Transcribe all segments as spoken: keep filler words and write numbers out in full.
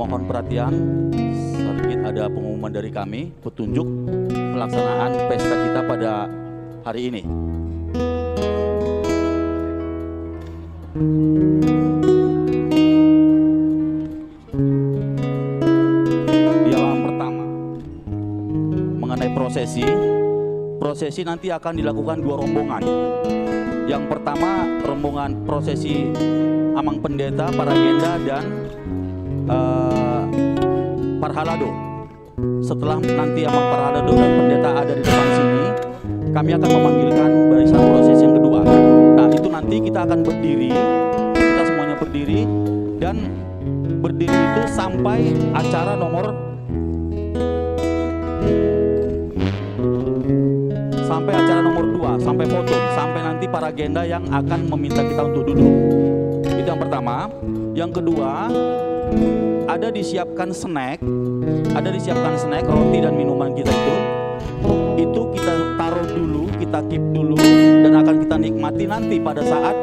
Mohon perhatian, sedikit ada pengumuman dari kami, petunjuk pelaksanaan pesta kita pada hari ini. Di halaman pertama, mengenai prosesi, prosesi nanti akan dilakukan dua rombongan. Yang pertama, rombongan prosesi Amang Pendeta, Paragenda, dan, eh, Parhalado. Setelah nanti Amang Parhalado dan Pendeta ada di depan sini, kami akan memanggilkan barisan prosesi yang kedua. Nah, itu nanti kita akan berdiri, kita semuanya berdiri, dan berdiri itu sampai acara nomor, sampai acara nomor dua, sampai foto, sampai nanti Paragenda yang akan meminta kita untuk duduk. Itu yang pertama. Yang kedua, ada disiapkan snack, ada disiapkan snack, roti dan minuman kita itu. Itu kita taruh dulu, kita keep dulu, dan akan kita nikmati nanti pada saat,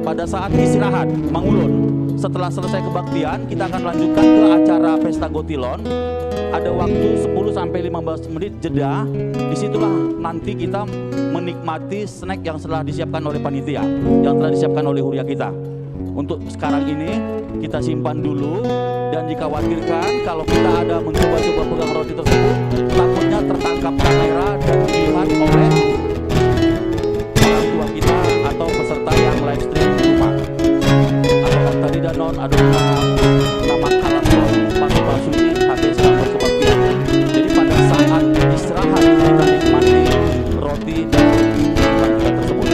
pada saat istirahat, mangulon. Setelah selesai kebaktian, kita akan lanjutkan ke acara pesta gotilon. Ada waktu sepuluh sampai lima belas menit jeda. Disitulah nanti kita menikmati snack yang telah disiapkan oleh panitia, yang telah disiapkan oleh huria kita. Untuk sekarang ini, kita simpan dulu, dan dikhawatirkan kalau kita ada mencoba-coba pegang roti tersebut, takutnya tertangkap kamera dan dilihat oleh orang tua kita atau peserta yang live stream di rumah. Atau kan tadi danon ada nama, nama kalah, pasu-pasu ini habis dalam kebaktian. Jadi pada saat istirahat kita nikmati roti dan minuman kita tersebut.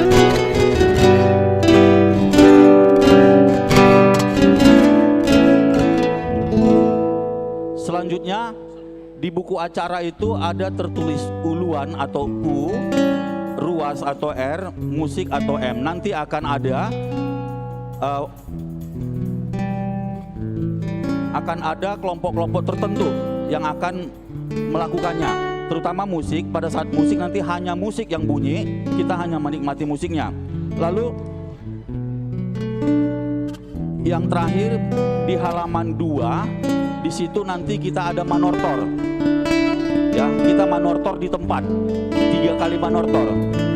Selanjutnya, di buku acara itu ada tertulis uluan atau U, ruas atau R, musik atau M. Nanti akan ada, eh, akan ada kelompok-kelompok tertentu yang akan melakukannya, terutama musik. Pada saat musik nanti hanya musik yang bunyi, kita hanya menikmati musiknya. Lalu yang terakhir di halaman dua, di situ nanti kita ada manortor. Ya, kita manortor di tempat. Tiga kali manortor.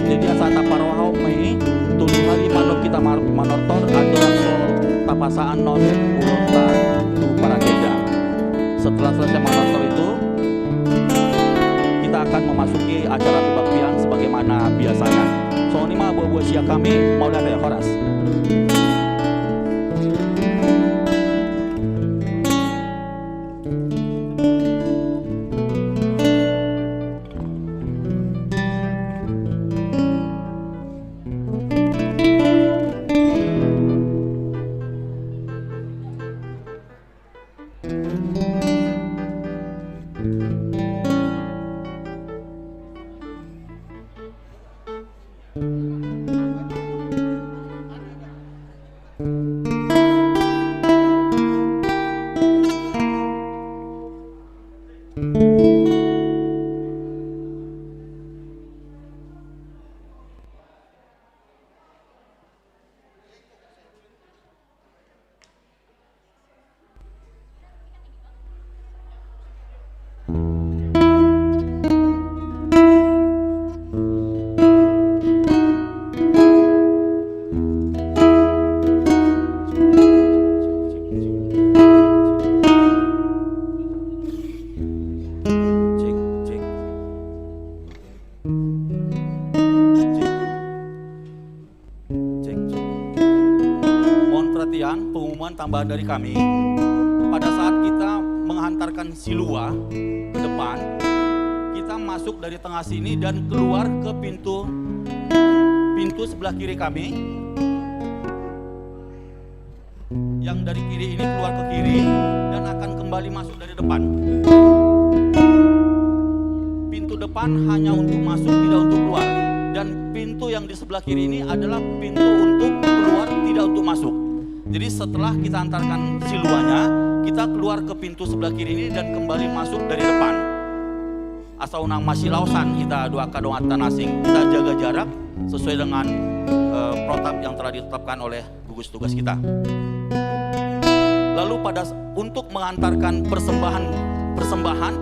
Jadi asa taparrohahon ma i, tolu hali manuk kita mar-, manortor, andorang so tapasaan non ulotta tu Paragenda. Setelah selesai manortor itu, kita akan memasuki acara kebaktian sebagaimana biasanya. Songon i ma buat-buat siap kami, mauliate, horas. Cek, cek. Cek. Cek, cek. Mohon perhatian, pengumuman tambahan dari kami. Pada saat kita menghantarkan silua ke depan, kita masuk dari tengah sini dan keluar ke pintu, pintu sebelah kiri kami. Yang dari kiri ini keluar ke kiri dan akan kembali masuk dari depan. Pintu depan hanya untuk masuk, tidak untuk keluar. Dan pintu yang di sebelah kiri ini adalah pintu untuk keluar, tidak untuk masuk. Jadi setelah kita antarkan siluanya, kita keluar ke pintu sebelah kiri ini dan kembali masuk dari depan. Asa unang masilaosan hita dohot angka donganta na asing, kita jaga jarak sesuai dengan, eh, protap yang telah ditetapkan oleh gugus tugas kita. Lalu pada s-, untuk mengantarkan persembahan, persembahan,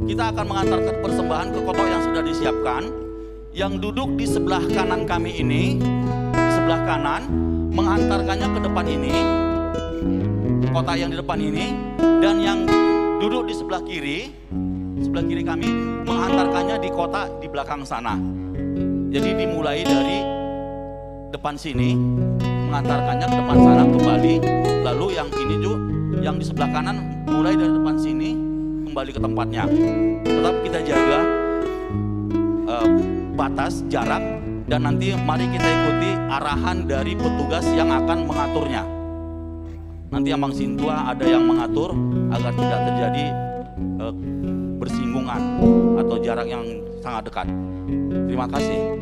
kita akan mengantarkan persembahan ke kotak yang sudah disiapkan. Yang duduk di sebelah kanan kami ini, di sebelah kanan, mengantarkannya ke depan ini, kotak yang di depan ini, dan yang duduk di sebelah kiri, sebelah kiri kami, mengantarkannya di kotak di belakang sana. Jadi dimulai dari depan sini, mengantarkannya ke depan sana kembali, lalu yang ini juga, yang di sebelah kanan, mulai dari depan sini kembali ke tempatnya. Tetap kita jaga, eh, batas jarak, dan nanti mari kita ikuti arahan dari petugas yang akan mengaturnya. Nanti Amang Sintua ada yang mengatur agar tidak terjadi, eh, bersinggungan atau jarak yang sangat dekat. Terima kasih.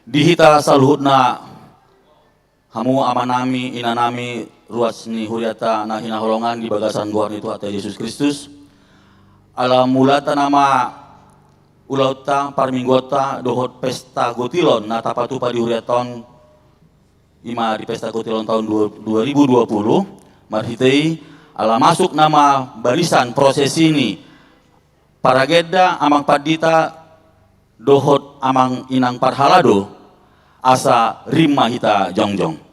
Di hita saluhutna, hamu amanami, inanami, ruas ni hurianta na hinaholongan di bagasan goar ni Tuhanta Jesus Kristus. Ala mulanta nama ulaonta, parmingguonta dohot pesta gotilon na tapatupa di hurianta on, ima di pesta gotilon taon dua, dua ribu dua puluh, marhite i ala masuk nama barisan prosesi ni paragenda, amang pandita dohot amang inang parhalado, asa rim ma hita jongjong.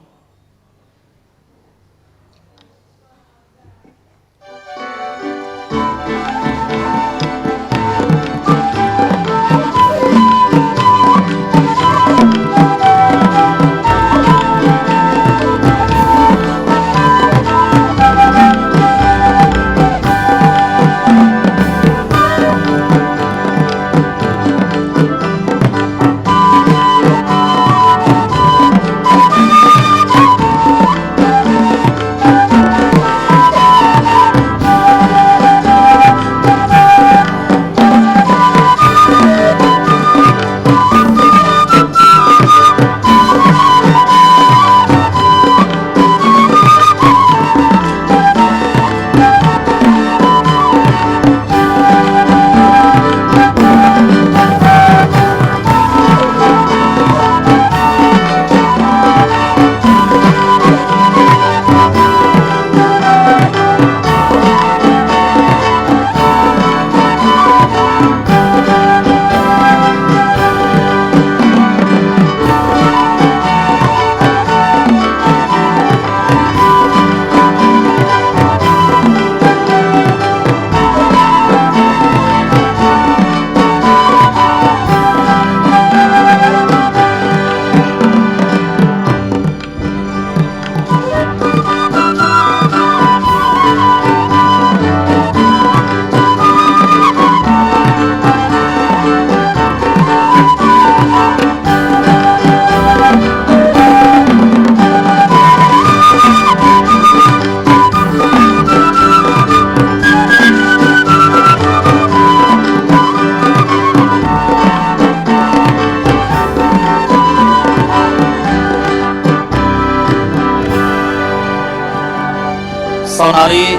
Saonari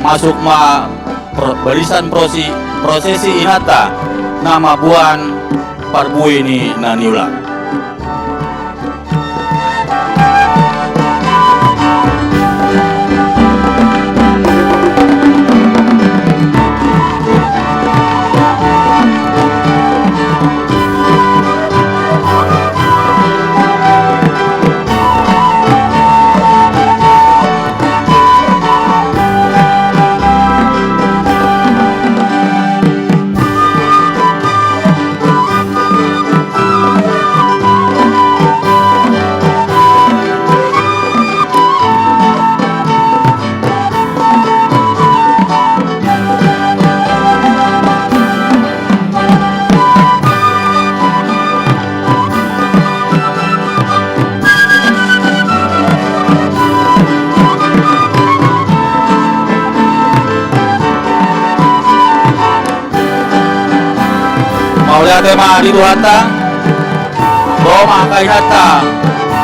masuk ma pro-, barisan prosi-, prosesi inanta na mamboan parbue ni na niula. Mauliate ma di Tuhanta. Ro ma angka inanta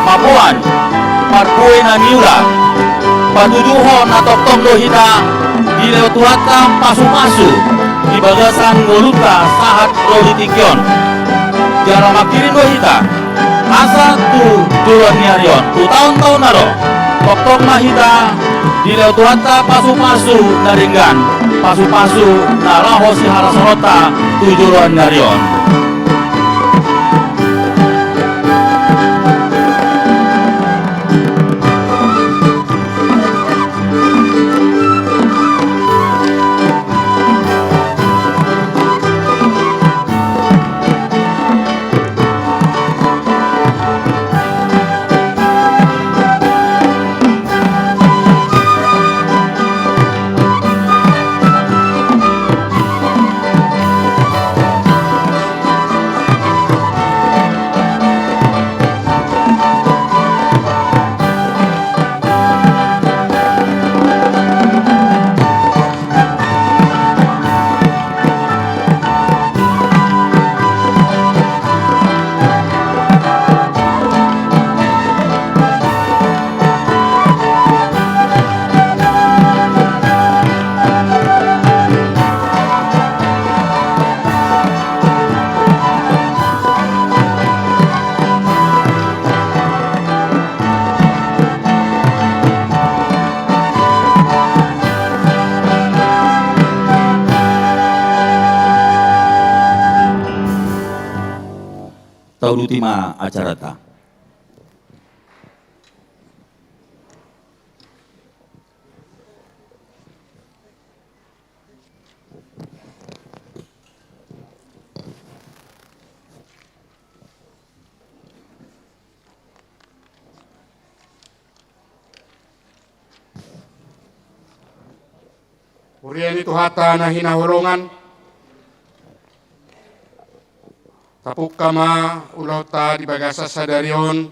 mamboan parbue na niula. Patuduhon na tongtong do hita dilehon Tuhanta pasupasu di bagasan ngolunta sahat ro di tingki on. Jala manghirim do hita asa tu joloan ni ari on, tu taon-taon na ro, tongtong ma hita dilehon Tuhanta pasupasu na denggan, pasupasu na laho siharasononta tu joloan ni ari on. Tauduti ma acaranta. Huria ni Tuhanta na hinaholongan, tapungka ma ulaonta di bagasan sadari on,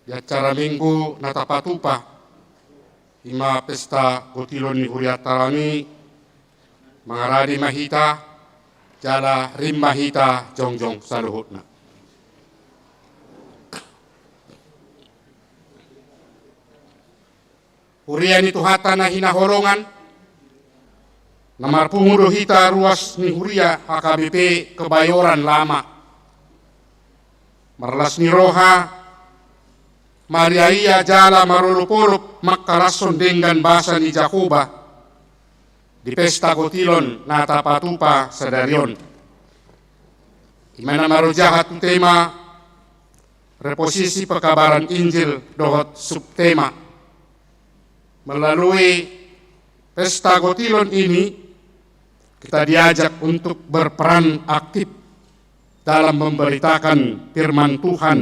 di acara Minggu na tapatupa, i ma pesta gotilon ni hurianta on i, mangarade ma hita, jala rim ma hita jongjong saluhutna. Huria ni Tuhanta na hinaholongan, na marpungu do hita ruas ni huria H K B P Kebayoran Lama. Marlas ni roha, mariaia jala marolopolop mangkalashon denggan basa ni Jahowa di pesta gotilon na tapatupa sadari on. I ma na marojahan tu tema reposisi pekabaran Injil dohot subtema. Melalui pesta gotilon ini, kita diajak untuk berperan aktif dalam memberitakan firman Tuhan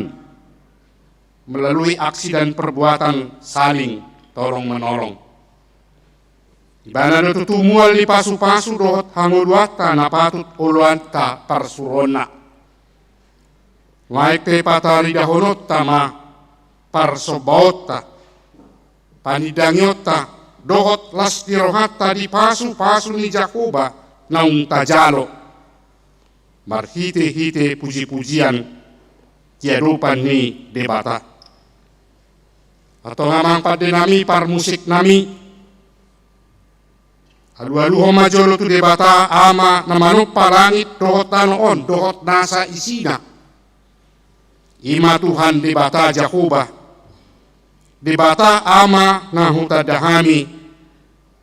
melalui aksi dan perbuatan saling tolong-menolong. Ibana do tutu mual ni pasupasu dohot hangoluanta na patut oloanta parsuruonna. Nuaeng pe pataridahononta ma parsombaonta, panindangionta, dohot las ni rohanta di pasupasu ni Jahowa naung tajalo, marhitehite pujipujian di adopan ni Debata. Antong amang pandenami, parmusiknami, Alualuhon ma jolo tu Debata Ama na manompa langit dohot tano on dohot nasa isina. I ma Tuhan Debata Jahowa, Debata Ama na hutanda hami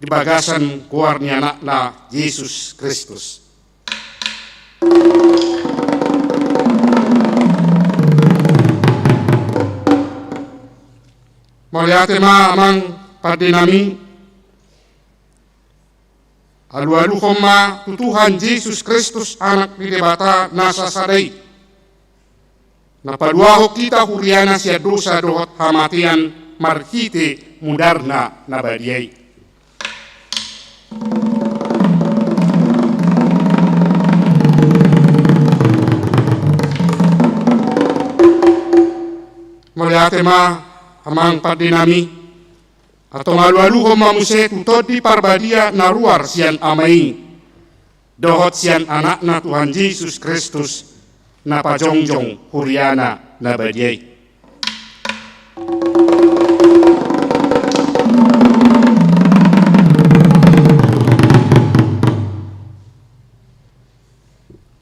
di bagasan goar ni Anakna Jesus Kristus. Mauliate ma amang pande nami. Alualuhon ma tu Tuhan Jesus Kristus, Anak ni Debata na sasada i, na paluahon hita huriana sian dosa dohot hamatean marhite mudarna na badia i. Mauliate ma amang pande nami. Antong alualuhon ma muse tu Tondi Parbadia na ruar sian Ama i dohot sian Anakna Tuhan Jesus Kristus, na pajongjong huriana na badia i.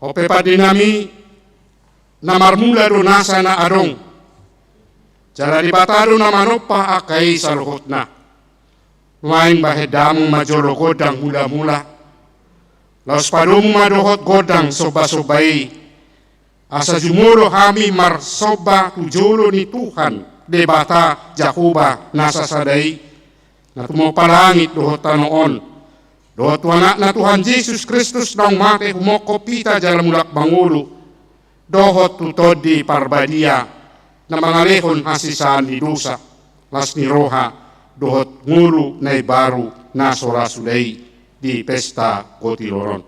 On pe pande nami, na marmula do nasa na adong. Jala Debata do na manompa angka i saluhutna. Nuaeng bahen damang ma jolo gondang mulamula, laos padomu ma dohot gondang sombasomba i, asa jumolo hami marsomba tu jolo ni Tuhan Debata Jahowa na sasada i, na tumompa langit dohot tano on, dohot tu Anakna Tuhan Jesus Kristus naung mate humongkop hita jala mulak mangolu, dohot tu Tondi Parbadia na mangalehon hasesaan ni dosa, las ni roha, dohot ngolu na imbaru na so ra suda i di pesta kotilon on.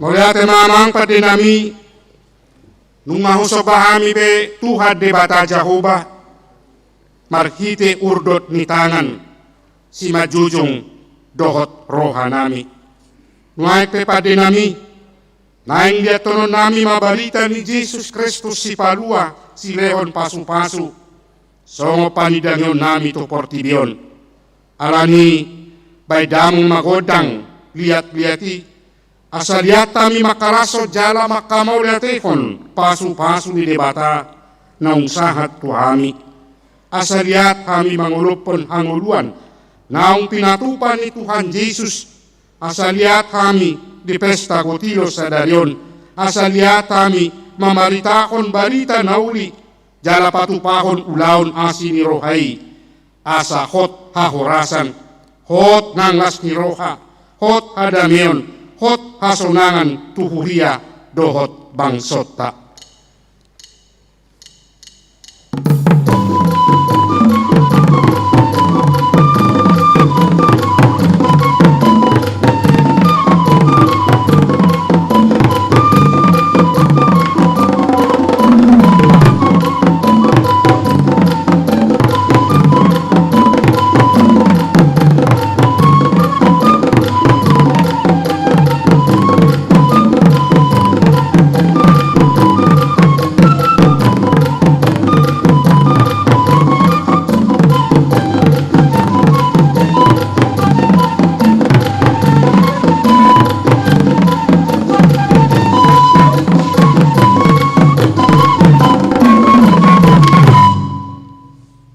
Mauliate ma amang pande nami. Nunga husomba hami be Tuhan Debata Jahowa marhite urdot ni tangan simanjujung dohot rohanami. Nuaeng pe pande nami, naeng liathononnami ma barita ni Jesus Kristus Sipalua silehon pasupasu, songon panindangionnami tu portibi on. Alani, bahen damang ma gondang liatliat i, asa liat hami mangkarashon jala mangkamauliatehon pasupasu ni Debata naung sahat tu hami. Asa liat hami mangolophon hangoluan naung pinatupa ni Tuhan Jesus. Asa liat hami di pesta kotilon sadari on. Asa liat hami mamaritahon barita na uli jala patupahon ulaon asi ni roha i. Asa hot hahorasan, hot nang las ni roha, hot hadameon, hot hasonangan tu huria dohot bangsonta.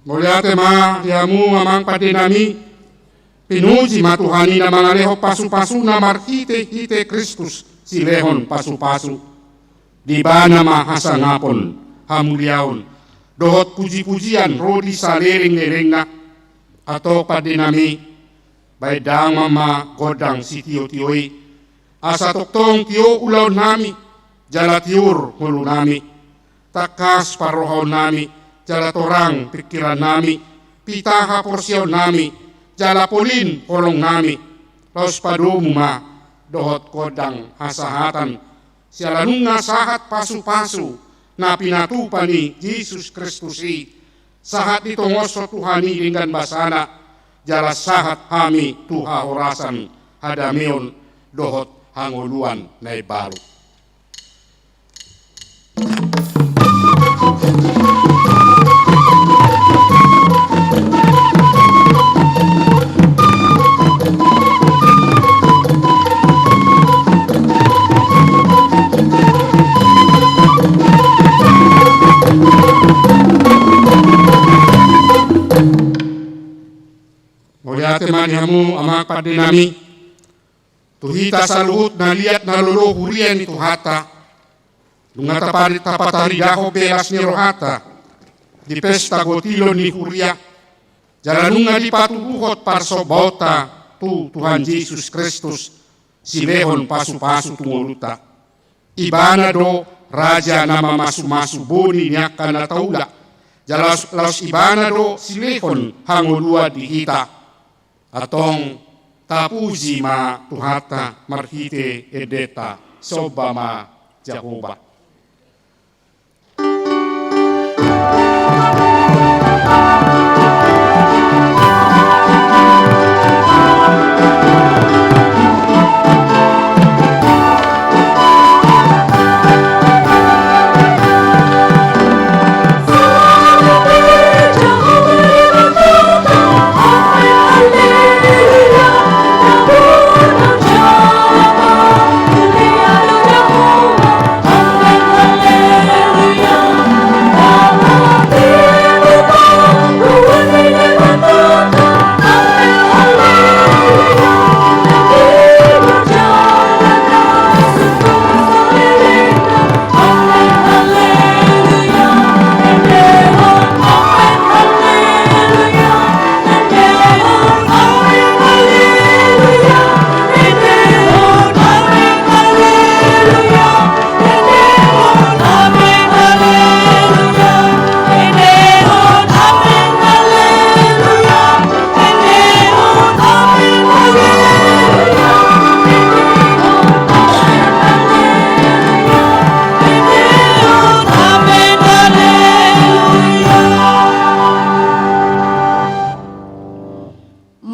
Mauliate ma di hamu amang pande nami. Pinuji ma Tuhan i na mangalehon pasupasuna marhitehite Kristus silehon pasupasu. Di ibana ma hasangapon, hamuliaon dohot pujipujian ro di saleleng ni lelengna. Antong pande nami, baen damang ma gondang sitiotio i, asa tongtong tio ulaon nami jala tiur ngolu nami, tangkas parrohaon nami jala torang pingkiran nami, pita haporseaon nami jala polin holong nami. Laos padomu ma dohot gondang hasahatan, siala nunga sahat pasupasu na pinatupa ni Jesus Kristus i, sahat ditongoshon Tuhan i denggan basana, jala sahat hami tu hahorasan, hadameon dohot hangoluan na imbaru. Mauliate ma di hamu amang pande nami. Tu hita saluhut na liat na lolo huria ni Tuhanta, nunga tapari-, tapataridahon be las ni rohanta di pesta gotilon ni huria, jala nunga dipatuduhon parsombaonta tu Tuhan Jesus Kristus, silehon pasupasu tu ngolunta. Ibana do raja na mamasumasu boni ni angka na taula, jala laos, laos ibana do silehon hangoluan di hita. Antong tapuji ma Tuhanta marhite endenta, somba ma Jahowa.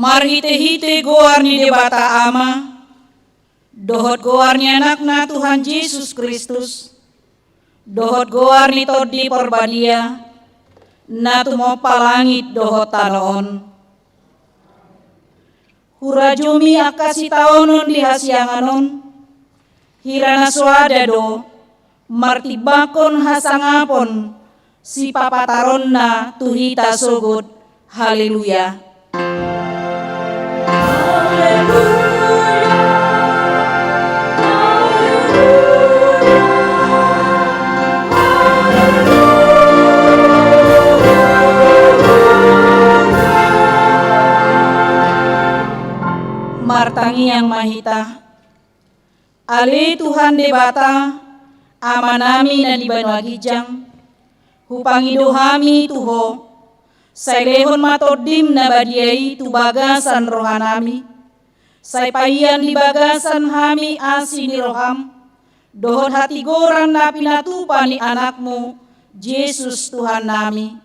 Marhitehite goar ni Debata Ama, dohot goar ni Anakna Tuhan Jesus Kristus, dohot goar ni Tondi Porbadia, na tumompa langit dohot tano on. Hurajumi angka sitaonon di hasiangan on, hira na soada do martimbangkon hasangapon sipapataronna tu hita sogot. Haleluya. Martangiang ma hita. Ale Tuhan Debata, Amanami na di banua ginjang, hupangido hami tu Ho, sai lehon ma Tondim na badia i tu bagasan rohanami, sai paihon di bagasan hami asi ni roham, dohot hatigoran na pinatupa ni Anakmu, Jesus Tuhannami.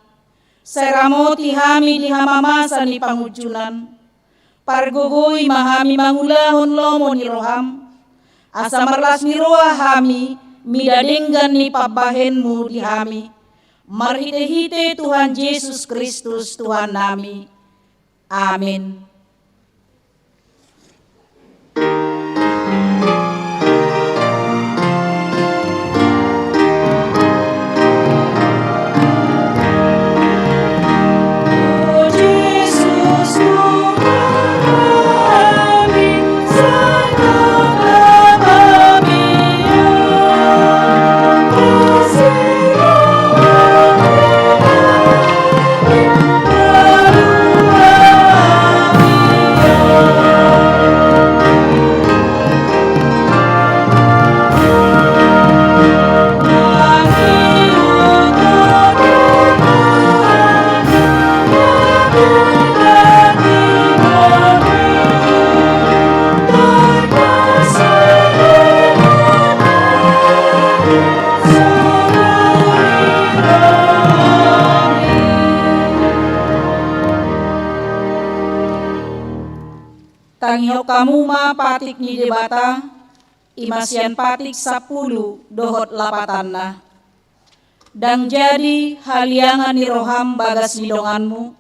Sai ramoti hami di hamamasa ni pangunjunan. Pargogoi ma hami mangulahon lomo ni roham, asa marlas ni roha hami mida denggan ni pambahenmu di hami. Marhitehite Tuhan Jesus Kristus Tuhannami. Amen. Hamu ma patik ni Debata, i ma sian patik sampulu dohot lapatanna. Ndang jadi haliangan ni roham bagas ni donganmu,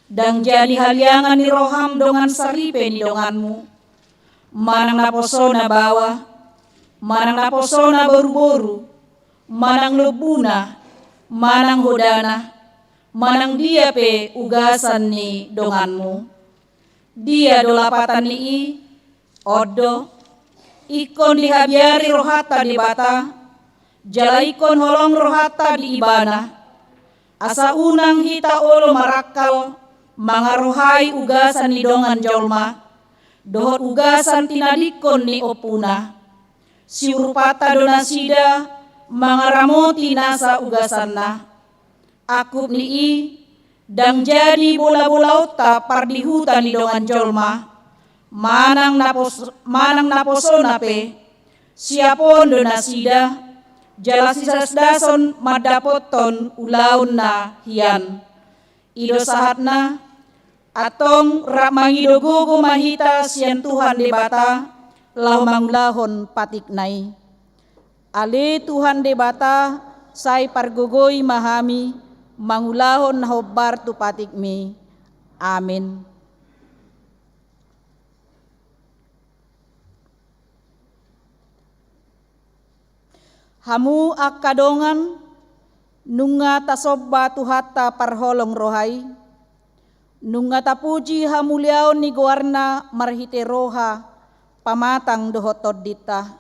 ndang jadi haliangan ni roham dongan saripe ni donganmu, manang naposona baoa, manang naposona boruboru, manang lombuna, manang hodana, manang dia pe ugasan ni donganmu. Dia do lapatan ni i? On do, ingkon dihabiari rohanta Debata, jala ingkon holong rohanta di Ibana, asa unang hita olo marangkal mangarohai ugasan ni dongan jolma dohot ugasan tinadingkon ni ompuna. Siurupanta do nasida mangaramoti nasa ugasanna. Angkup ni i, ndang jadi bolabolaonta pardihuta ni dongan jolma, manang napos-, manang naposona pe. Siapon do nasida, jala sisasdason mandapothon ulaon na hian. I do sahatna. Antong rap mangido gogo ma hita sian Tuhan Debata laho mangulahon patikna i. Ale Tuhan Debata, sai pargogoi ma hami mangulahon na hombar tu patikmi. Amen. Hamu angka dongan, nunga tasomba Tuhanta parholong roha i, nunga tapuji hamuliaon ni goarna marhite roha pamatang dohot tondinta,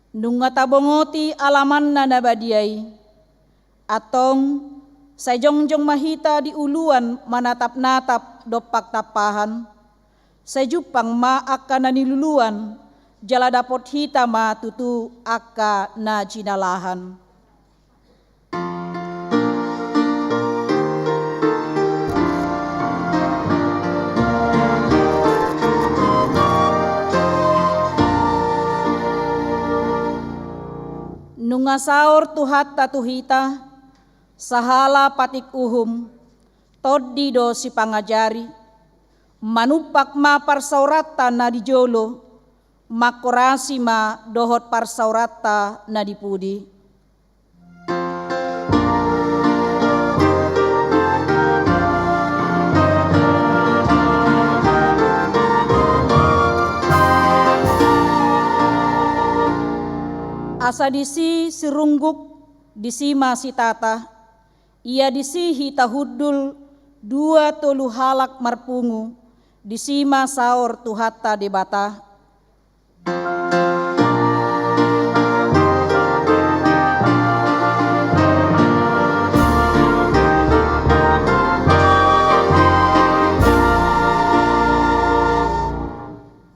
nunga tabongoti alamanna na badia i. Antong, sai jongjong ma hita di uluan manatapnatap dompak tampahan. Sai jumpang ma angka na niluluan, jala dapot hita ma tutu angka na jinalahan. Nunga saor Tuhanta tu hita, sahala patik uhum, tondi do sipangajari, manumpak ma parsaoranta na di jolo, mangkorasi ma dohot parsaoranta na di pudi. Asa disi sirungguk, disi ma sitata, ia disi hita hundul dua tolu halak marpungu, disi ma saor Tuhanta Debata.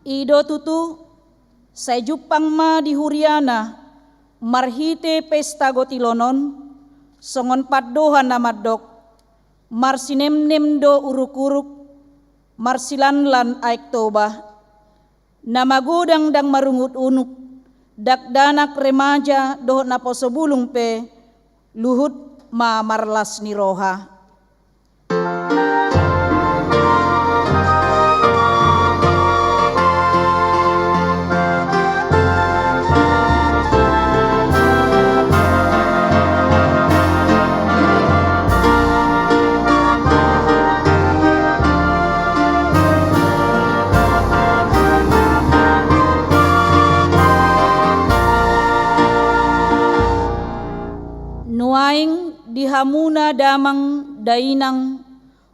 I do tutu, sai jumpang ma di huriana marhite pesta gotilon on, songon pandohan na mandok, marsinemnem do uruk-uruk, marsilanlan aek Toba. Na magodang ndang marungut unuk, dakdanak remaja dohot naposo bulung pe luhut ma marlas ni roha. Nuaeng di hamuna damang dainang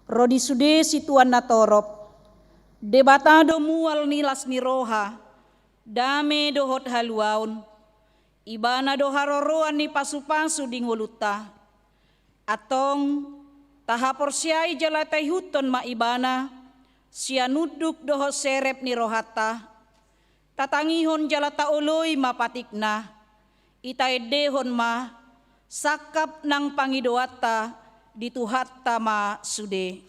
ro di sude situan na torop, Debata do mual ni las ni roha, dame dohot haluaon. Ibana do haroroan ni pasupasu di ngolunta. Antong, tahaporseai jala taihuthon ma Ibana sian unduk dohot serep ni rohanta. Tatangihon jala taoloi ma patikna. I taendehon ma sangkap nang pangidoanta di Tuhanta ma sude.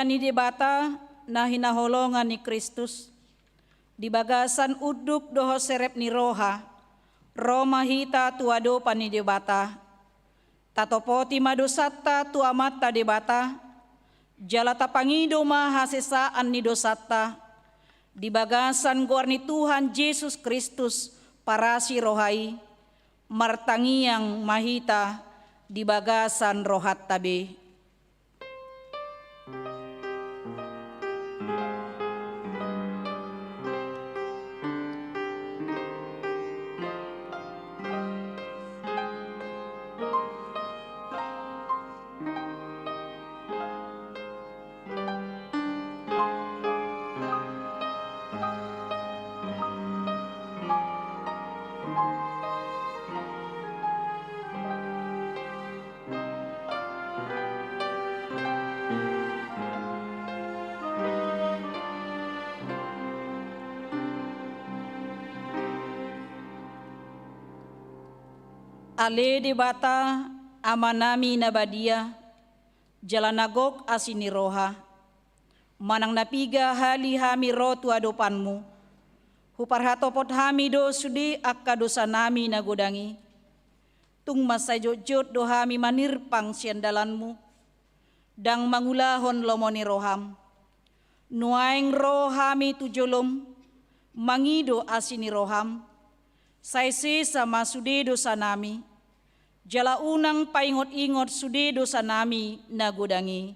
Ni Debata na hinaholongan ni Kristus, di bagasan unduk dohot serep ni roha, ro ma hita tu adopan ni Debata. Tatopoti ma dosanta tu Amanta Debata, jala tapangido ma hasesaan ni dosanta, di bagasan goar ni Tuhan Jesus Kristus, parasi roha i, martangiang ma hita di bagasan rohanta be. Ale Debata, Amanami na badia, jala na gok asi ni roha, manang na piga hali hami ro tu adopanmu, huparhatopot hami do sude angka dosanami na godang i. Tung mansai jotjot do hami manirpang siandalanmu, ndang mangulahon lomo ni roham. Nuaeng ro hami tu jolom, mangido asi ni roham, sai sesa ma sude dosanami, jala unang paingot-ingot sude dosanami na godang i.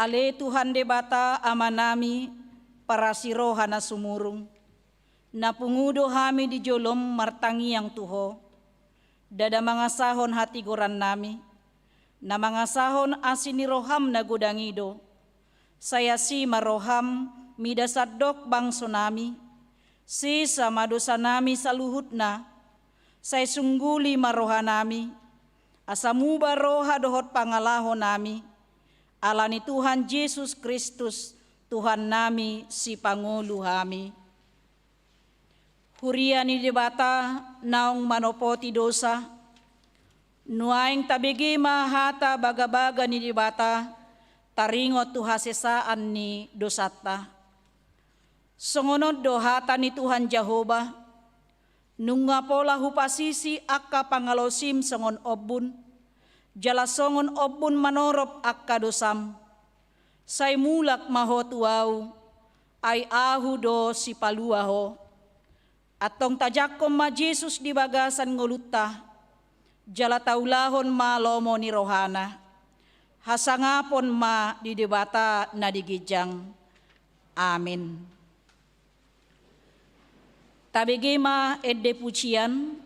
Ale Tuhan Debata Amanami, parasi roha na sumurung, na pungu do hami di jolom martangiang tu Ho, ndada mangasahon hatigorannami, na mangasahon asi ni roham na godang i do. Sai asi ma roham mida sandok bangsonami, sesa ma dosanami saluhutna, sai sungguli ma rohanami, asa muba roha dohot pangalahonami, ala ni Tuhan Jesus Kristus, Tuhannami sipangolu hami. Huria ni Debata naung manopoti dosa, nuaeng tabege ma hata bagabaga ni Debata, taringot tu hasesaan ni dosanta. Songon on do hata ni Tuhan Jahowa: Nunga pola hupasisi angka pangalaosim songon ombun, jala songon ombun manorop angka dosam. Sai mulak ma ho tu Ahu, ai Ahu do Sipalua ho. Antong tajangkon ma Jesus di bagasan ngolunta, jala taulahon ma lomo ni rohana. Hasangapon ma di Debata na di ginjang. Amen. Tabege ma ende pujian,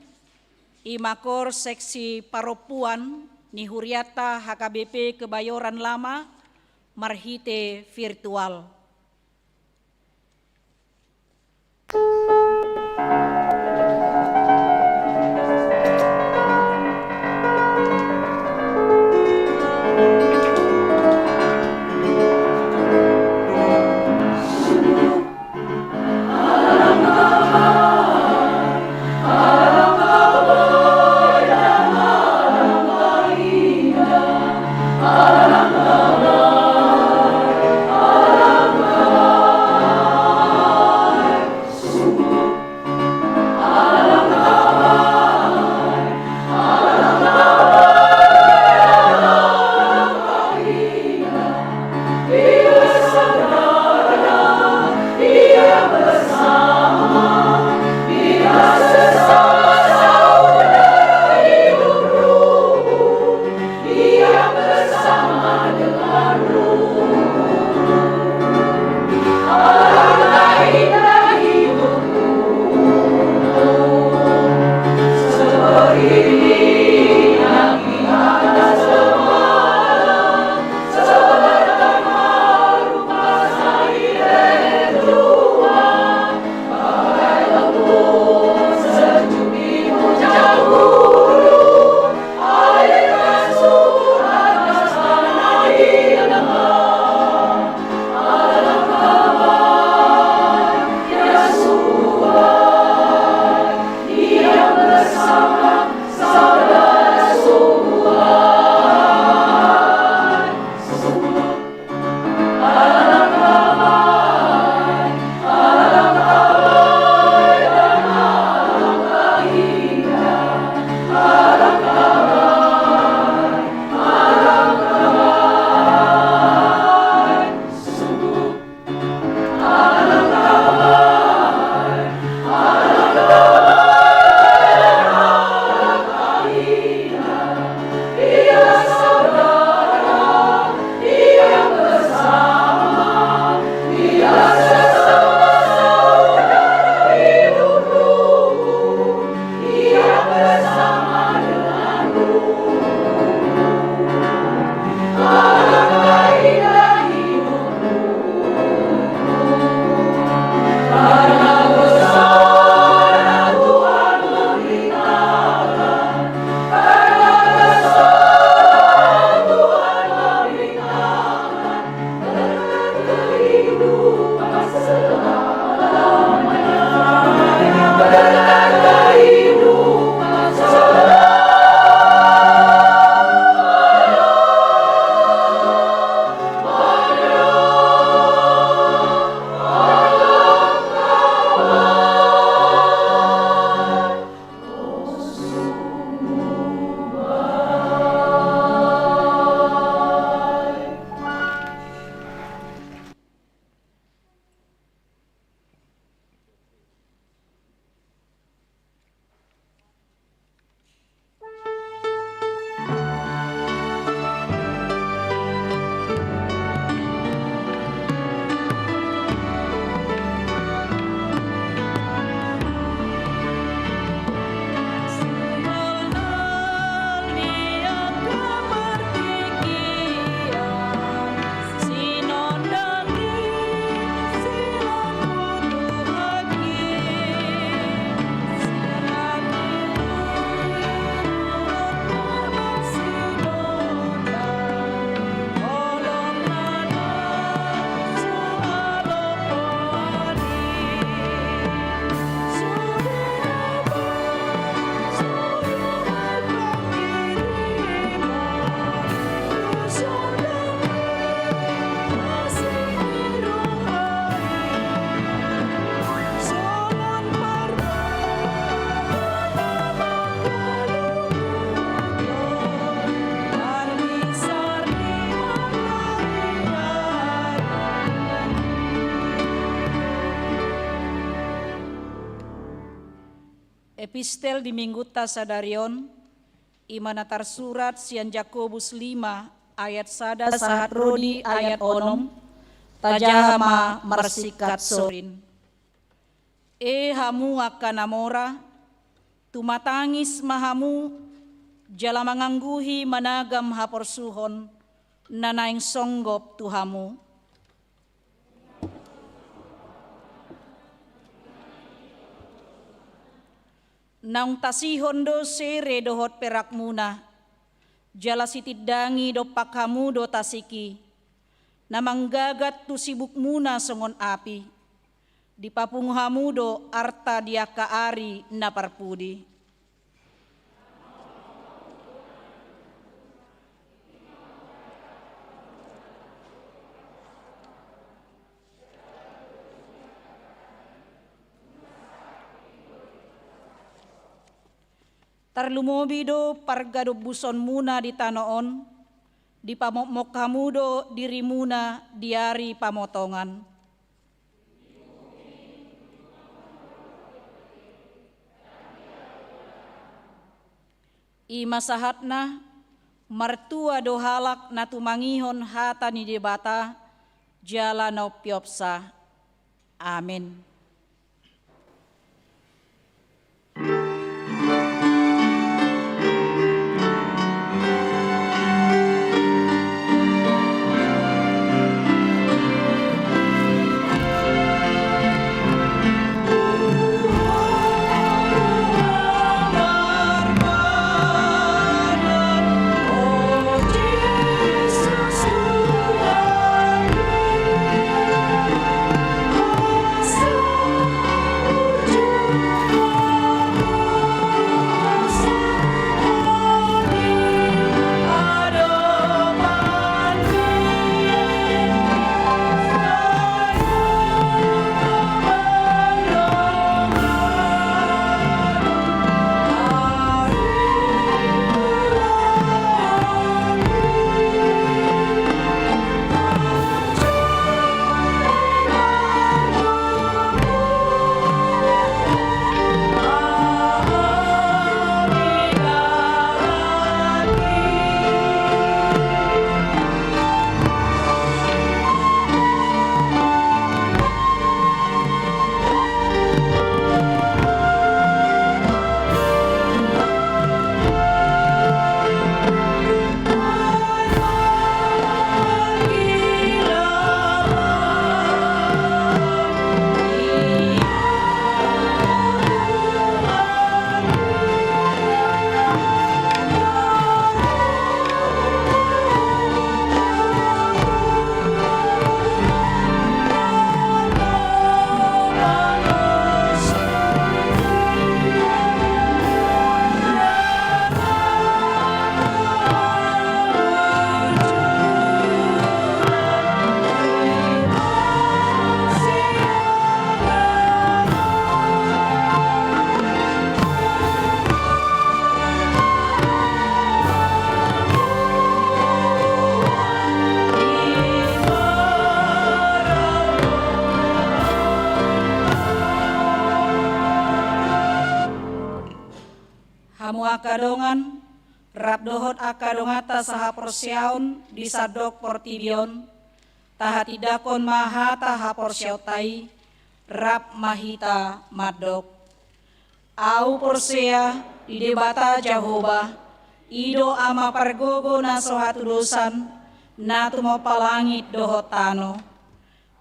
i ma kor seksi parompuan ni hurianta H K B P Kebayoran Lama marhite virtual. Epistel di minggunta sadari on, i ma na tarsurat sian Jakobus lima ayat sada sahat ro di ayat onom, tajaha ma marsingkat sorin. E hamu angka na mora, tumatangis ma hamu, jala mangangguhi managam haporsuhon, na naeng songgop tu hamu. Naung tasihon do sere dohot perakmuna, jala sitindangi dompak hamu do tasik i, na manggagat tu sibukmuna songon api. Dipapungu hamu do arta di angka ari na parpudi. Tarlumobi do pargadombusonmuna di tano on, dipamokmok hamu do dirimuna di ari pamotongan. I ma sahatna, martua do halak na tumangihon hata ni Debata, jala na umpeopsa. Amen. Hamu angka dongan, rap dohot angka donganta sahaporseaon di sandok portibi on, tahatindangkon ma hata haporseaonta i, rap ma hita mandok. Ahu porsea di Debata Jahowa, i do Ama pargogo na so hatudosan, na tumompa langit dohot tano.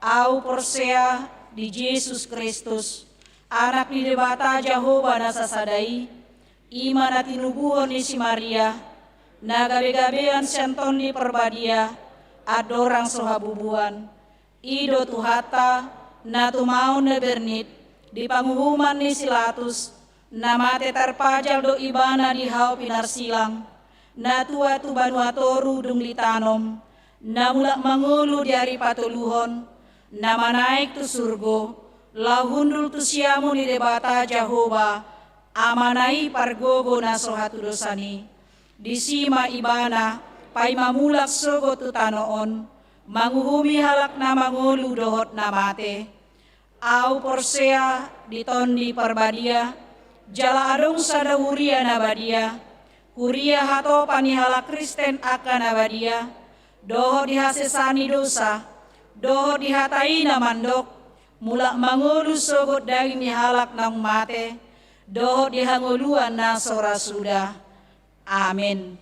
Ahu porsea di Jesus Kristus, Anak ni Debata Jahowa na sasada i, i ma na tinubuhon ni si Maria, na gabegabean sian Tondi Parbadia, andorang so habubuan. I do Tuhanta, na tumaon na bernit, di panguhuman ni si Latus, na mate tarpajal do Ibana di hau pinarsilang, na tua tu banua toru dung ditanom, na mulak mangolu di ari patoluhon, na manaek tu surgo, laho hundul tu siamun ni Debata Jahowa, Amana i pargogo na so hatudosan i. Disi ma Ibana, paima mulak sogot tu tano on, manguhumi halak na mangolu dohot na mate. Ahu porsea di Tondi Parbadia, Jala adong sada huria na badia, huria hatopan ni halak Kristen angka na badia, dohot di hasesaan ni dosa, dohot di hata i na mandok, mulak mangolu sogot daging ni halak naung mate, dohot di hangoluan na so ra suda. Amen.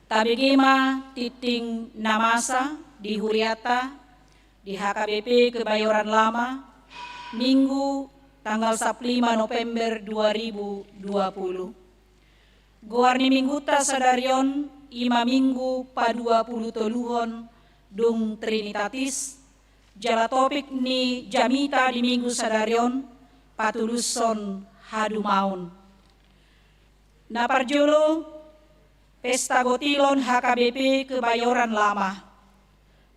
Tabege ma tingting na masa di huriata di H K B P Kebayoran Lama, Minggu tanggal sampulu lima November dua ribu dua puluh. Goar ni mingguta sadari on i ma Minggu paduapulohon dung Trinitatis, jala topik ni jamita di Minggu sadari on, patulushon hadumaon. Na parjolo, Pesta Gotilon H K B P Kebayoran Lama.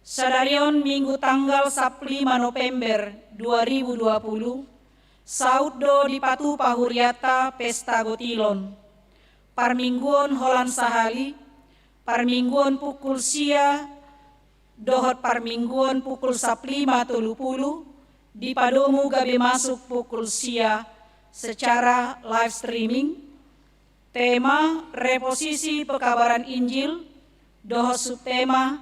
Sadari on Minggu tanggal sampulu lima November dua ribu dua puluh, saut do dipatupa huriata Pesta Gotilon. Parmingguon holan sahali, parmingguon pukul sia dohot parmingguon pukul sampulu lima tolu puluh, dipadomu gabe masuk pukul sia secara live streaming. Tema, reposisi pekabaran Injil, dohot subtema,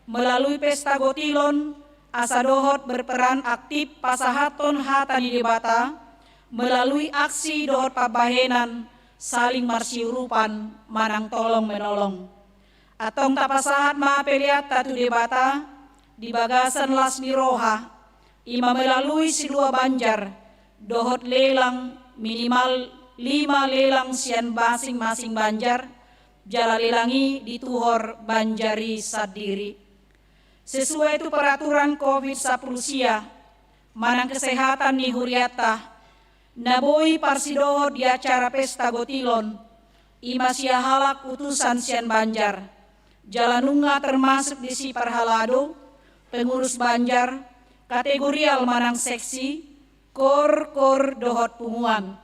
melalui Pesta Gotilon, asa dohot berperan aktif pasahathon hata ni Debata, melalui aksi dohot pambahenan saling marsiurupan manang tolong menolong. Antong tapasahat ma peleanta tu Debata di bagasan las ni roha, i ma melalui silua banjar, dohot lelang minimal lima lelang sian masing-masing banjar, jala lelang i dituhor banjar i sandiri. Sesuai tu peraturan covid sampulu sia, manang kesehatan ni huriata, na boi parsidohot di acara Pesta Gotilon, i ma sia halak utusan sian banjar, jala nunga termasuk disi parhalado, pengurus banjar, kategorial manang seksi, kor, kor dohot punguan.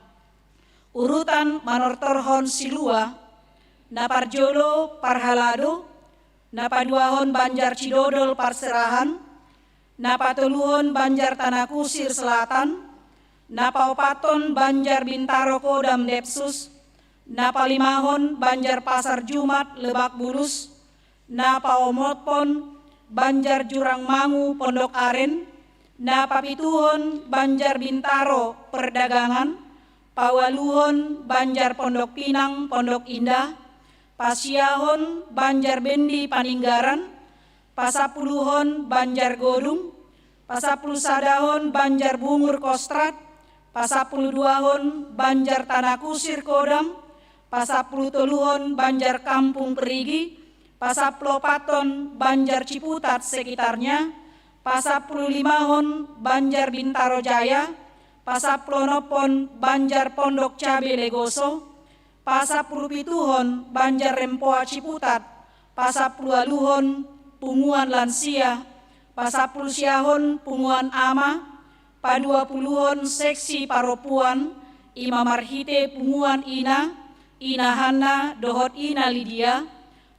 Urutan manortorhon silua, na parjolo parhalado, na paduahon banjar Cidodol Parserahan, na patoluhon banjar Tanah Kusir Selatan, na paopathon banjar Bintaro Kodam Depsus, na palimahon banjar Pasar Jumat Lebak Bulus, na paonomhon banjar Jurangmangu Pondok Aren, na papituhon banjar Bintaro Perdagangan, paualuhon banjar Pondok Pinang Pondok Indah, pasiahon banjar Bendi Paninggaran, pasampuluhon banjar Godung, pasampulusadahon banjar Bungur Kostrat, pasampuluduahon banjar Tanah Kusir Kodam, pasampulutoluhon banjar Kampung Perigi, pasampuluopathon banjar Ciputat sekitarnya, pasampululimahon banjar Bintaro Jaya, pasampuluonomhon banjar Pondok Cabe Legoso, pasampulupituhon banjar Rempoa Ciputat, pasampulualuhon punguan lansia, pasampulusiahon punguan ama, paduapuluhon seksi parompuan, i ma marhite punguan ina, ina Hanna dohot ina Lidia,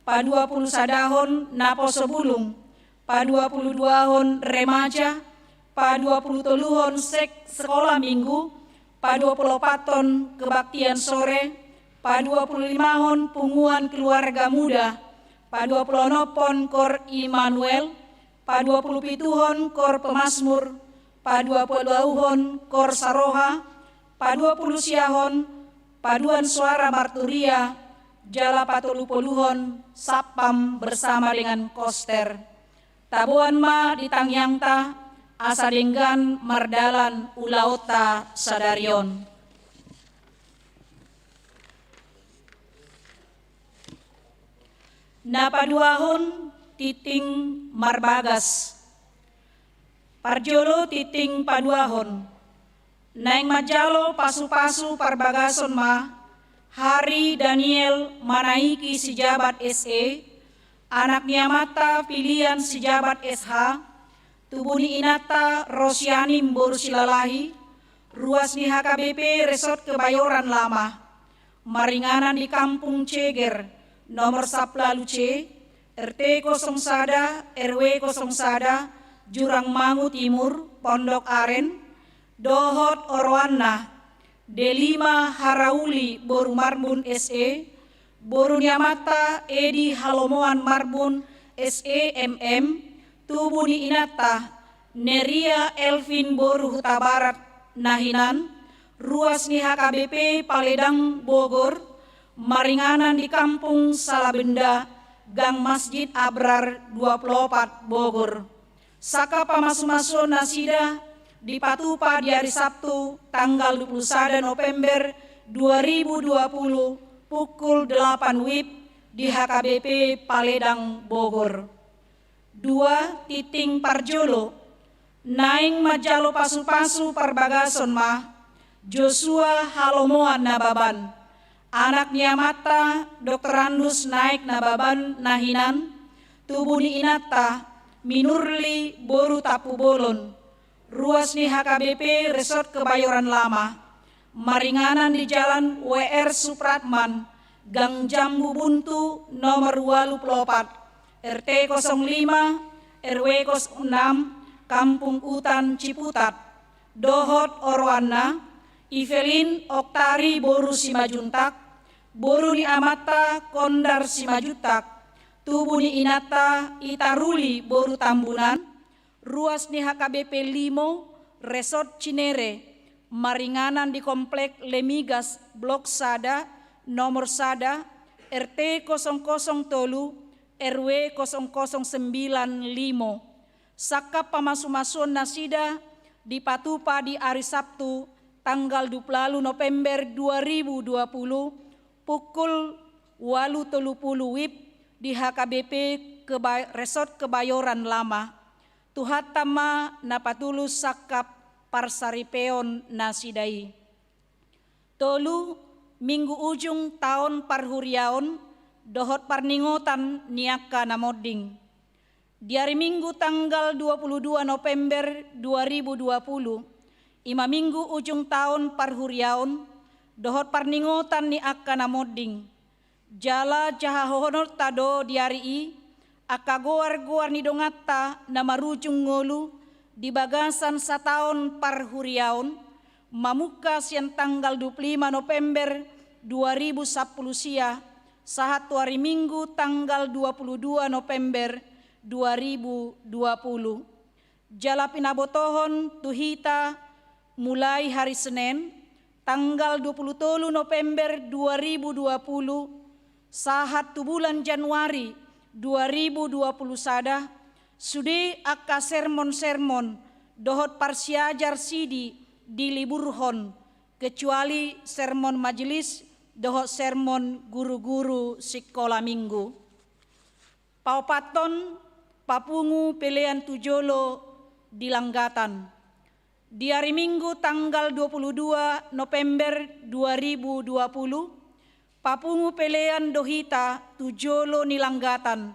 paduapulusadahon naposo bulung, paduapuluduahon remaja, paduapulutoluhon sek sekolah minggu, paduapuluopathon kebaktian sore, paduapululimahon punguan keluarga muda, paduapuluonomhon kor Immanuel, paduapulupituhon kor Pemasmur, paduapuluualuhon kor Saroha, paduapulusiahon paduan suara marturia, jala patolupuluhon satpam bersama dengan koster. Taboan ma di tangiangta, asa denggan mardalan ulaonta sadari on. Na paduahon, tingting marbagas. Parjolo tingting paduahon. Naeng manjalo pasupasu parbagason ma Hari Daniel Manaiki Sijabat S E, anak ni amanta Pilian Sijabat S H, tubu ni inanta Rosiani boru Silalahi, ruas ni H K B P Resort Kebayoran Lama, maringanan di Kampung Ceger, nomor sampulu ualu C, R T kosong sada, R W kosong sada, Jurangmangu Timur, Pondok Aren, Dohot oroanna, Delima Harauli boru Marbun S E, boru ni amanta Edi Halomoan Marbun S E M M, tubu ni inanta Neria Elvin boru Hutabarat na hinan, ruas ni H K B P Paledang Bogor, maringanan di Kampung Salabenda, Gang Masjid Abrar dua puluh opat, Bogor. Sangkap pamasumasuon nasida dipatupa di ari Sabtu tanggal dua puluh sada November dua ribu dua puluh pukul delapan wib di H K B P Paledang Bogor. Dua, tinting parjolo. Naeng manjalo pasupasu parbagason ma Josua Halomoan Nababan, anak ni amanta Doktorandus Naek Nababan na hinan, tubu ni inanta Minurli boru Tampubolon, ruas ni H K B P Resort Kebayoran Lama, maringanan di Jalan W R Supratman, Gang Jambu Buntu nomor ualu pulu opat, R T kosong lima, R W kosong enam, Kampung Utan Ciputat. Dohot oroanna, Ivelin Oktari boru Simajuntak, boru ni amanta Kondar Simajuntak, tubu ni inanta Itaruli boru Tambunan, ruas ni H K B P Limo, Resort Cinere, maringanan di Komplek Lemigas Blok sada, nomor sada, R T kosong kosong tolu, R W kosong kosong sembilan Limo. Sangkap pamasumasuon nasida dipatupa di ari Sabtu tanggal dua puluh ualu November dua ribu dua puluh pukul ualu tolu pulu wib di H K B P Keba-, Resort Kebayoran Lama. Tuhanta ma na patulus sangkap parsaripeon nasida i. Tolu, Minggu ujung taon parhuriaon dohot parningotan ni angka na monding. Di ari Minggu tanggal dua pulu dua November dua ribu dua pulu, i ma Minggu ujung taon parhuriaon dohot parningotan ni angka na monding. Jala jahahohononta do di ari i angka goar-goar ni donganta na marujung ngolu di bagasan sataon parhuriaon, mamungka sian tanggal dua pulu lima November dua ribu sampulu sia sahat tu ari Minggu tanggal dua pulu dua November dua ribu dua pulu. Jala pinabotohon tu hita mulai hari Senen, tanggal dua pulu tolu November dua ribu dua pulu, sahat tu bulan Januari dua ribu dua pulu sada, sude angka sermon-sermon dohot parsiajar sidi diliburhon, kecuali sermon majelis dohot sermon guru-guru sikola minggu. Paopathon, papungu pelean tu jolo di langgatan. Di ari Minggu tanggal dua pulu dua November dua ribu dua pulu, papungu pelean do hita tu jolo ni langgatan.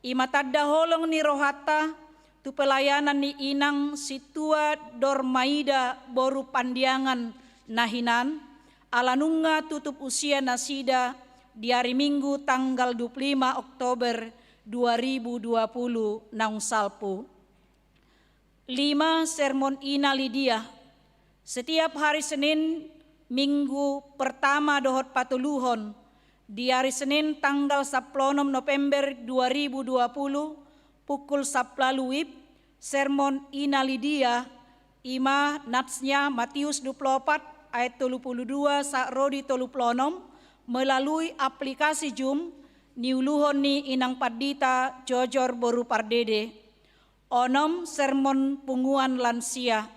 I ma tanda holong ni rohanta tu pelayanan ni inang sintua Dormaida boru Pandiangan na hinan, ala nunga tutup usia nasida di ari Minggu tanggal dua pulu lima Oktober dua ribu dua pulu naung salpu. Lima, sermon Ina Lidia. Setiap hari Senin, Minggu pertama dohot patoluhon, di ari Senin tanggal sampulu onom November dua ribu dua pulu, pukul sampulu ualu wib, sermon Ina Lidia, i ma natsnya Matius dua pulu opat ayat tolu pulu dua sahat ro di tolu pulu onom, melalui aplikasi Zoom, niuluhon ni Inang Pandita Jojor boru Pardede. Onom, sermon punguan lansia.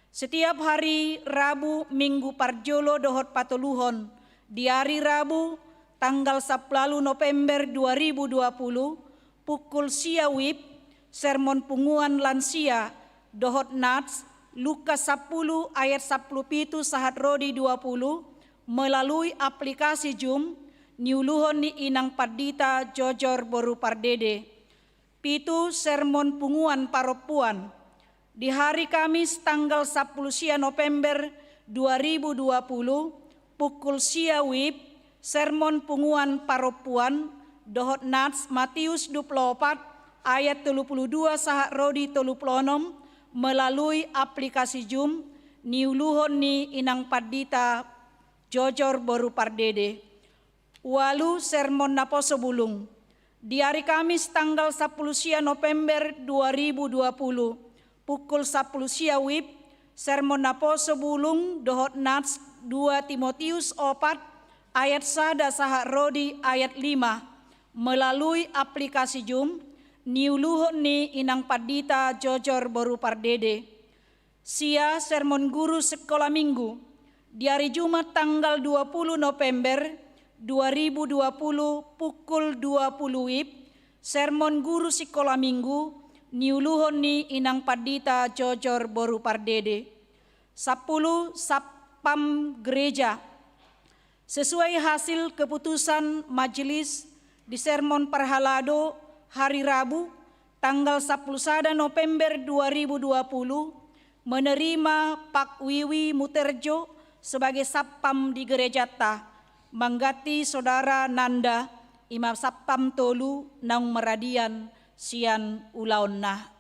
Setiap hari Rabu Minggu parjolo dohot patoluhon, di ari Rabu tanggal sampulu ualu November dua ribu dua pulu, pukul sia wib, sermon punguan lansia dohot nats, Lukas sampulu ayat sampulu pitu sahat ro di dua pulu, melalui aplikasi Zoom, niuluhon ni Inang Pandita Jojor boru Pardede. Pitu, sermon punguan parompuan. Di hari Kamis tanggal sampulu sia November dua ribu dua pulu, pukul sia wib, sermon punguan parompuan dohot nats Matius dua pulu opat ayat tolu pulu dua sahat ro di tolu pulu onom, melalui aplikasi Zoom, niuluhon ni inang pandita Jojor boru Pardede. Ualu, sermon naposo bulung. Di ari Kamis tanggal sampulu sia November dua ribu dua puluh, pukul sampulu sia wib, sermon naposo bulung dohot nats dua Timotius opat ayat sada sahat ro di ayat lima, melalui aplikasi Zoom, niuluhon ni inang pandita Jojor boru Pardede. Sia, sermon guru sekolah minggu. Di ari Jumat tanggal dua puluh November dua ribu dua puluh pukul dua puluh wib, sermon guru sekolah minggu niuluhon ni inang pandita Jojor boru Pardede. Sampulu, satpam gereja. Sesuai hasil keputusan majelis di sermon parhalado hari Rabu, tanggal sampulu sada November dua ribu dua puluh, menerima Pak Wiwi Muterjo sebagai satpam di gerejata, mangganti saudara Nanda, i ma satpam tolu naung maradian sian ulaonna.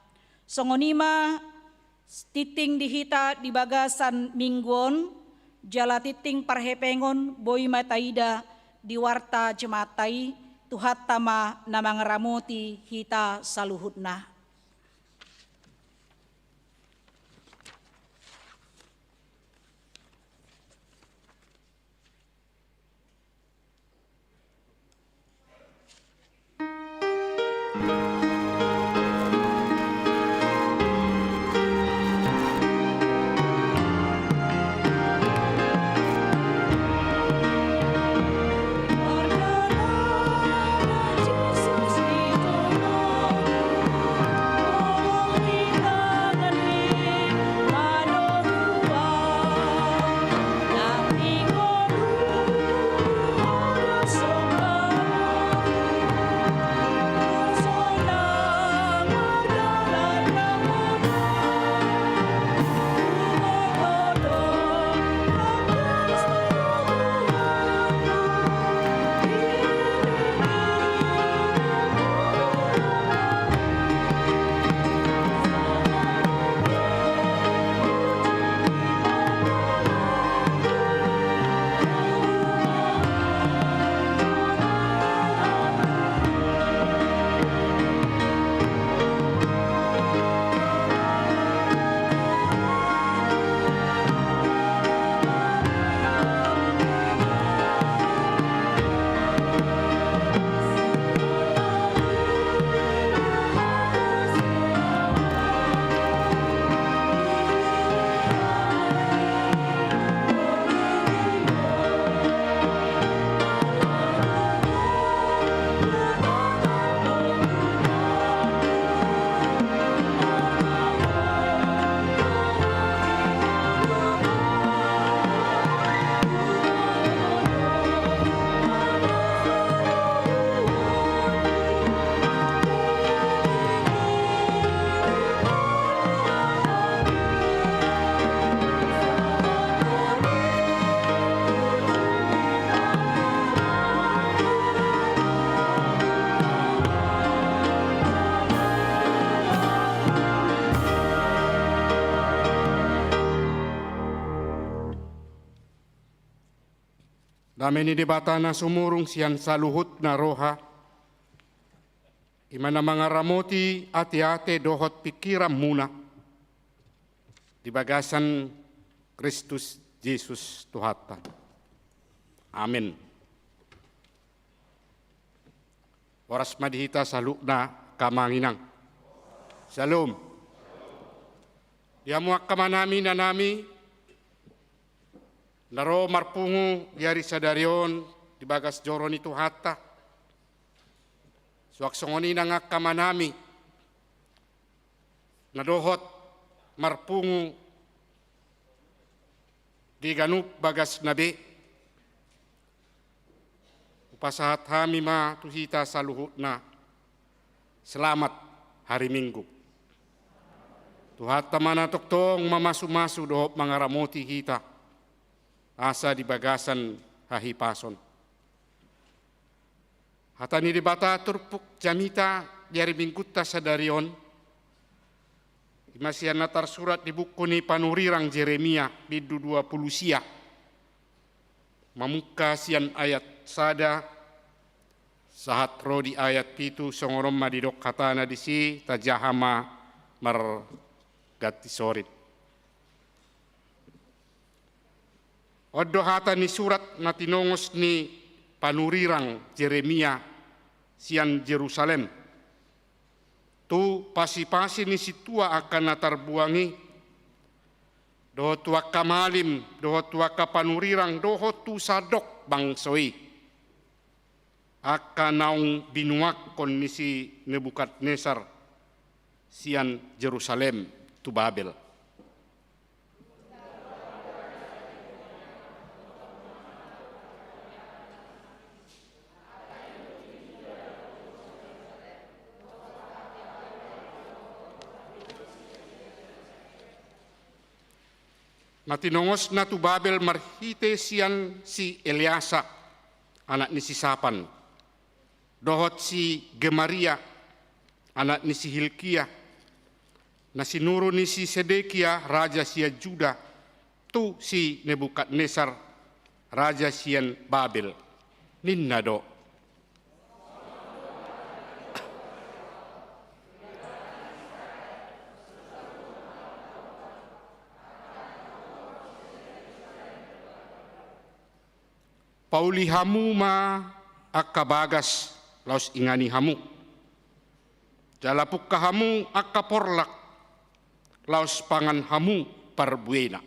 Songon i ma tinting di hita di bagasan minggu on, jala tinting parhepengon boi ma taida di warta jemaat i. Tuhanta ma na mangaramoti hita saluhutna. Dame ni Debata na sumurung sian saluhutna roha, i ma na mangaramoti ateate dohot pingkiranmuna di bagasan Kristus Jesus Tuhanta. Amen. Horas ma di hita saluhutna, angka amang inang. Syalom. Di hamu angka amanami, inanami, na ro marpungu di ari sadari on di bagas joro ni Tuhanta. Suang songon i nang angka amanami na dohot marpungu di ganup bagasna be. Hupasahat hami ma tu hita saluhutna, selamat hari Minggu. Tuhanta ma na tongtong mamasumasu dohot mangaramoti hita, asa di bagasan hahipason. Hata ni Debata turpuk jamita di ari Minggunta sadari on, I ma sian na tarsurat di buku ni panurirang Jeremia, bindu dua pulu sia. Mamungka sian ayat sada, sahat ro di ayat pitu, songon on ma didok hatana disi, tajaha ma marganti sorin. On do hata ni surat na tinongos ni panurirang Jeremia sian Jerusalem. Tu pasipasi ni sintua angka na tarbuang i, dohot tu angka malim, dohot tu angka panurirang, dohot tu sandok bangso i. Angka naung binuangkon ni si Nebukadnesar sian Jerusalem tu Babel. Na tinongosna tu Babel marhite sian si Eleasa, anak ni si Sapan, dohot si Gemaria, anak ni si Hilkia, na sinuru ni si Sedekia, raja sian Juda, tu si Nebukadnesar, raja sian Babel. Ninna do: Pauli hamu ma angka bagas laos ingani hamu. Jala pungka hamu angka porlak laos pangan hamu parbuena.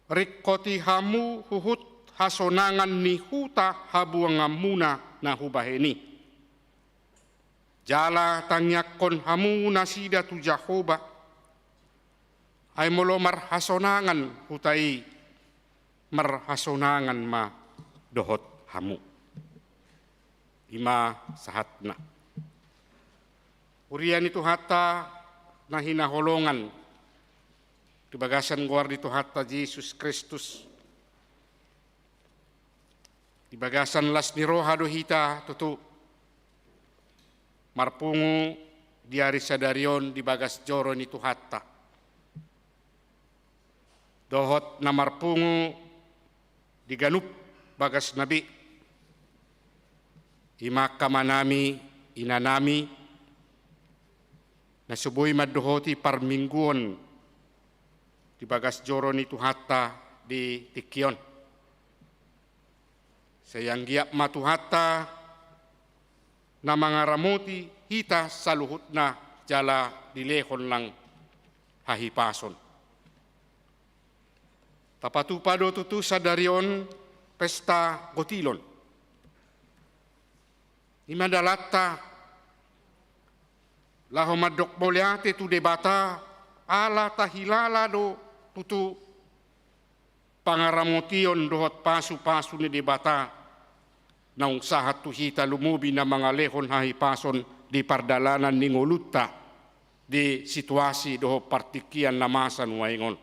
Ringkoti hamu huhut hasonangan ni huta habuanganmuna na hubahen i. Jala tangiangkon hamu nasida tu Jahowa. Ai molo marhasonangan huta i, marhasonangan ma dohot hamu. I ma sahatna. Huria ni Tuhanta na hinaholongan di bagasan goar ni Tuhanta Jesus Kristus, di bagasan las ni roha do hita tutu marpungu di ari sadari on di bagas joro ni Tuhanta. Dohot na marpungu di ganup bagasna be, i ma angka amanami, inanami, na so boi mandohoti parmingguon di bagas joro ni Tuhanta di tingki on. Sai anggiat ma Tuhanta na mangaramoti hita saluhutna jala dilehon nang hahipason. Tapatupa do tutu sadari on pesta gotilon. I ma dalanta laho mandok mauliate tu Debata, ala tahilala do tutu pangaramotion dohot pasupasu ni Debata naung sahat tu hita, lumobi na mangalehon hahipason di pardalanan ni ngolunta di situasi dohot partingkian na masa nuaeng on.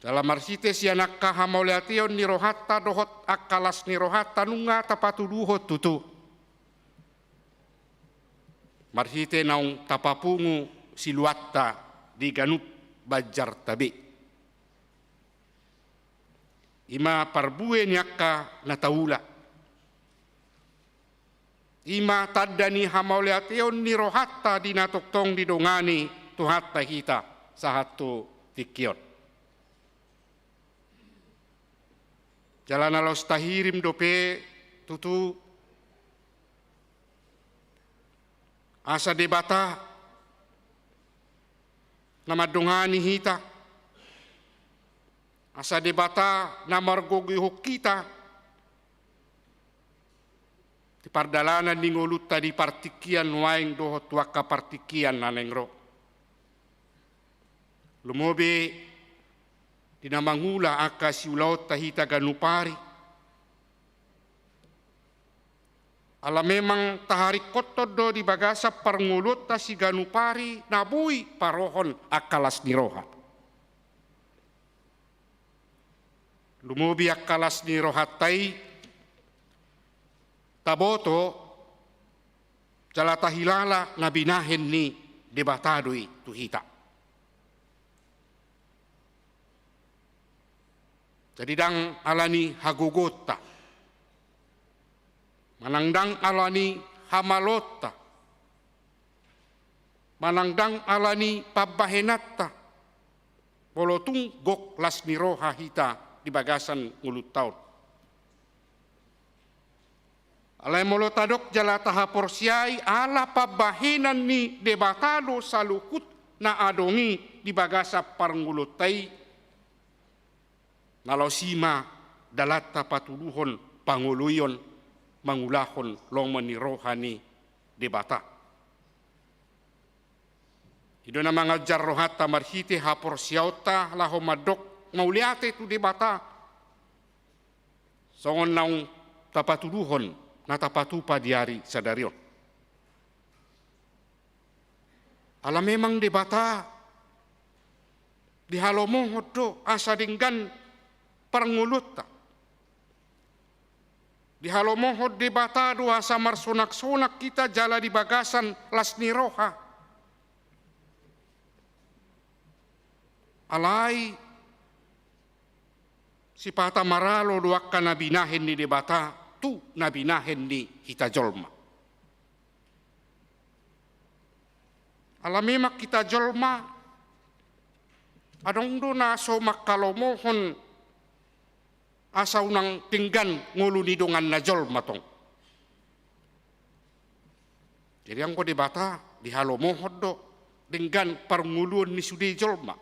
Jala marhite sian angka hamauliateon ni rohanta dohot angka las ni rohanta nunga tapatuduhon tutu, marhite naung tapapungu siluanta di ganup banjarta be. I ma parbue ni angka na taula. I ma tanda ni hamauliateon ni rohanta di na tongtong didongani Tuhanta hita sahat tu tingki on. Jala na laos tahirim dope tutu asa Debata na mandongani hita, asa Debata na margogoihon hita di pardalanan ni ngolunta di partingkian nuaeng dohot tu angka partingkian na naeng ro. Lumobi di na mangula angka siulaonta hita ganup ari, Ala memang taharingkothon do di bagasan parngoluonta siganup ari na boi parohon angka las ni roha. Lumobi angka las ni rohanta i, taboto jala tahilala na binahen ni Debata do i tu hita. Jadi ndang ala ni hagogoonta, manang ndang ala ni hamaloonta, manang ndang ala ni pambahenanta, molo tung gok las ni roha hita di bagasan ngolunta on. Alai molo tadok jala tahaporseai, ala pambahenan ni Debata do saluhut na adong i di bagasan parngoluonta i, na laos i ma dalanta patuduhon pangoloion mangulahon lomo ni roha ni Debata. I do na manganjar rohanta marhite haporseaonta laho mandok mauliate tu Debata, songon naung tapatuduhon na tapatupa di ari sadari on. Ala memang Debata dihalomohon do asa denggan parngoluonta. Dihalomohon Debata do asa marsonangsonan hita jala di bagasan las ni roha. Alai sipata maralo do angka na binahen ni Debata tu na binahen ni hita jolma. Ala memang hita jolma, adong do na so manghalomohon asa unang denggan ngolu ni donganna jolma tong. Jadi anggo Debata dihalomohon do denggan parngoluon ni sude jolma.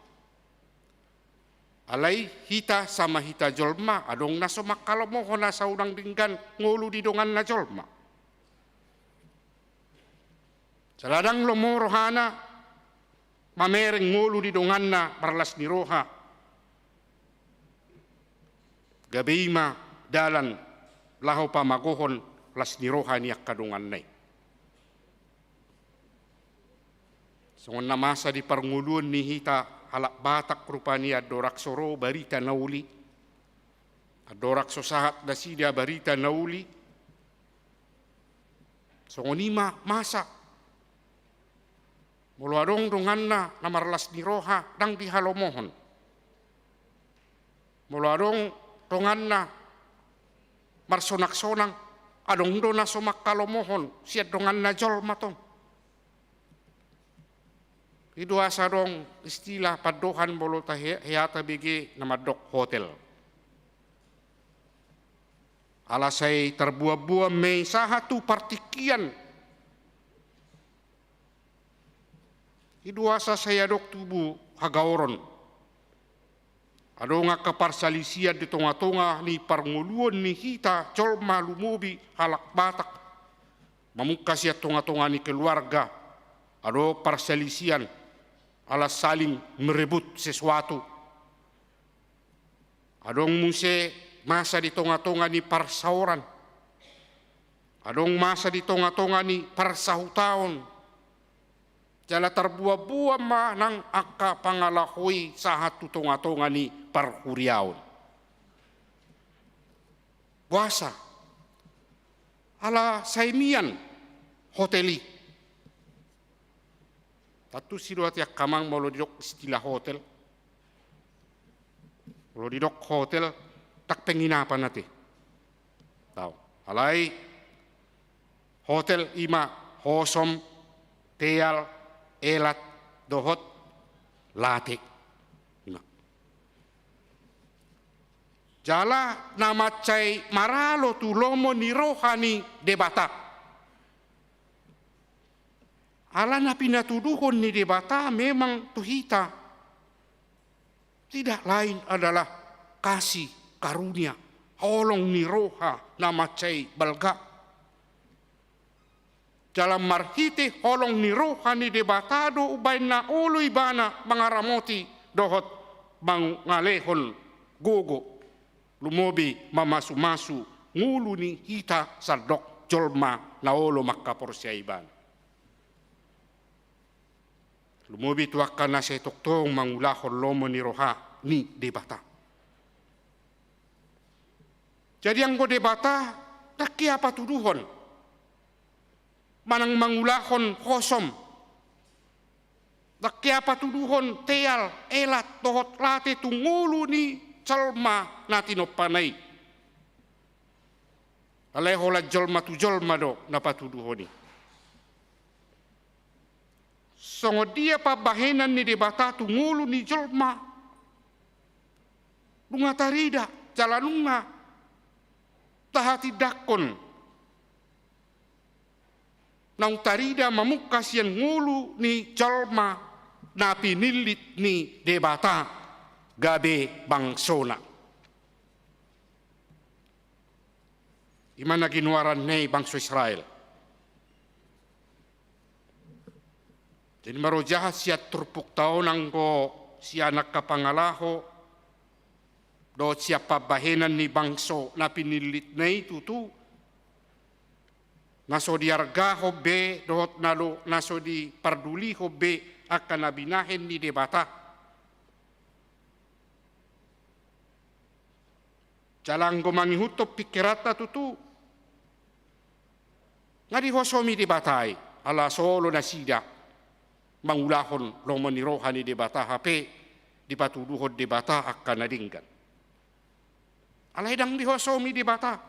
Alai hita sama hita jolma, adong na so manghalomohon asa unang denggan ngolu ni donganna jolma. Jala ndang lomo rohana mamereng ngolu ni donganna marlas ni roha. Gabe i ma dalan laho pamagohon las ni roha ni angka donganna i. Songon na masa di parngoluon ni hita halak Batak rupani andorang so ro barita na uli, andorang so sahat nasida barita na uli. Songon i ma masa. Molo adong donganna na marlas ni roha, ndang dihalomohon. Molo adong donganna marsonaksonang, adong do na so manghalomohon sian donganna jolma tong. I do asa adong istilah pandohan molo tahe-, hea tabege na mandok hotel. Ala sai tarboanboan ma i sahat tu partingkian. I do asa sai adong tubu hagaoron. Adong angka parsalisian di tongatonga ni parngoluon ni hita jolma lumobi halak Batak. Mamungka sian tongatonga ni keluarga. Adong parsalisian ala saling merebut sesuatu. Adong muse masa di tongatonga ni parsaoran. Adong masa di tongatonga ni parsahutaon. Jala tarboanboan ma nang angka pangalaho i sahat tu tongatonga ni parhuriaon. Boasa? Ala sai mian hotel i. Tantu sidohot i angka amang molo didok istilah hotel. Molo didok hotel, ndang penginapan ate. Tau. Alai hotel i ma hosom, teal, elat, dohot late. I ma. Jala na mansai maralo tu lomo ni roha ni Debata. Ala na pinatuduhon ni Debata memang tu hita tidak lain adalah kasih karunia, holong ni roha na mansai balga. Jala marhite holong ni roha ni Debata do umbaen na olo ibana mangaramoti dohot mangalehon gogo, lumobi mamasumasu ngolu ni hita sandok jolma na olo mangkaporseai ibana. Lumobi tu angka na sai tongtong mangulahon lomo ni roha ni Debata. Jadi anggo Debata, ndang hea patuduhon manang mangulahon hosom, ndang hea patuduhon teal, elat, dohot late tu ngolu ni jolma na tinompana i. Alai holan jolma tu jolma do na patuduhon i. Songon dia pambahenan ni Debata tu ngolu ni jolma, nunga tarida, jala nunga tahatindangkon naung tarida mamungka sian ngolu ni jolma na pinillit ni Debata gabe bangsona. I ma na ginoaranna i bangso Israel. Jadi marojahan sian turpukta on anggo sian angka pangalaho dohot sian pambahenan ni bangso na pinillitna i tutu, na so diargahon be dohot na lo, na so dipardulihon be angka na binahen ni Debata. Jala anggo mangihuthon pingkiranta tutu, nga dihosomi Debata i, ala so olo nasida mangulahon lomo ni roha ni Debata hape dipatuduhon Debata angka na denggan. Alai ndang dihosomi Debata.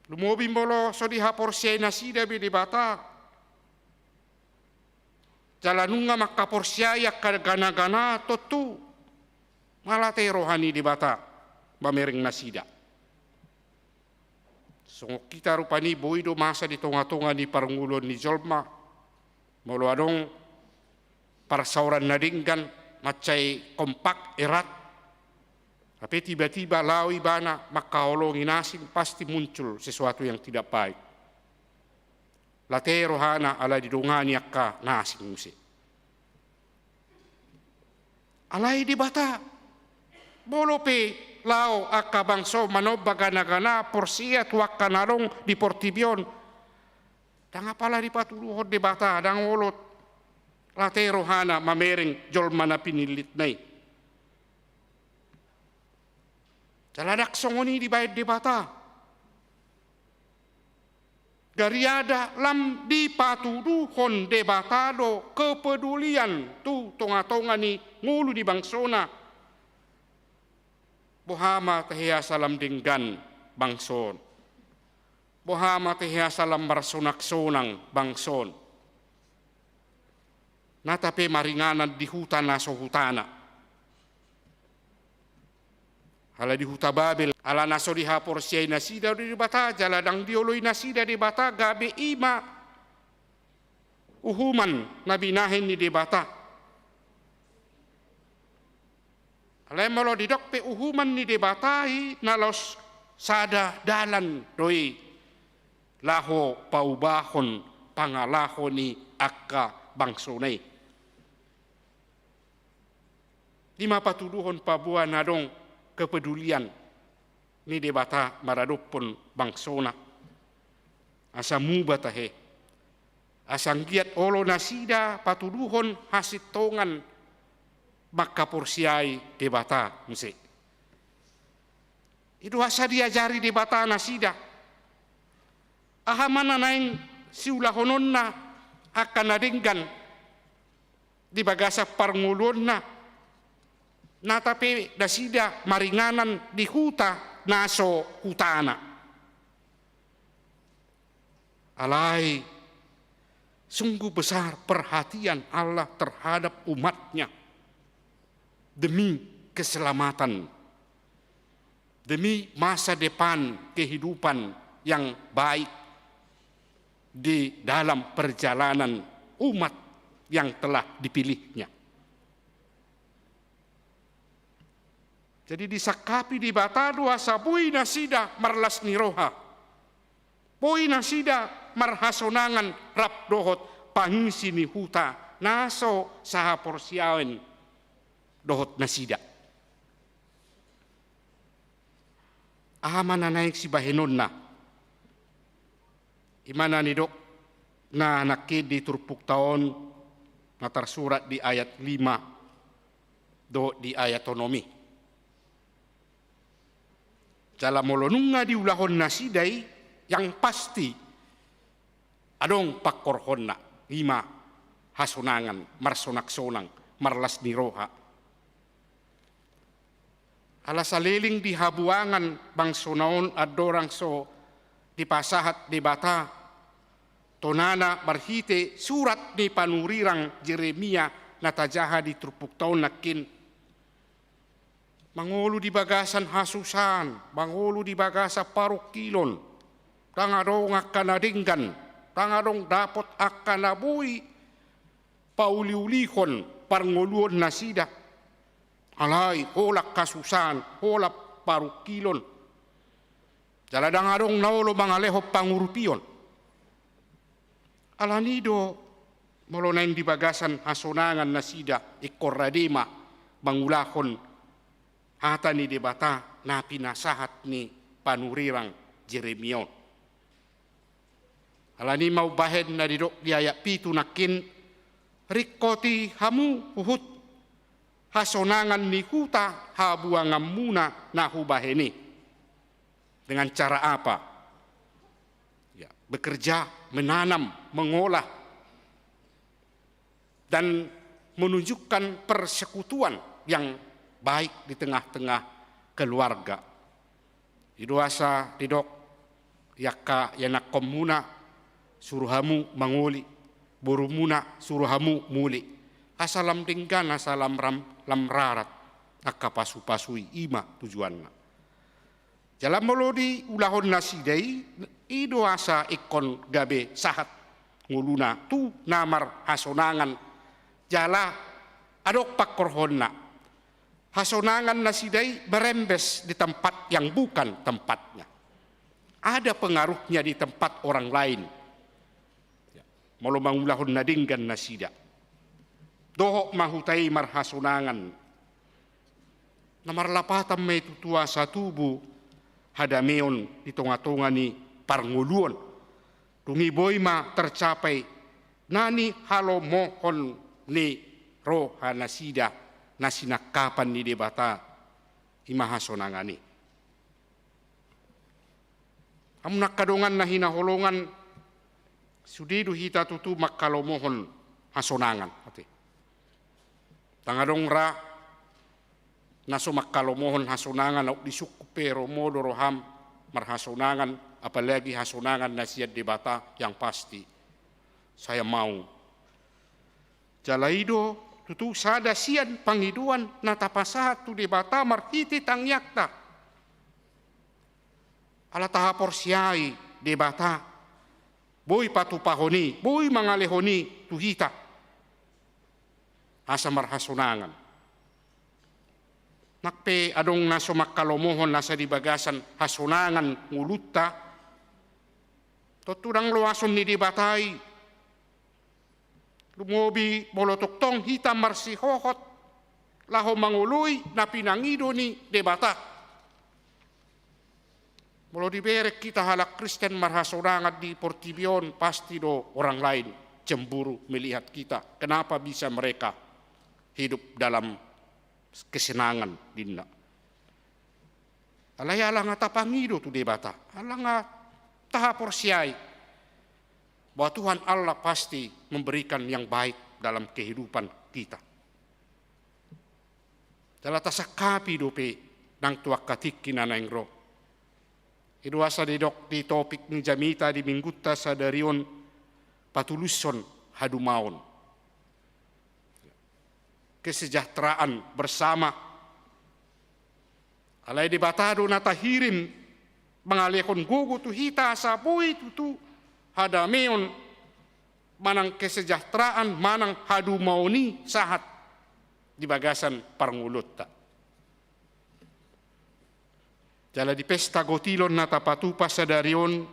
Lumobi molo so dihaporseai nasida be Debata, jala nunga mangkaporseai angka ganagana, tontu ma late roha ni Debata mamereng nasida. Songon hita rupani boi do masa di tongatonga ni parngoluon ni jolma, molo adong parsaoran na denggan mansai kompak, erat, hape tibatiba laho ibana mangkaholongi na asing, pasti muncul sesuatu yang tidak baik. Late rohana ala didongani angka na asing muse. Alai Debata, molo pe laho angka bangso manomba ganagana porsea tu angka na adong di portibi on, ndang apala dipatuduhon Debata, ndang olo late rohana mamereng jolma na pinillitna i. Jala ndang songon i dibaen Debata. Gariada lam dipatuduhon Debata do kepedulian tu tongatonga ni ngolu ni bangsona. Boha ma tahe asa lam denggan bangso on. Boha ma tahe asa lam marsonaksonang bangso on. Nata pe maringanan di huta na so hutana. Ala di huta Babel, ala na so dihaporseai nasida do Debata, jala ndang dioloi nasida Debata, gabe i ma uhuman na binahen ni Debata. Alai molo didok pe uhuman ni Debata i, na laos sada dalan do i laho paubahon pangalaho ni angka bangsona i. I ma patuduhon paboa na adong kepedulian ni Debata maradophon bangsona. Asa muba tahe. Asa anggiat olo nasida patuduhon hasintongan mangkaporseai Debata muse. I do asa diajari Debata nasida. Aha ma na naeng siulahononna angka na denggan di bagasan parngoluonna, nata pe nasida maringanan di huta na so hutana. Alai sungguh besar perhatian Allah terhadap umatnya demi keselamatan, demi masa depan kehidupan yang baik di dalam perjalanan umat yang telah dipilihnya. Jadi disangkapi Debata do asa boi nasida marlas ni roha, boi nasida marhasonangan rap dohot pangisi ni huta na so sahaporseaon dohot nasida. Aha ma na naeng sibahenonna? I ma na nidokna nangkin di turpukta on na tarsurat di ayat lima dohot di ayat onom i. Jala molo nunga diulahon nasida i, yang pasti adong pangkorhonna, i ma hasonangan, marsonaksonang, marlas ni roha. Ala saleleng di habuangan bangsona on andorang so dipasahat Debata tonana marhite surat ni panurirang Jeremia na tajaha di turpukta on nangkin. Mangolu di bagasan hasusaan, mangolu di bagasan parungkilon, ndang adong angka na denggan, ndang adong dapot angka na boi pauliulihon parngoluon nasida. Alai holan hasusaan, holan parungkilon. Jala ndang adong na olo mangalehon pangurupion. Alani do molo naeng di bagasan hasonangan nasida ingkon rade ma mangulahon hata ni Debata na pinasahat ni panurirang Jeremia on. Alani ma umbahen na didok di ayat pitu nangkin, ringkoti hamu huhut hasonangan ni huta habuanganmuna na hubahen i. Dengan cara apa? Ya, bekerja, menanam, mengolah, dan menunjukkan persekutuan yang baik di tengah-tengah keluarga. I do asa didok, angka ianakkonmuna suru hamu mangoli, borumuna suru hamu muli. Asa lam denggan, asa lam ram, lam rarat angka pasupasu i, i ma tujuanna. Jala molo diulahon nasida i, i do asa ingkon gabe sahat ngoluna tu na marhasonangan. Jala adong pangkorhonna. Hasonangan nasida i merembes di tempat yang bukan tempatnya. Ada pengaruhnya di tempat orang lain. Ya, molo mangulahon na denggan nasida. Dohot ma huta i marhasonangan. Na marlapatan ma i tutu asa tubu hadameon di tongatonga ni parngoluon. Dung i boi ma tercapai na nihalomohon ni roha nasida na sinangkapan ni Debata, i ma hasonangan i. Hamu angka dongan na hinaholongan, sude do hita tutu manghalomohon hasonangan, ate. Ndang adong ra na so manghalomohon hasonangan, aut disungkun pe romodo roham marhasonangan, apalagi hasonangan na sian Debata, yang pasti saya mau. Jala i do tutu sada sian pangidoan na tapasahat tu Debata marhite tangiangta. Ala tahaporseai Debata boi patupahon i, boi mangalehon i tu hita asa marhasonangan. Nang pe adong na so manghalomohon asa di bagasan hasonangan ngolunta, tontu ndang loason ni Debata i. Lumobi molo tongtong hita marsihohot laho mangoloi na pinangido ni Debata. Molo dibereng hita halak Kristen marhasonangan di portibi on, pasti do orang lain cemburu melihat kita. Kenapa bisa mereka hidup dalam kesenangan, ninna. Alai ala nga tapangido tu Debata, ala nga tahaporseai bahwa Tuhan Allah pasti memberikan yang baik dalam kehidupan kita. Jala tasangkapi dope nang tu angka tingki na naeng ro. I do asa didok di topik ni jamita di minggunta sadari on, patulushon hadumaon. Kesejahteraan bersama. Alai Debata do na tahirim mangalehon gogo tu hita asa boi tutu hadameon manang kesejahteraan manang hadumaon i sahat di bagasan parngoluonta. Jala di pesta gotilon na tapatupa sadari on,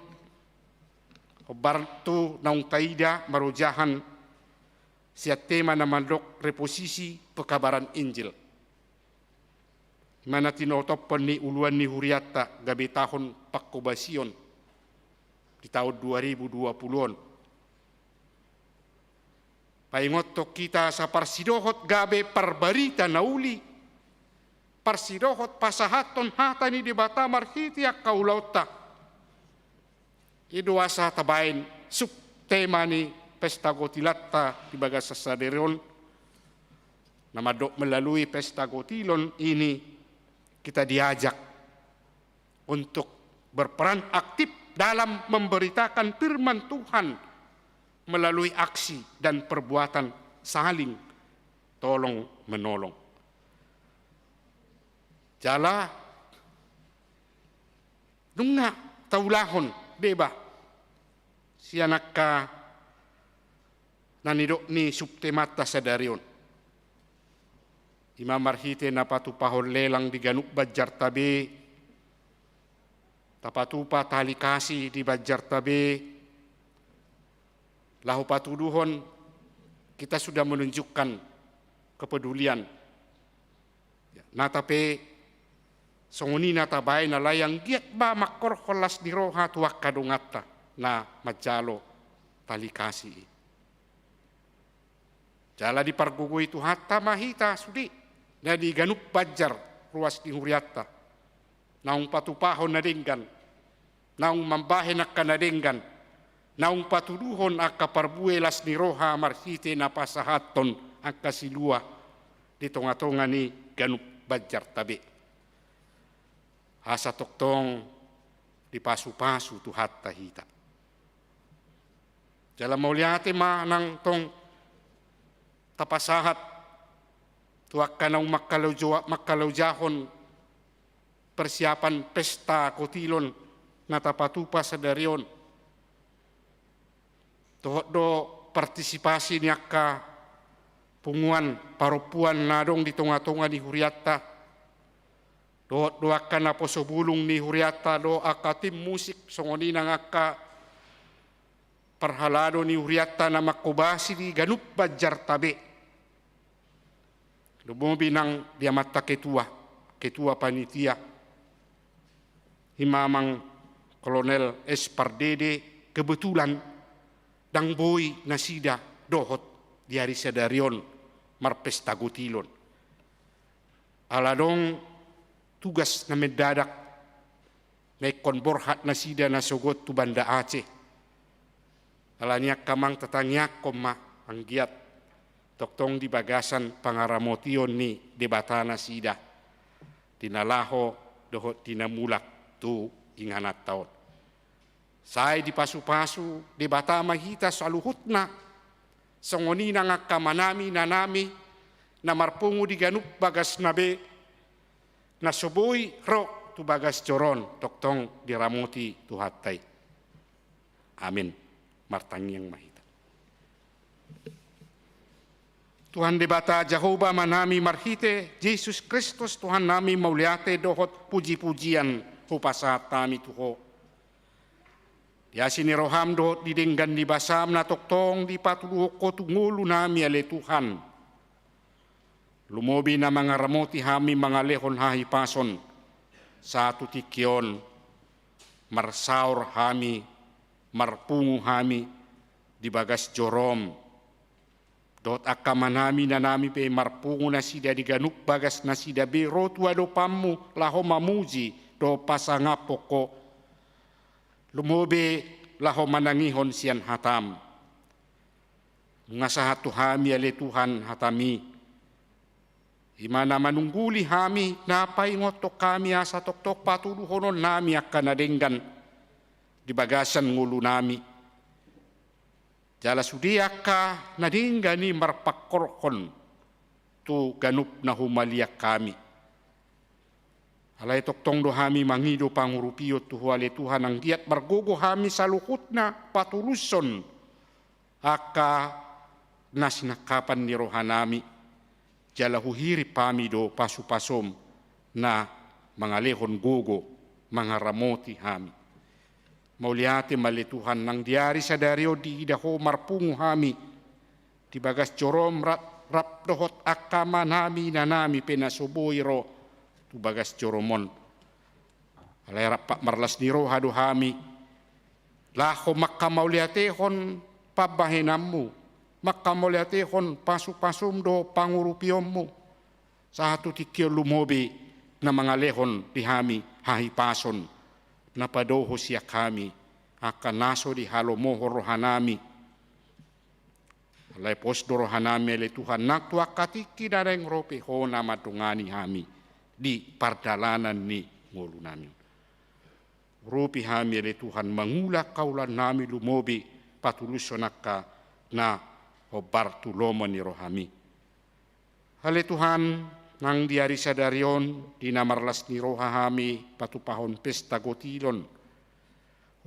hombar tu naung taida marojahan sian tema na mandok reposisi pekabaran Injil. Ima na tinotophon ni uluan ni hurianta gabe taon pangkobasion di taon dua ribu dua puluh on. Paingothon hita asa parsidohot gabe parbarita na uli, parsidohot pasahathon hata ni Debata marhite angka ulaonta. I do asa tabaen subtema ni pesta gotilanta di bagasan sadari on, na mandok melalui pesta gotilon ini kita diajak untuk berperan aktif dalam memberitakan firman Tuhan melalui aksi dan perbuatan saling tolong menolong. Jala nunga taulahon deba sian angka na nidok ni subtemanta sadari on. Ima marhite na patupahon lelang di ganup banjarta be, tapatupa tali kasih di banjarta be, laho patuduhon kita sudah menunjukkan kepedulian. Ya, nata pe songon i na tabaen alai anggiat ma mangkorhon las ni roha tu angka donganta na manjalo tali kasih i. Jala dipargogoi Tuhanta ma hita sude na di ganup banjar ruas ni hurianta, naung patupahon na denggan, naung mambahen angka na denggan, naung patuduhon angka parbue las ni roha marhite na pasahathon angka silua di tongatonga ni ganup banjarta be. Asa tongtong dipasupasu Tuhanta hita. Jala mauliate ma nang tong tapasahat tu angka naung mangkalaujo-, mangkalaujahon persiapan pesta gotilon na tapatupa sadari on. Dohot do partisipasi ni angka punguan parompuan na adong di tongatonga ni hurianta. Dohot do angka naposo bulung ni hurianta do angka tim musik songon i nang angka parhalado ni hurianta na mangkobasi di ganup banjarta be. Lumobi nang di amanta ketua, ketua panitia, ima amang Kolonel S Pardede, kebetulan ndang boi nasida dohot di ari sadari on marpesta gotilon. Ala adong tugas na mendadak na ingkon borhat nasida na sogot tu Banda Aceh. Alani i angka amang, tatangiangkon ma anggiat tongtong di bagasan pangaramotion ni Debata nasida di na laho dohot di na mulak tu ingananta on. Sai dipasupasu Debata ma hita saluhutna, songon i nang angka amanami, inanami na marpungu di ganup bagasna be, na so boi ro tu bagas joro on, tongtong diramoti Tuhanta i. Amin. Martangiang ma hita. Tuhan Debata Jahowa Amanami, marhite Jesus Kristus Tuhannami, mauliate dohot pujipujian hupasahat hami tu Ho. Di asi ni roham dohot di denggan ni basam na tongtong dipatuduhon Ho tu ngolunami, ale Tuhan. Lumobi na mangaramoti hami mangalehon hahipason, sahat tu tingki on marsaor hami, marpungu hami di bagas jorom. Dohot angka amanami, inanami pe marpungu nasida di ganup bagas nasida be ro tu adopanmu laho mamuji dohot pasangaphon Ho. Lumobi laho manangihon sian hatam. Nunga sahat tu hami, ale Tuhan, hatami. Ima na manungguli hami, na paingothon hami asa tongtong patuduhononnami angka na denggan di bagasan ngolunami. Jala sude angka na denggan i marpangkorhon tu ganup na humaliang hami. Alai tongtong do hami mangido pangurupion tu Ho, ale Tuhan, anggiat margogo hami saluhutna patulushon angka na sinangkapan ni rohanami, jala huhirim hami do pasupasom na mangalehon gogo mangaramoti hami. Mauliate ma, ale Tuhan, nang di ari sadari on diida Ho marpungu hami di bagas jorom rap, rap dohot angka amanami, inanami pe na so boi ro tu bagas joroMon. Alai rap marlas ni roha do hami laho mangkamauliatehon pambahenanMu, mangkamauliatehon pasupasuM dohot pangurupionMu, sahat tu tingki on lumobi na mangalehon di hami hahipason, na padohot sian hami angka na so dihalomohon rohanami. Alai pos do rohanami ale Tuhan nang tu angka tingki na naeng ro pe Ho na mandongani hami di pardalanan ni ngolunami. Urupi hami ale Tuhan mangula angka ulaonnami, lumobi patulushon angka na hombar tu lomo ni rohaMi. Ale Tuhan, nang di ari sadari on di na marlas ni roha hami patupahon pesta gotilon,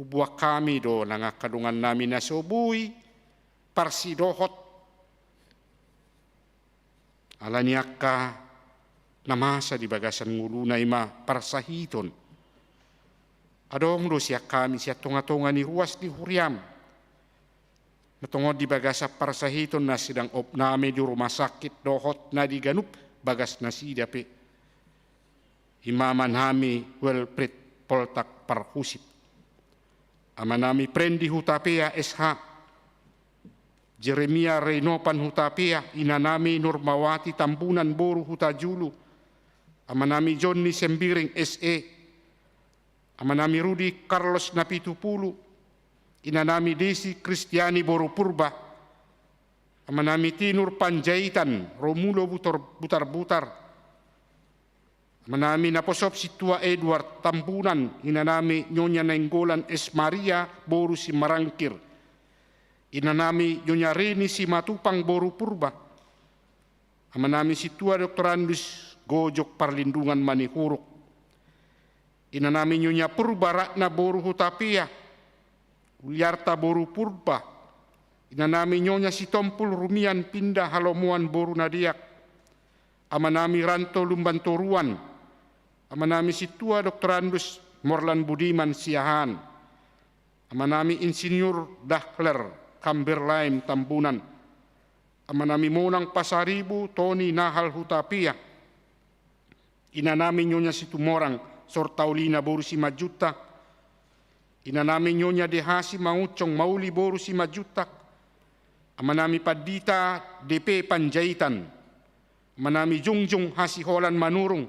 huboan hami do nang angka dongannami na so boi parsidohot ala ni angka na masa di bagasan ngoluna, i ma parsahiton. Adong do sian hami sian tongatonga ni ruas ni huriaM, na tongon di bagasan parsahiton na sedang opname di rumah sakit dohot na di ganup bagasnasida pe, i ma amanami Wilfried Poltak Parhusip, amanami Prendi Hutapea S H, Jeremia Reinopan Hutapea, inanami Nurmawati Tambunan boru Hutajulu, amanami Jonni Sembiring S E, amanami Rudi Carlos Napitupulu, inanami Desi Kristiani boru Purba, amanami Tinur Panjaitan Romulo Butar-, Butarbutar, amanami naposo Sintua Edward Tambunan, inanami Nyonya Nainggolan S Maria boru Simarangkir, inanami Nyonya Rini Simatupang boru Purba, amanami Sintua Doktorandus Gojok Parlindungan Manihuruk, inanami Nyonya Purba Ratna boru Hutapea, Uliarta boru Purba, inanami Nyonya Sitompul Rumian Pinda Halomoan boru Nadeak, amanami Ranto Lumbantoruan, amanami Sintua Doktorandus Morlan Budiman Siahaan, amanami Insinyur Dahler Kamberlain Tambunan, amanami Monang Pasaribu Toni Nahal Hutapea, inanami Nyonya Situmorang Sortaulina boru Simanjuntak, inanami Nyonya Dehasi Manguncong Mauli boru Simanjuntak, amanami Pandita D P Panjaitan, amanami Jongjong Hasiholan Manurung,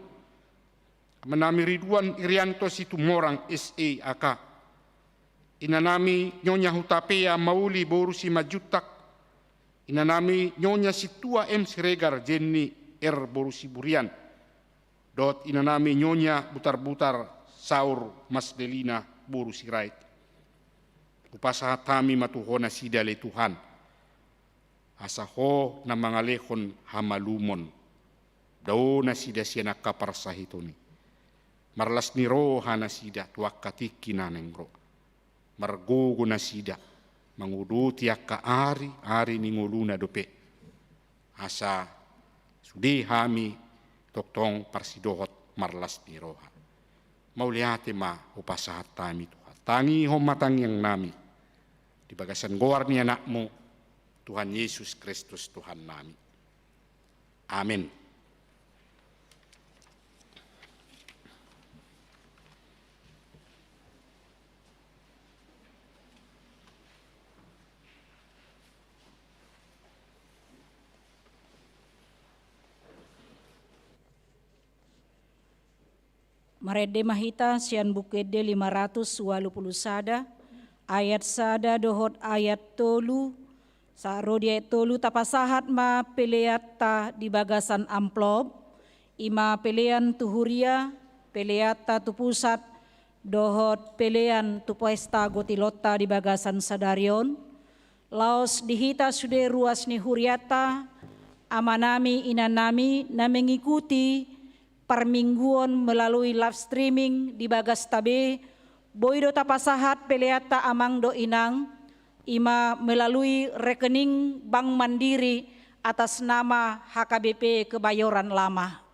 amanami Ridwan Irianto Situmorang S E A K, inanami Nyonya Hutapea Mauli boru Simanjuntak, inanami Nyonya Sintua M Siregar Jenni R boru Siburian, dohot inanami Nyonya Butarbutar Saur Masdelina boru Sirait. Hupasahat hami ma tu Ho nasida ale Tuhan, asa Ho na mangalehon hamalumon. Dao nasida sian angka parsahiton i. Marlas ni roha nasida tu angka tingki na naeng ro. Margogo nasida manguduti angka ari, ari ni ngoluna dope. Asa sude hami tongtong parsidohot marlas ni roha. Mauliate ma hupasahat hami Tuhan. Tangihon ma tangiangnami di bagasan goar ni AnakMu, Tuhan Yesus Kristus Tuhannami. Amen. Marende ma hita sian Buku Ende lima ratus ualu pulu sada, ayat sada dohot ayat tolu, sahat ro di ayat tolu. Tapasahat ma peleanta di bagasan amplop, i ma pelean tu huria, peleanta tu pusat, dohot pelean tu pesta gotilonta di bagasan sadari on. Laos di hita sude ruas ni hurianta, amanami, inanami, na mengikuti parmingguon melalui live streaming di bagasta be, boi do tapasahat peleanta amang dohot inang, i ma melalui rekening Bank Mandiri atas nama H K B P Kebayoran Lama.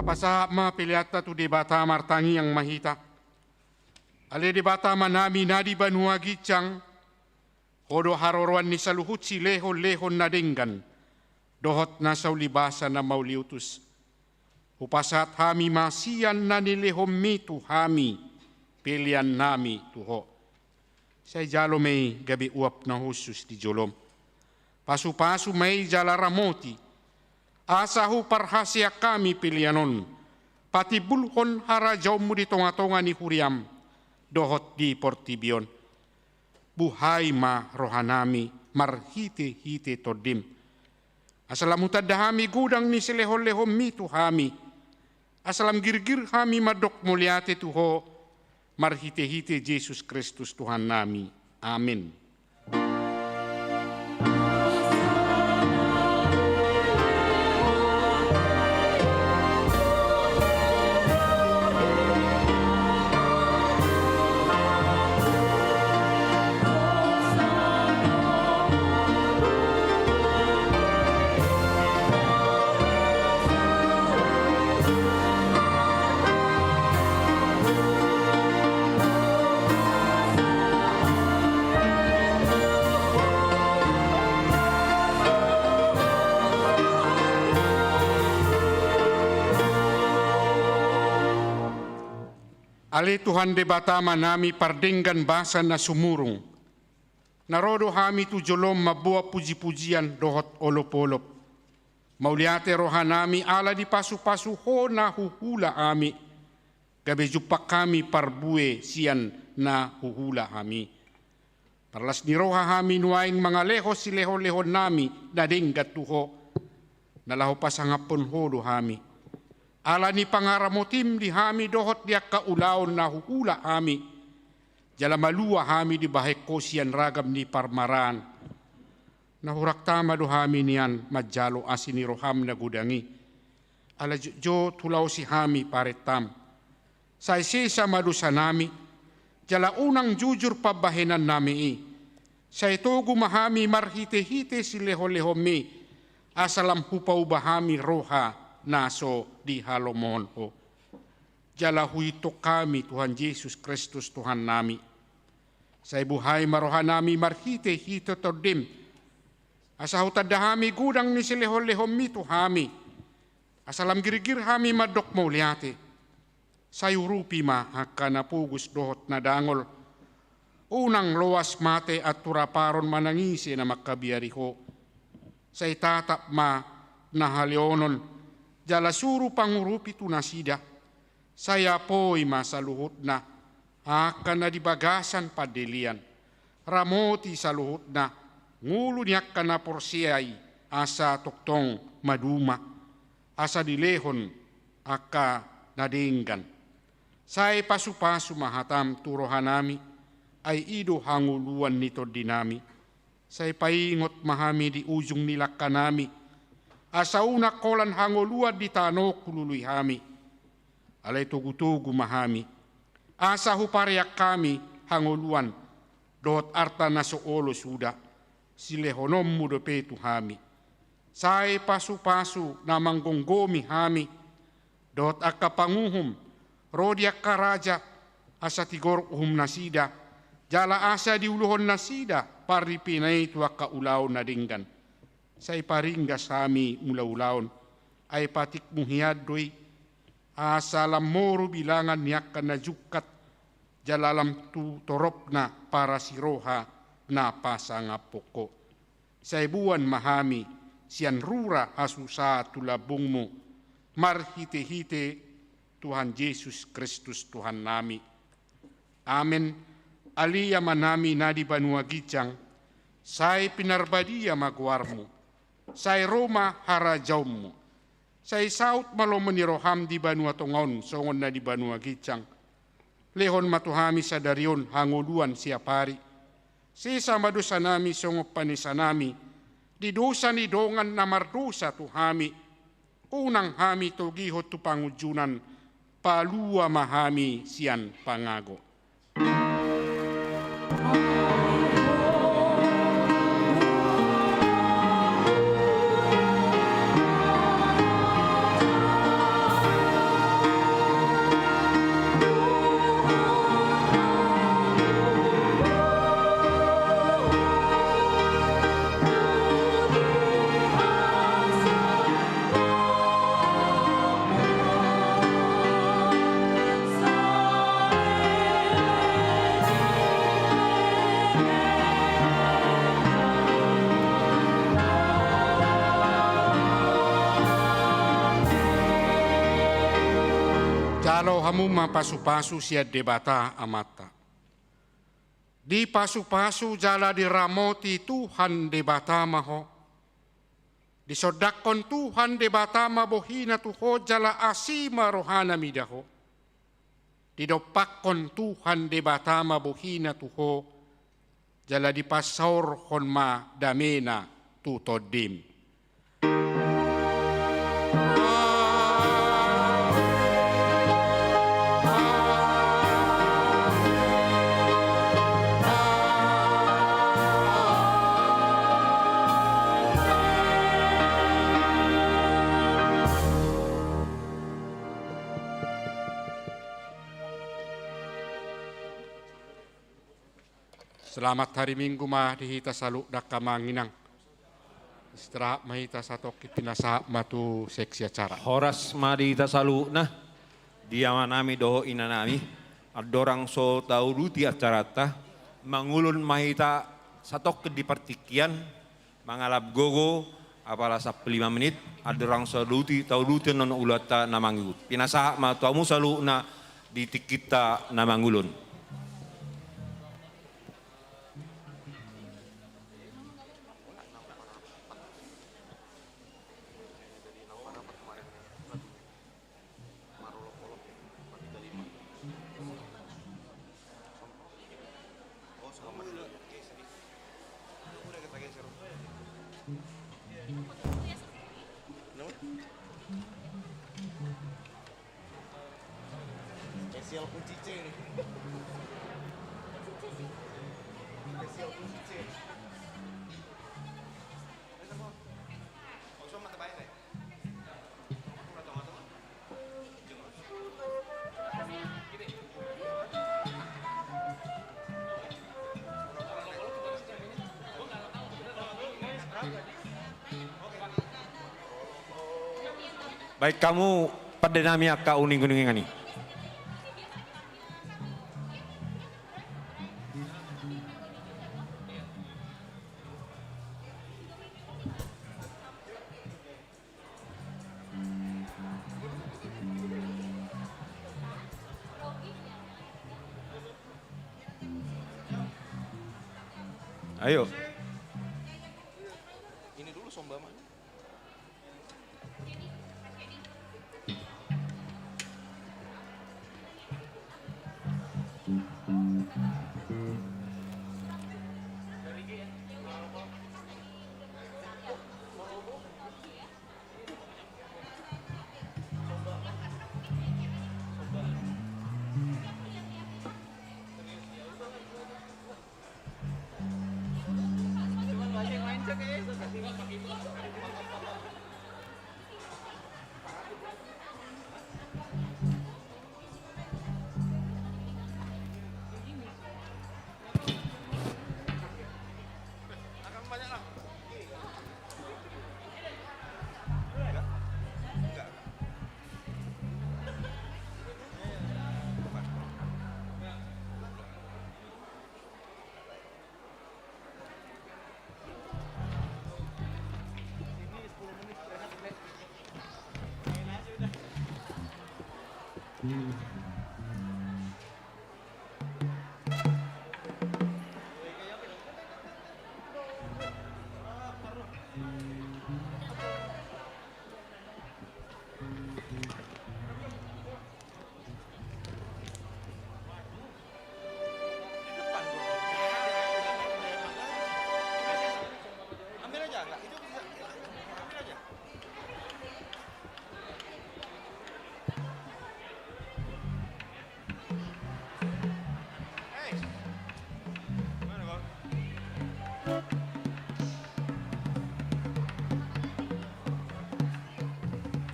Pasahat ma peleanta tu Debata, martangiang ma hita. Ale Debata Amanami na di banua ginjang, Ho do haroroan ni saluhut silehonlehon na denggan dohot na saulibasa na mauliutus. Hupasahat hami ma sian na nilehonMi tu hami peleannami tu Ho. Sai jalo ma i gabe uap na hushus di joloM. Pasupasu ma i jala ramoti, asa huparhaseang hami pelean on patimbulhon harajaonMu di tongatonga ni huriaM dohot di portibi on. Buhai ma rohanami marhitehite TondiM, asa lam hutanda hami godang ni silehonlehonMi tu hami, asa lam girgir hami mandok mauliate tu Ho, marhitehite Jesus Kristus Tuhannami. Amen. Ale Tuhan Debata Amanami pardenggan basa na sumurung, na ro do hami tu joloM mamboan pujipujian dohot olopolop. Mauliate rohanami ala dipasupasu Ho na huhula hami, gabe jumpang hami parbue sian na huhula hami. Parlas ni roha hami nuaeng mangalehon silehonlehonnami na denggan tu Ho, na laho pasangaphon Ho do hami. Ala ni pangaramotiM di hami dohot di angka ulaon na huhula hami, jala malua hami dibahen Ho sian ragam ni parmaraan. Na hurang tama do hami nian manjalo asi ni rohaM na godang i. Ala jotjot hulaosi hami parentam. Sai sesa ma dosanami, jala unang jujur pambahenannami i. Sai togu ma hami marhitehite silehonlehonMi, asa lam hupauba hami roha na so dihalomohon Ho. Jala huitong hami Tuhan Jesus Kristus Tuhannami. Sai buhai ma rohanami marhitehite TondiM, asa hutanda hami godang ni silehonlehonMi tu hami, asa lam girgir hami mandok mauliate. Sai urupi ma angka na pogos dohot na dangol. Unang loas mate antuaparon manang ise na mangkabiari Ho. Sai tatap ma na haleonon, jala suru pangurupi tu nasida. Sai apoi ma saluhutna angka na di bagasan pandelean. Ramoti saluhutna ngolu ni angka na porsea i, asa tongtong maduma, asa dilehon angka na denggan. Sai pasupasu ma hataM tu rohanami, ai i do hangoluan ni tondinami. Sai paingot ma hami di ujung ni langkanami, asa unang holan hangoluan di tano hulului hami. Alai togutogu ma hami, asa hupareang hami hangoluan dohot arta na so olo suda, silehononMu dope tu hami. Sai pasupasu na manggomgomi hami, dohot angka panguhum, ro di angka raja, asa tigor uhumnasida, jala asa diuluhon nasida parripena i tu angka ulaon na denggan. Sai paringgas hami mulaulaon, ai patikMu hian do i, asa lam moru bilangan ni angka na jungkat, jala lam tu toropna parasiroha na pasangaphon Ho. Sai boan ma hami sian rura hasusaan tu lambungMu, marhitehite Tuhan Jesus Kristus Tuhannami. Amen. Ale Amanami na di banua ginjang, sai pinarbadia ma goarMu, sai ro ma harajaonMu, sai saut ma lomo ni rohaM di banua tonga on songon na di banua ginjang. Lehon ma tu hami sadari on hangoluan siapari. Sesa ma dosanami songon panesanami di dosa ni dongan na mardosa tu hami. Unang hami togihon tu pangunjunan, palua ma hami sian pangago. Alo hamu ma pasupasu sian Debata Amanta. Dipasupasu jala diramoti Tuhan Debata ma ho. Disondangkon Tuhan Debata ma bohina tu ho jala asi ma rohana mida ho. Didompakkon Tuhan Debata ma bohina tu ho jala dipasaorhon ma damena tu tondim. Selamat hari Minggu ma di hita saluhutna angka amang inang. Istirahat ma hita satongkin, pinasahat ma tu seksi acara. Horas ma di hita saluhutna. Di amanami dohot inanami, andorang so tauduti acaranta, mangulon ma hita satongkin di partingkian, mangalap gogo, apala sampulu lima menit, andorang so tauduti, tauduti annon ulaonta na mangihut. Pinasahat ma tu hamu saluhutna di tingkinta na mangulon. Spesial kunci C nih. Spesial kunci C. Baen hamu pande nami angka uning-uningan i. Ayo. Ini dulu somba mak.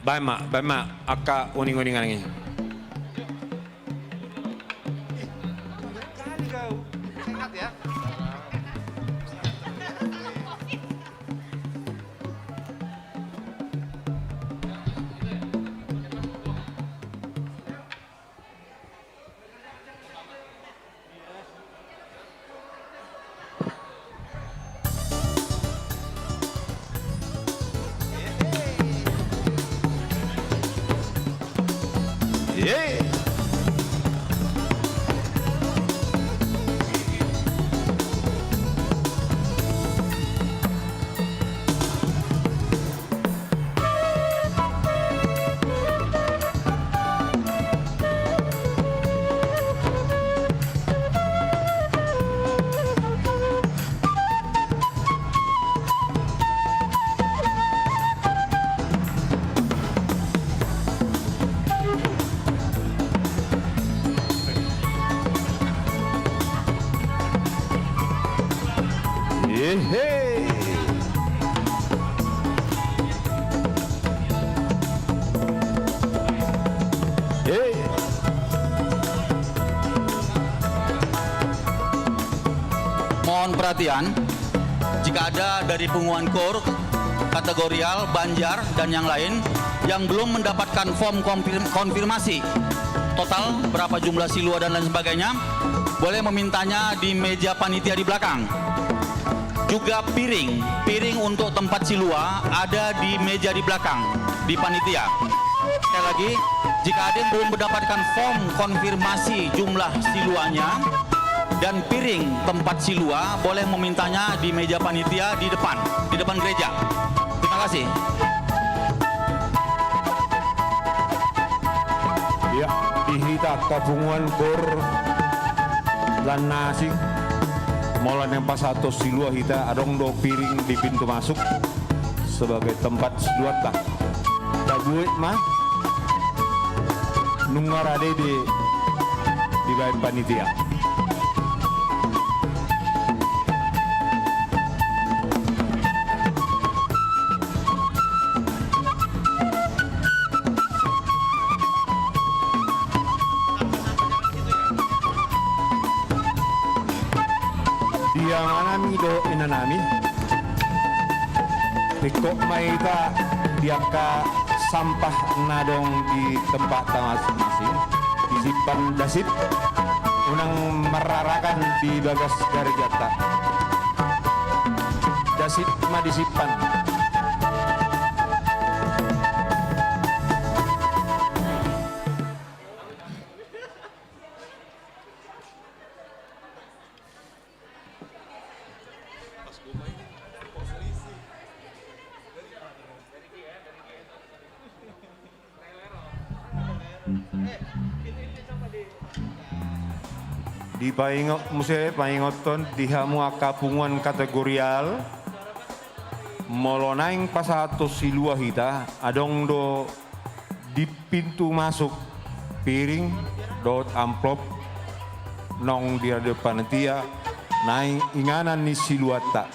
Baen ma, baen ma angka uning-uningan i. Hehe. Hei. Mohon perhatian, jika ada dari punguan KOR, kategorial, Banjar, dan yang lain, yang belum mendapatkan form konfirm-, konfirmasi total berapa jumlah silua dan lain sebagainya, boleh memintanya di meja panitia di belakang. Juga piring, piring untuk tempat silua ada di meja di belakang, di panitia. Sekali lagi, jika ada yang belum mendapatkan form konfirmasi jumlah siluanya dan piring tempat silua, boleh memintanya di meja panitia di depan, di depan gereja. Terima kasih. Ya, di hita angka punguan KOR Lanasing, molo naeng pasahathon silua hita, adong do piring di pintu masuk sebagai tempat siluanta. Tabuat ma, nunga rade di, dibaen panitia. Di amanami dohot inanami, tingkos ma hita di angka sampah na adong di tempatna masing-masing, disimpan dasip, unang mararakan di bagas garejanta. Dasip ma disimpan. Dipaingot muse, paingothon di hamu angka punguan kategorial, molo naeng pasahathon silua hita, adong do di pintu masuk piring dohot amplop naung dirade panitia, naeng inganan ni siluanta.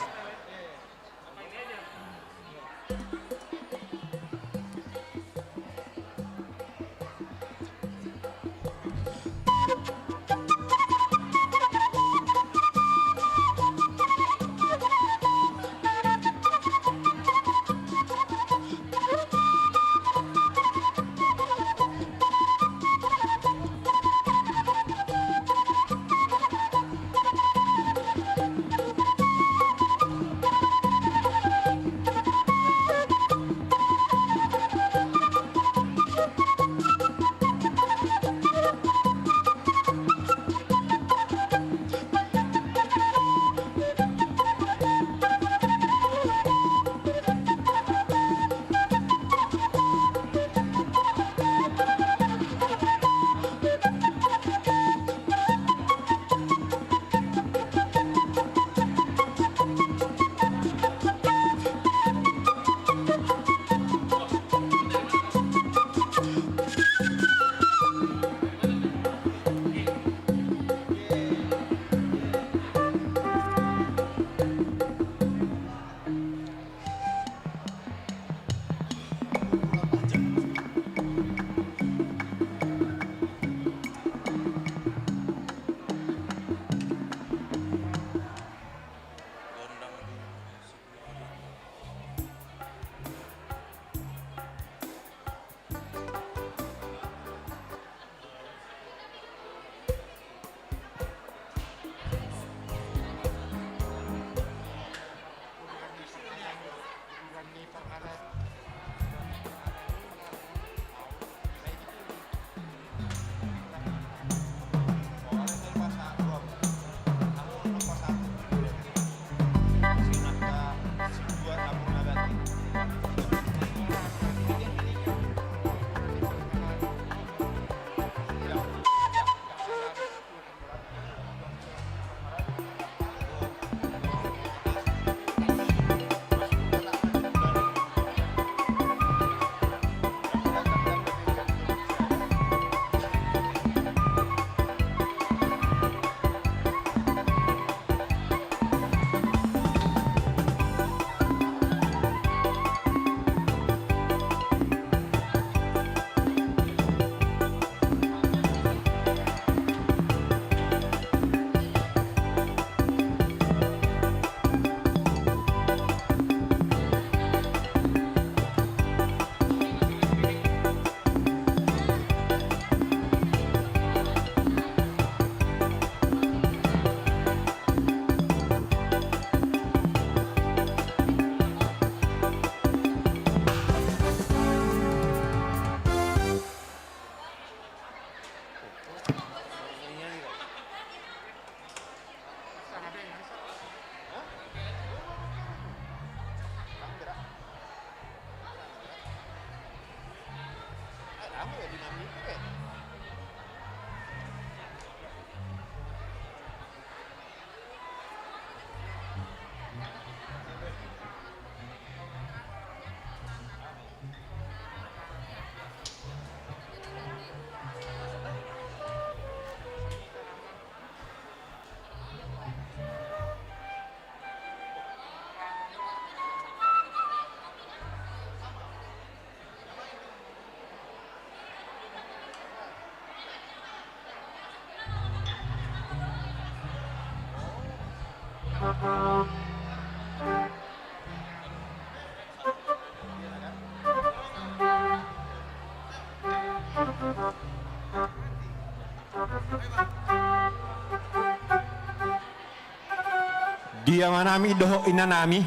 Di amanami dohot inanami,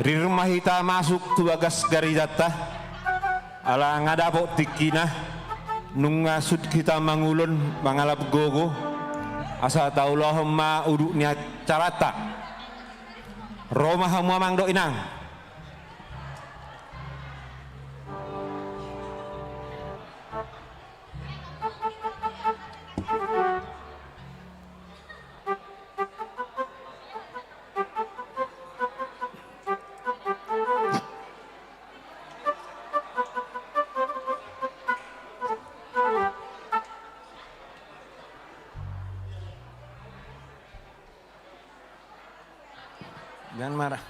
ririm ma hita masuk tu bagas garejanta, ala nga dapot tingkina, nunga sut hita mangulon mangalap gogo, asa taulahon ma udut ni acaranta. Ro ma hamu amang dohot inang. Jangan marah.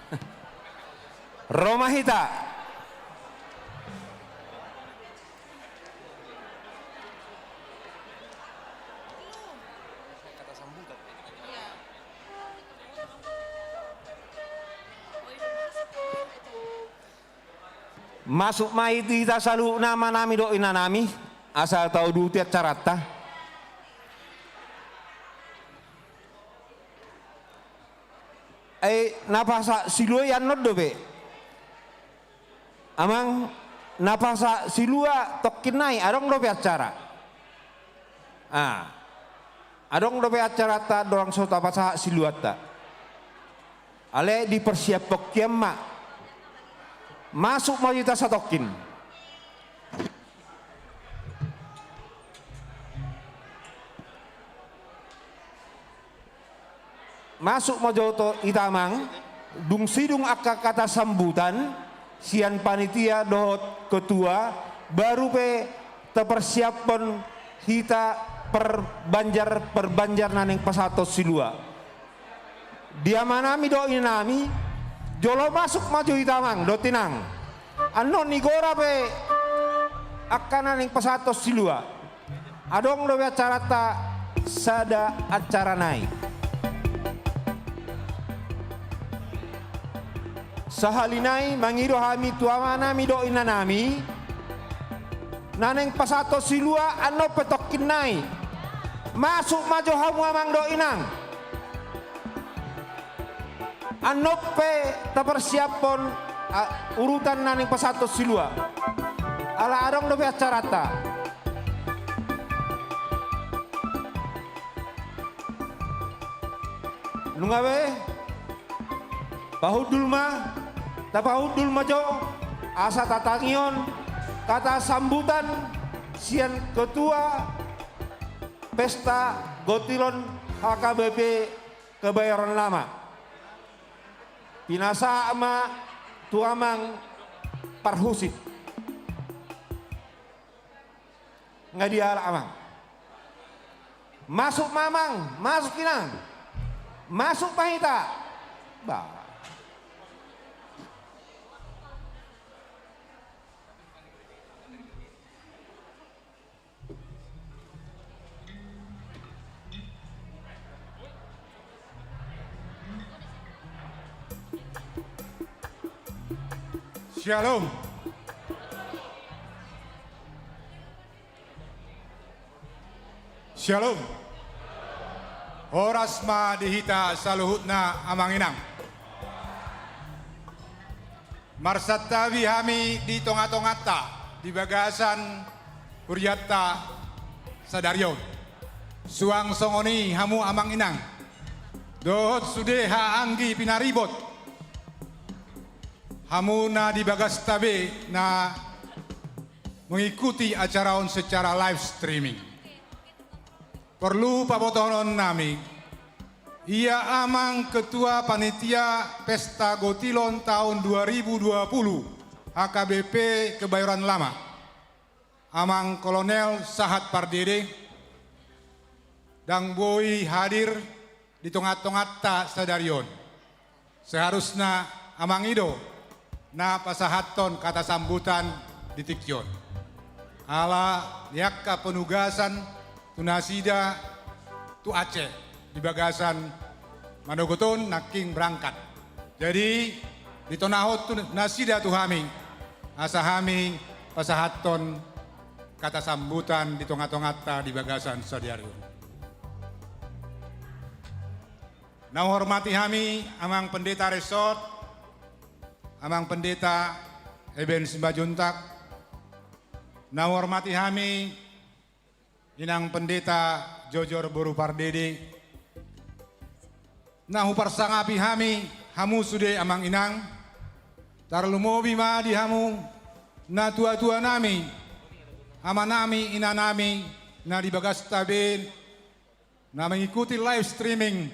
Ro ma hita. Masuk ma hita saluhutna amanami dohot inanami, asa tauduti acaranta. Ai na pasahat silua i annon dope. Amang, na pasahat silua tongkin nai, adong dope acara. Ah. Adong dope acaranta, ndang so tapasahat siluanta. Alai dipersiaphon hian ma. Masuk ma hita satongkin. Masuk ma jo hita amang, dung sidung angka kata sambutan sian panitia dohot ketua, baru pe tapersiaphon hita parbanjar, parbanjar na naeng pasahathon silua. Di amanami dohot inanami, jolo masuk ma jo hita amang dohot inang. Annon igora pe angka na naeng pasahathon silua. Adong dope acaranta sada acara nai. Sahali nai mangido hami tu amanami dohot inanami, na naeng pasahathon silua annon pe tongkin nai. Masuk ma jo hamu amang dohot inang. Annon pe tapersiaphon, a, urutan na naeng pasahathon silua. Ala adong dope acaranta. Nunga be, pahundul ma, tapahundul ma jo, asa tatangihon kata sambutan sian ketua Pesta Gotilon H K B P Kebayoran Lama. Pinasahat ma tu amang parhusip. Nga dialap amang. Masuk ma amang, masuk inang. Masuk ma hita. Bah. Syalom. Syalom. Horas ma di hita saluhutna amang inang. Marsantabi hami di tongatonganta, di bagasan hurianta sadari on. Suang songon i hamu amang inang dohot sude haha anggi pinaribot, hamu na di bagasta be na mengikuti acara on secara live streaming. Perlu pabotohonon nami, ia amang Ketua Panitia Pesta Gotilon tahun dua ribu dua puluh H K B P Kebayoran Lama, Amang Kolonel Sahat Pardede, ndang boi hadir di tonga-tonganta sadari on. Seharusna amang i do na pasahathon kata sambutan di tingki on. Ala ni angka penugasan tu nasida tu Aceh di bagasan manogot on nangkin berangkat. Jadi, ditonahon tu nasida tu hami, asa hami pasahathon kata sambutan di tonga-tonganta di bagasan sadari on. Na huhormati hami Amang Pendeta Resort, Amang Pendeta Eben Simanjuntak, na huhormati hami Inang Pendeta Jojor boru Pardede, na huparsangapi hami hamu sude amang inang, tarlumobi ma di hamu natua-tua nami, ama nami, ina nami, na di bagasta be, na mengikuti live streaming,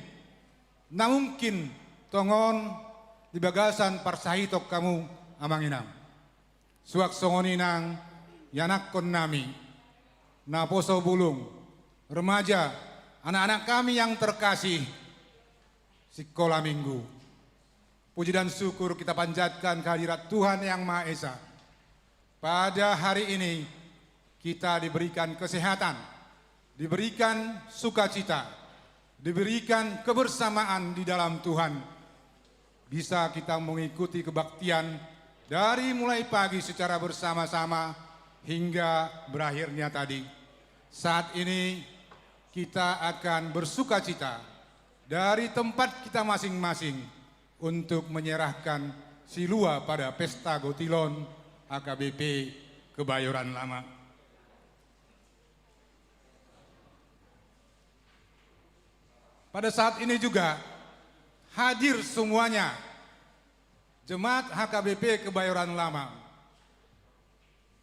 na mungkin tongon di bagasan parsahiton hamu amang inang. Suang songon i nang ianakkon nami, naposo bulung, remaja, anak-anak kami yang terkasih, sikola minggu. Puji dan syukur kita panjatkan kehadirat Tuhan Yang Maha Esa. Pada hari ini kita diberikan kesehatan, diberikan sukacita, diberikan kebersamaan di dalam Tuhan. Bisa kita mengikuti kebaktian dari mulai pagi secara bersama-sama hingga berakhirnya tadi. Saat ini kita akan bersukacita dari tempat kita masing-masing untuk menyerahkan silua pada Pesta Gotilon H K B P Kebayoran Lama. Pada saat ini juga hadir semuanya jemaat H K B P Kebayoran Lama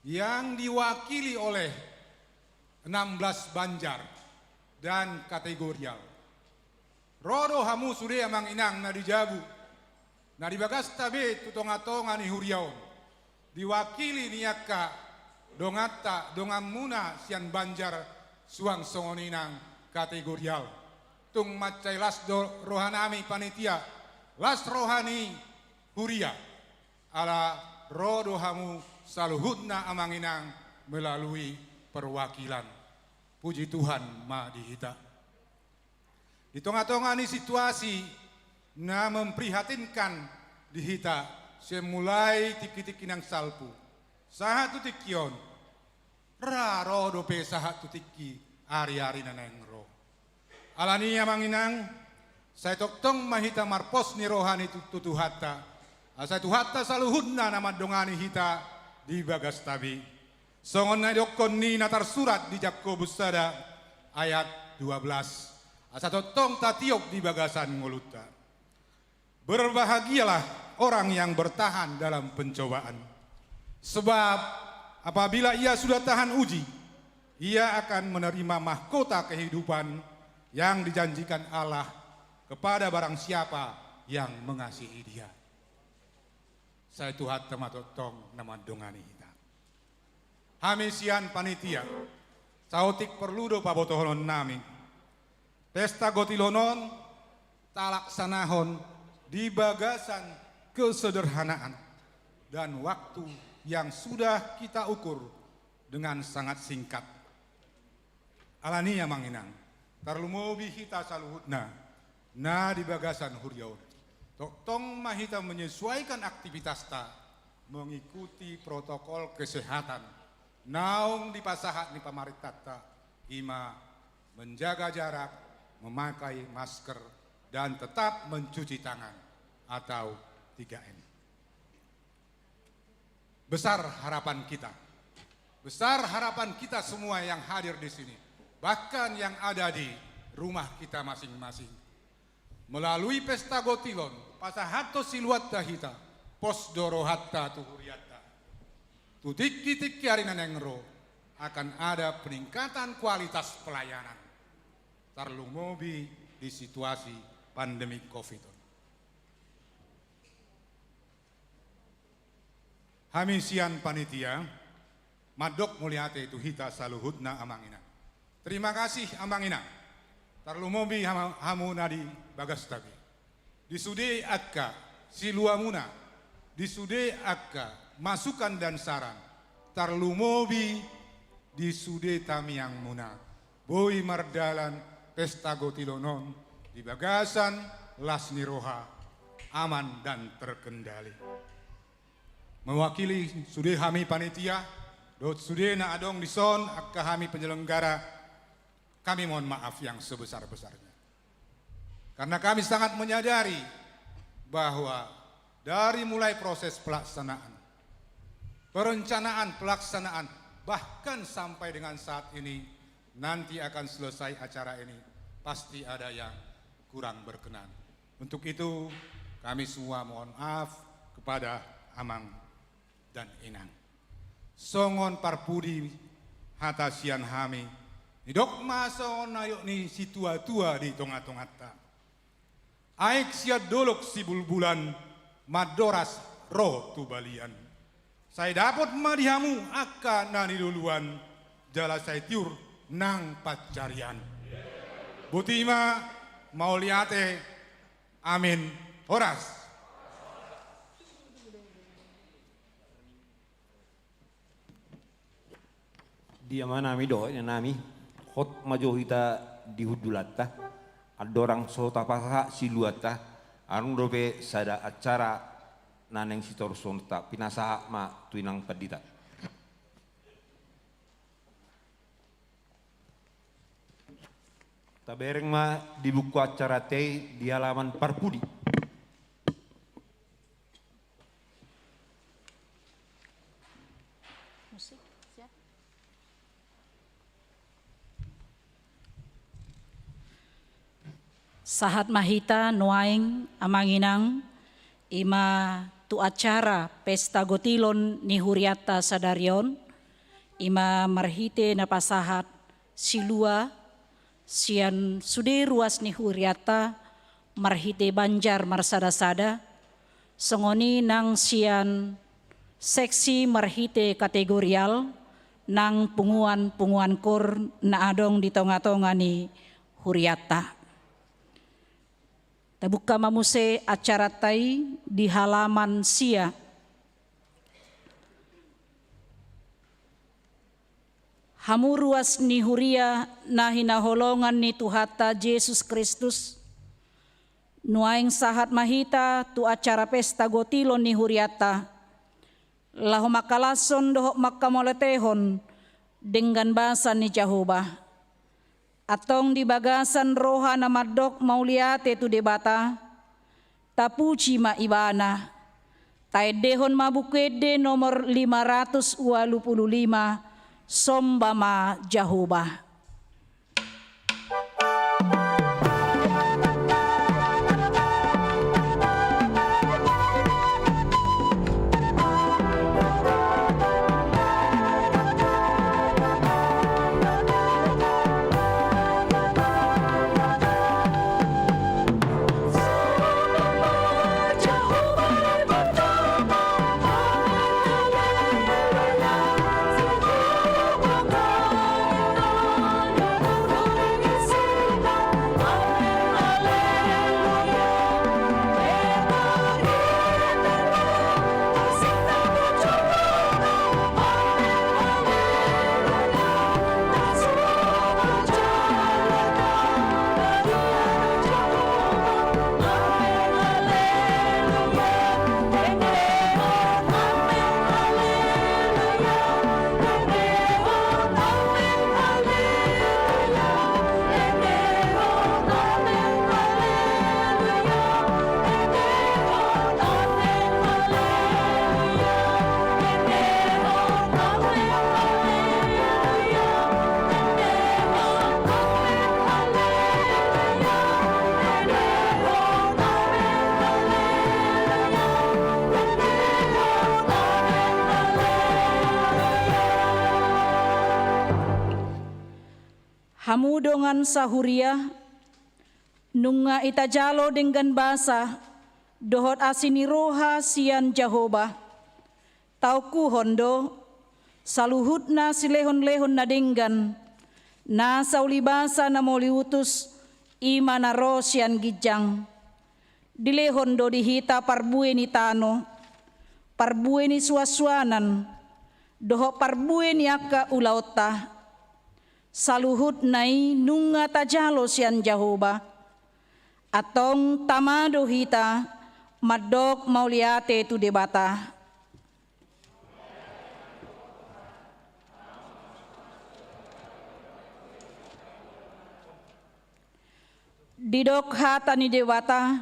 yang diwakili oleh enam belas banjar dan kategorial. Ro do hamu sude amang inang na di jabu, na di bagasta be tu tonga-tonga ni huria on, diwakili ni angka donganta, donganmuna sian banjar suang songon i nang kategorial. Tung mansai las do roha nami panitia, las roha ni huria. Ala ro do hamu saluhutna amang inang melalui perwakilan. Puji Tuhan ma di hita. Di tonga-tonga ni situasi na memprihatinkan di hita, sian mulai tingki-tingki nang salpu sahat tu tingki on, ra ro dope sahat tu tingki ari-ari na naeng ro. Alani i amang inang, sai tongtong ma hita marpos ni roha ni tu, tu Tuhanta, asa Tuhanta saluhutna na mandongani hita di bagasta be. Songon na didokkon ni na tarsurat di Jakobus sada ayat dua belas, asa tongtong tatiop di bagasan ngolunta. Berbahagialah orang yang bertahan dalam pencobaan. Sebab apabila ia sudah tahan uji, ia akan menerima mahkota kehidupan yang dijanjikan Allah kepada barang siapa yang mengasihi Dia. Sai Tuhanta ma tongtong na mandongani hita. Hami sian panitia, saotik porlu do pabotohonon nami. Pesta Gotilon on talaksanahon di bagasan kesederhanaan dan waktu yang sudah kita ukur dengan sangat singkat. Alani i amang inang, tarlumobi hita saluhutna na di bagasan huria on, tongtong ma hita menyesuaikan aktivitasta mengikuti protokol kesehatan naung dipasahat ni pamarentanta, i ma menjaga jarak, memakai masker, dan tetap mencuci tangan atau tiga M. Besar harapan kita. Besar harapan kita semua yang hadir di sini, bahkan yang ada di rumah kita masing-masing. Melalui Pesta Gotilon, pasahathon siluanta hita, pos do rohanta tu hurianta. tu tingki-tingki ari na naeng ro akan ada peningkatan kualitas pelayanan, tarlumobi di situasi pandemi covid on. Hami sian panitia mandok mauliate tu hita saluhutna, Amang Inang. Terima kasih, Amang Inang. Tarlumobi hama-, hamu na di bagasta be. Di sude angka siluamuna, di sude angka masukan dan saran, tarlumobi di sude tangiangmuna. Boi mardalan pesta gotilon on di bagasan las ni roha, aman dan terkendali. Mewakili sude hami panitia dohot sude na adong dison angka hami penyelenggara, kami mohon maaf yang sebesar-besarnya. Karena kami sangat menyadari bahwa dari mulai proses pelaksanaan, perencanaan, pelaksanaan, bahkan sampai dengan saat ini, nanti akan selesai acara ini, pasti ada yang kurang berkenan. Untuk itu, kami semua mohon maaf kepada Amang dan Inang. Songon parpudi hata sian hami, didok ma songon nidok ni situa-tua di tonga-tonganta: Aek sian Dolok Sibulbulan, mandoras ro tu balian. Sai dapot ma di hamu angka na niluluan, jala sai tiur nang pansarian. Boti ma, mauliate. Amin. Horas. Dia ma nami dohot inanami, hot ma jo hita di hundulanta, andorang so tapasahat siluanta, adong dope sada acara na naeng sitorusonta, pinasahat ma tu inang pandita. Tabereng ma di buku acaranta i di halaman parpudi. Musik, siap. Sahat ma hita nuaeng, Amang Inang, i ma tu acara pesta gotilon ni hurianta sadari on, i ma marhite na pasahat silua sian sude ruas ni hurianta marhite banjar marsada-sada, songon i nang sian seksi marhite kategorial nang punguan-punguan kor na adong di tonga-tonga ni hurianta. Tabuka ma muse acaranta i di halaman sia. Hamu ruas ni huria na hinaholongan ni Tuhanta Jesus Kristus, nuaeng sahat ma hita tu acara pesta gotilon ni hurianta, laho mangkalashon dohot mangkamauliatehon denggan basa ni Jahowa. Antong di bagasan roha na mandok mauliate tu Debata, tapuji ma Ibana. Taendehon ma Buku Ende nomor lima ratus ualu pulu lima, Somba ma Jahowa. Hamu dongan sahuria, nunga itajalo denggan basa dohot asi ni roha sian Jahowa. Taungkuhon do, saluhutna silehonlehon na denggan, nasa ulibasa na mauliutus, i ma na ro sian ginjang. Dilehon do di hita parbue ni tano, parbue ni suansuanan, dohot parbue ni angka ulaonta. Saluhutna i nunga tajalo sian Jahowa. Antong tama do hita mandok mauliate tu Debata. Didok hata ni Debata,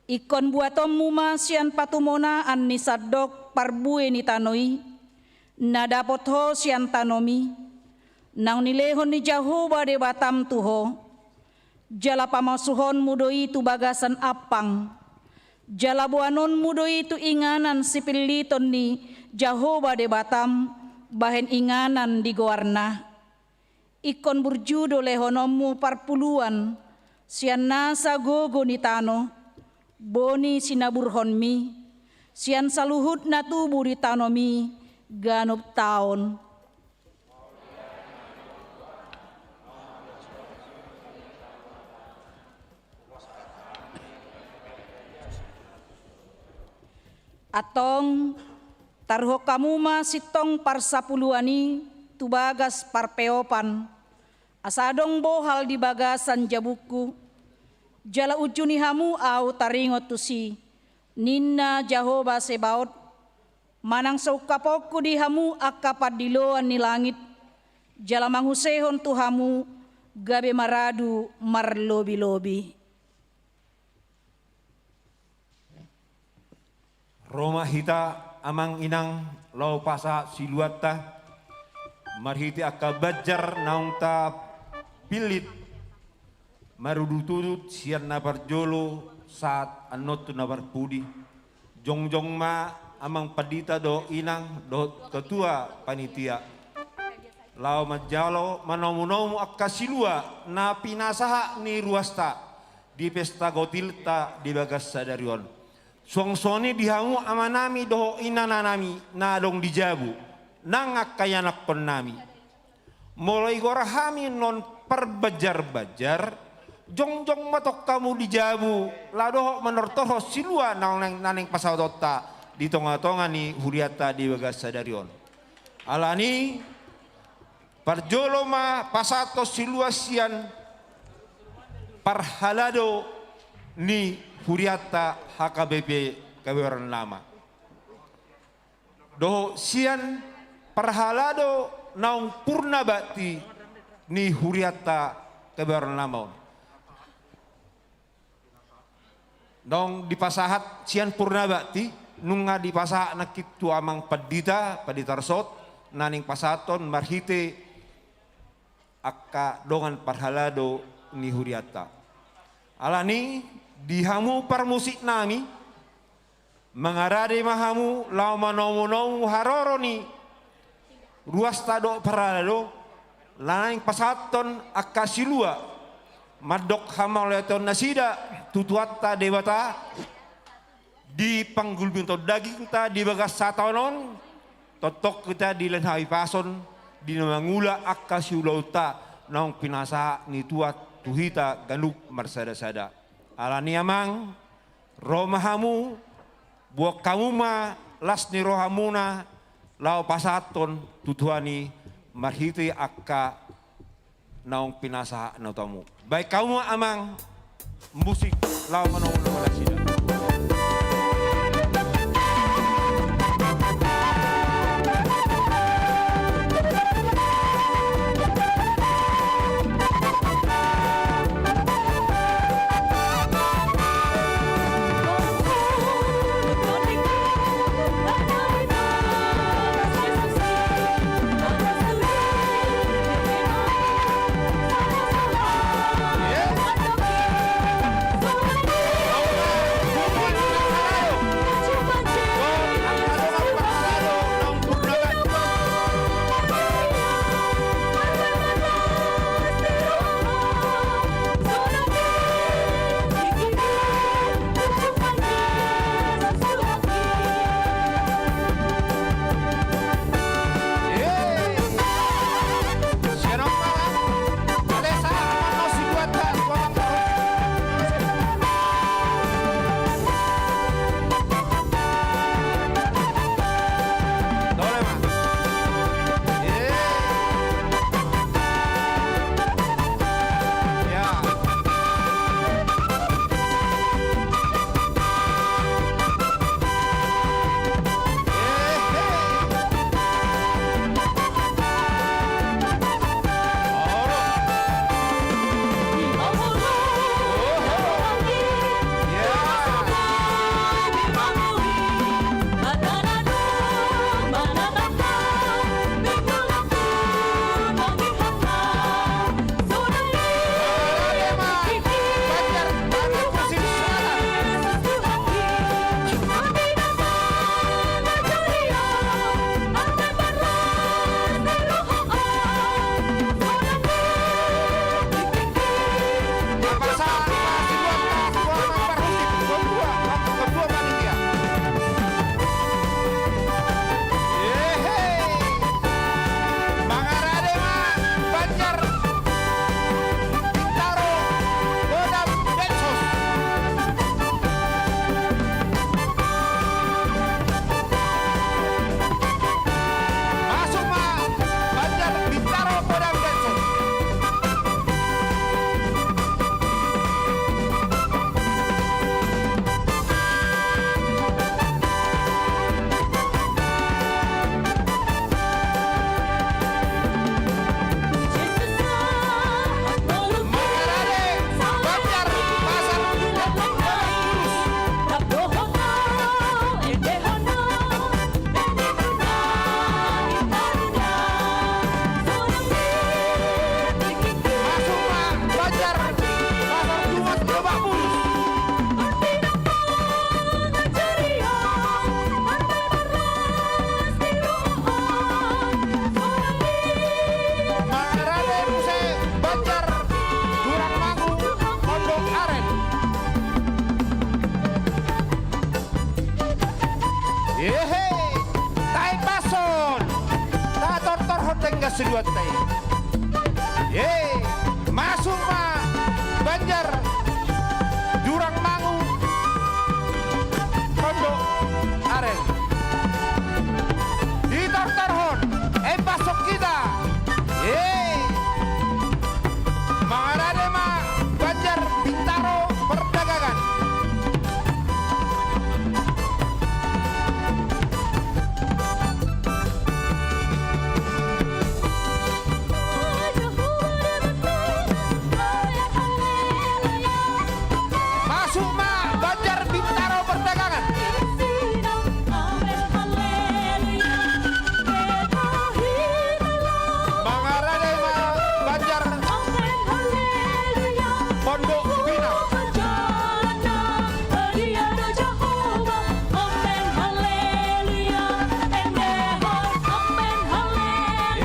ingkon buatonmu ma sian patumonaan ni sandok parbue ni tano i, na dapot ho sian tanomi, naung nilehon ni Jahowa Debatam tu ho, jala pamasuhonmu do i tu bagasan ampang, jala boanonmu do i tu inganan sipilliton ni Jahowa Debatam, bahen inganan di goarna. Ingkon burju do lehononmu parpuluan, sian nasa gogo ni tano, boni sinaburhonmi, sian saluhut na tubu di tanomi, ganup taon. Antong, taruhon hamu ma sintong parsapuluan i tu bagas parpeopan, asa adong bohal di bagasan jabungku, jala unjuni hamu ahu taringot tusi, ninna Jahowa Sebaot, manang so ungkaponku di hamu angka pandiloan ni langit, jala mangusehon tu hamu gabe maradu marlobilobi. Ro ma hita amang inang laho pasahat siluanta, marhite angka banjar naung tapillit marudutudut sian na parjolo sahat annon tu na parpudi. Jongjong ma amang pandita dohot inang dohot ketua panitia laho manjalo manomunomu angka silua na pinasahat ni ruasta di pesta gotilta di bagas sadari on. Suang songon i di hamu amanami dohot inananami na adong di jabu, nang angka ianakkonnami. Molo igor hami non parbanjarbanjar, jongjong ma tong hamu di jabu, laho dohot manortorhon silua naung, naeng pasahatonta di tongatonga ni hurianta di bagas sadari on. Alani, parjolo ma pasahathon silua sian parhalado ni hurianta H K B P Kebayoran Lama. Dohot sian parhalado naung purna bakti ni hurianta Kebayoran Lama on. Naung dipasahat sian purna bakti, nunga dipasahat nangkin tu amang pandita, pandita Arsot, naeng pasahathon marhite angka dongan parhalado ni hurianta. Alani, di hamu parmusiknami, mangarade ma hamu laho manomunomu haroro ni ruasta dohot parhalado, naeng pasahathon angka silua mandok hamauliateon nasida tu Tuhanta Debata di panggulmiton dagingta di bagas sataon on, tongtong hita dilehon hahipason di na mangula angka siulaonta naung pinasahat ni Tuhan tu hita ganup marsadasada. Alani amang, ro ma hamu, boan hamu ma las ni rohamuna laho pasahathon tu Tuhan i marhite angka naung pinasahat ni Tuhanta. Baen hamu ma amang musik laho manomunomu nasida. Siduanta i. Ye, masuk ma Banjar Durangmangu, Pondok Aren. Ditortorhon, eh, masuk kita. Ye. Mangarade ma Banjar Bintaro Perdagangan. Masuk ma Banjar Bintaro Perdagangan. Mangarade ma Banjar Pondok Pinang.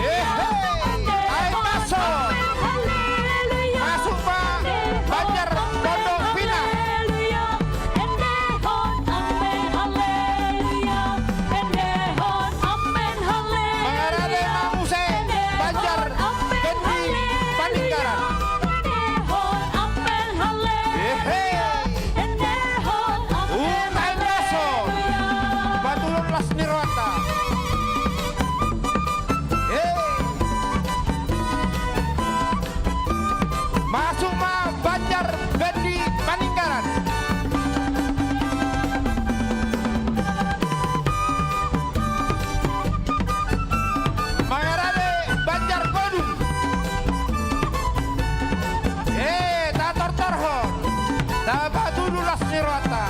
Ehe, ai masuk. Masuk ma Banjar Pondok Pinang. Mangarade ma muse Banjar Bendi Paninggaran. Ehe. Utai masuk. Patulun las ni rohanta. Eh. Masuk ma Banjar Bendi Paninggaran. Mangarade Banjar Godung. Eh, tatortorhon. Tapatulun las ni rohanta.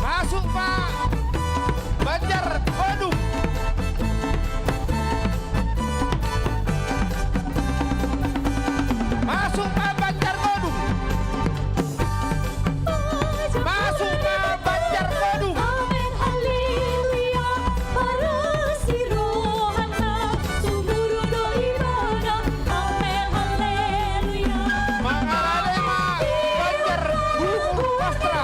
Masuk ma Banjar Godung. Masuk ma Banjar Godung. Masuk ma Banjar Godung. Mangarade ma Banjar Bulukumpu Kostra.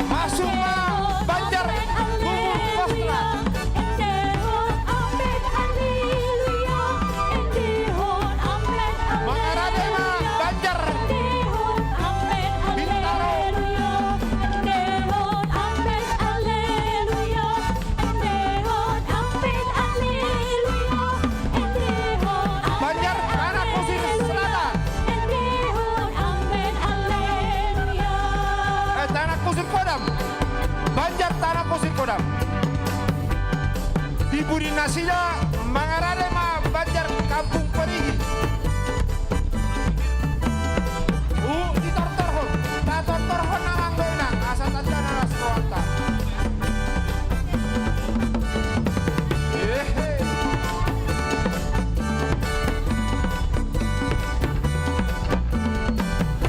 Masuk ma Banjar Bulukumpu Kostra. Mangarade ma Banjar Bintaro. Banjar Tanah Kusir Selatan. Eh, Tanah Kusir Kodam. Banjar Tanah Kusir Kodam. Di pudi nasida mangarade ma Banjar Kampung Parigi. Uh, ditortorhon, tatortorhon nang anggo inang, asa tanda na las rohanta. Ehe.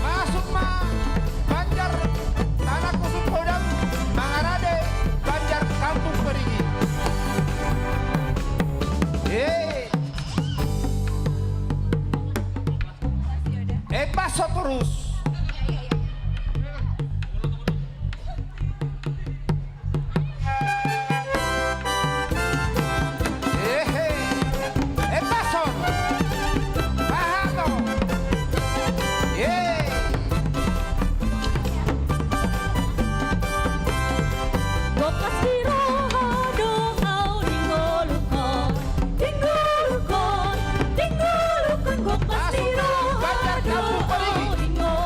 Masuk ma Banjar Tanah Kusir Kodam, mangarade Banjar Kampung Parigi. Eh. Eh, pas so terus. Ehe. Eh, pas on. Pahato. Eh. Gopas ni roha do au di ngolungkon, di ngolungkon, di ngolungkon, gopas ni roha do au di ngolungkon.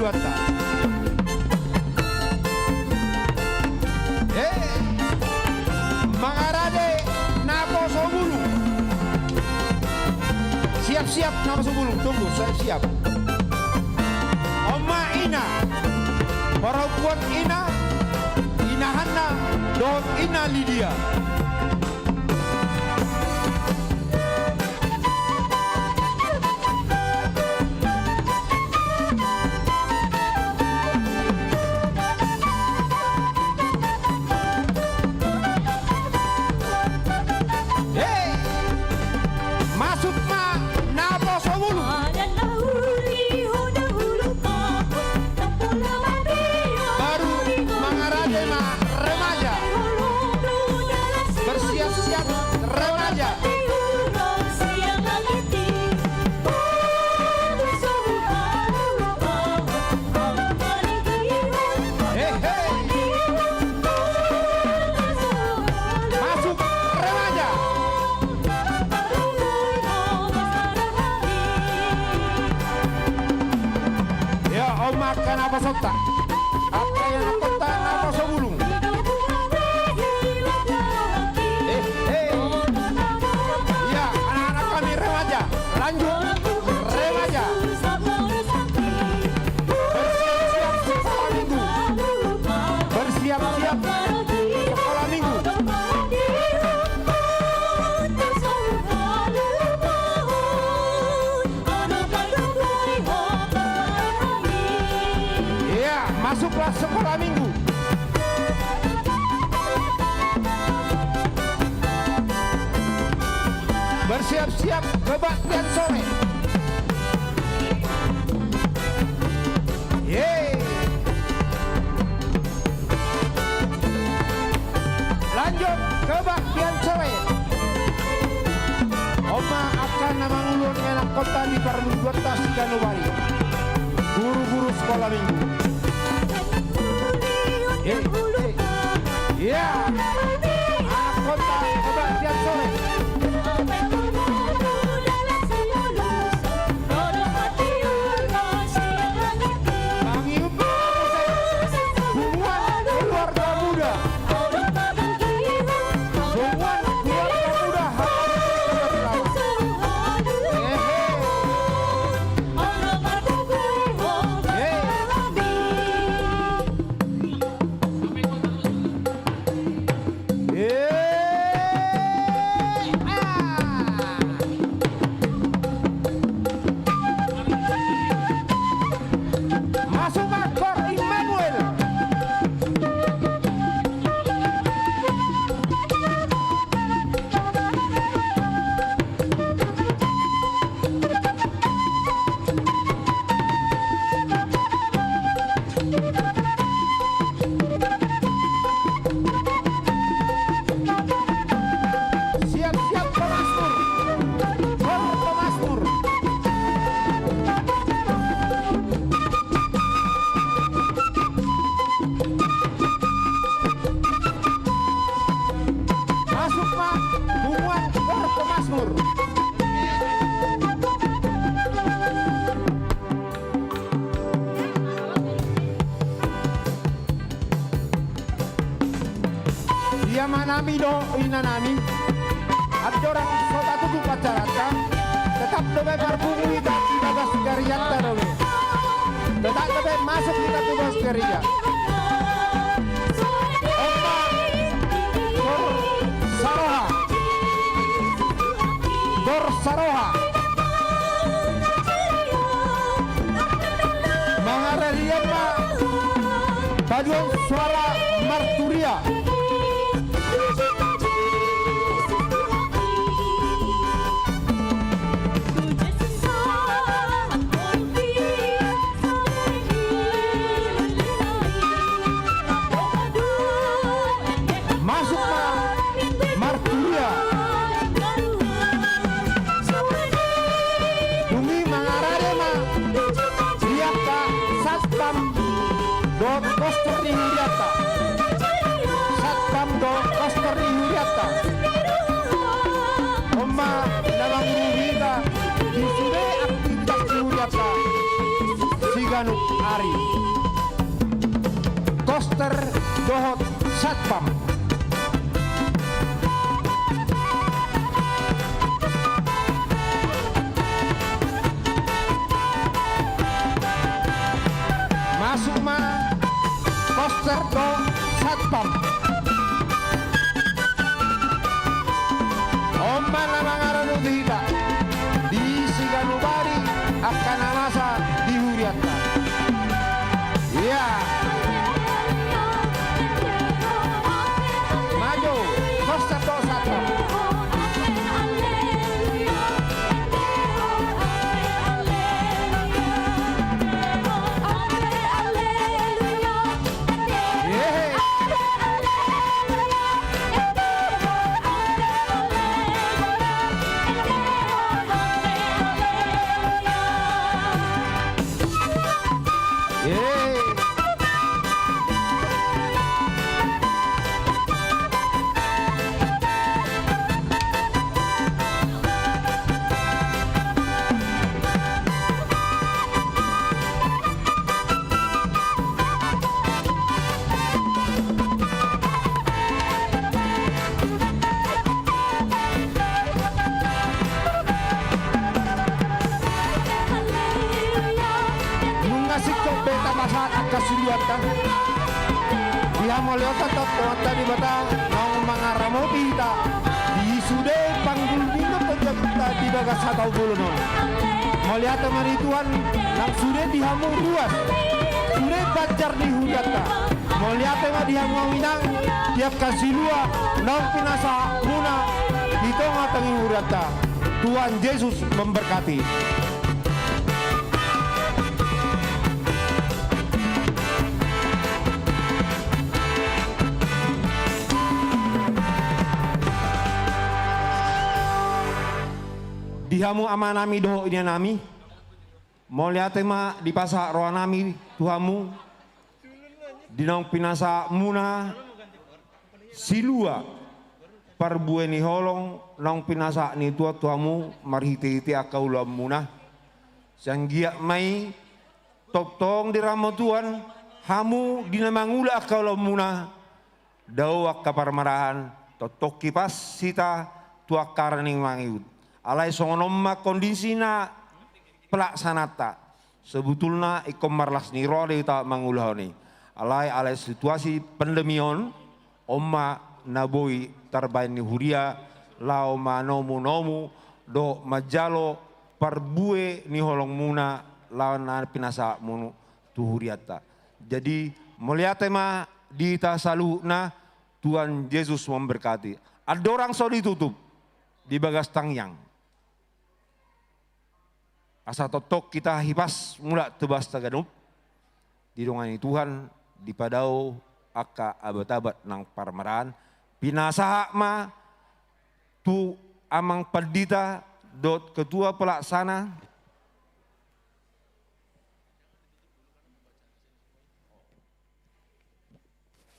Hei, mangarade naposobulung. Siap-siap naposobulung, tunggu, siap-siap. On ma ina, parompuan ina, ina Hanna dohot ina Lidia. Hei! Masuk ma naposobulung. Baru mangarade ma remaja. Bersiap-siap remaja. Hei, hei. Masuk remaja. Ya, on ma angka naposonta. Angka ianakhonta naposobulung. Eh, eh. Ya, anak-anak kami remaja. Lanjut. Remaja. Bersiap-siap sekolah minggu. Bersiap-siap sekolah minggu. Iya, masuklah sekolah minggu. Bersiap-siap kebaktian sore. Yeay. Lanjut kebaktian sore. On ma angka na mangulahon ianakhonta di parmingguanta siganup ari. Guru-guru sekolah minggu. Eh, eh. Iya. Anakhonta kebaktian sore. Punguan keluarga muda. Punguan keluarga muda. Ehe. Yeay. Eh, ah. Masuk ma Kor Immanuel. Siap-siap pemasmur. Kor pemasmur. Masuk ma punguan Kor pemasmur. Di amanami dohot inanami, andorang so tatutup acaranta, tetap dope marpungu hita di bagas garianta dope. Tetap dope masuk hita tu bagas garia. On ma Kor Saroha. Kor Saroha. Mangarade ma paduan suara marturia. Masuk ma marturia. Dung i mangarade ma di angka satpam dohot poster ni hurianta. Ganup Ari. Koster dohot satpam. Masuk ma koster dohot satpam. On ma na mangaramoti hita di si Ganup Ari angka na masa di hurianta. Ia. Maju, koster dohot satpam. Nunga singkop be tapasahat angka siluanta. Di hamuliateon Tuhanta Debata naung mangaramoti hita di sude panggul ni tondiatta di bagas sataon bolon on. Mauliate ma di Tuhan nang sude di hamu ruas, sude banjar ni hurianta. Mauliate ma di hamu amang inang, di angka silua naung pinasahatmuna di tongatonga ni hurianta. Tuhan Yesus memberkati. Di hamu amanami dohot inanami, mauliate ma dipasahat rohanami tu hamu, di naung pinasahatmuna silua parbue ni holong naung pinasahat ni Tuhan tu hamu marhitehite angka ulaonmuna. Sai anggiat ma i tongtong diramoti Tuhan hamu di na mangula angka ulaonmuna. Dao angka parmarahan, tongtong hipas hita tu angka na mangihut. Alai songon on ma kondisi na pelaksanaanta. Sebetulna ingkon marlas ni roha do hita mangulahon i. Alai, alai situasi pandemi on, on ma na boi tarbahen ni huria laho manomunomu dohot manjalo parbue ni holongmuna laho na pinasahatmuna tu hurianta. Jadi, mauliate ma di hita saluhutna, Tuhan Yesus memberkati. Andorang so ditutup di bagas tangiang, asa tongtong hita hipas mulak tu bagasan na ganup, didongani Tuhan, dipadao angka abat-abat nang parmarahan, pinasahat ma tu amang pandita dohot ketua pelaksana.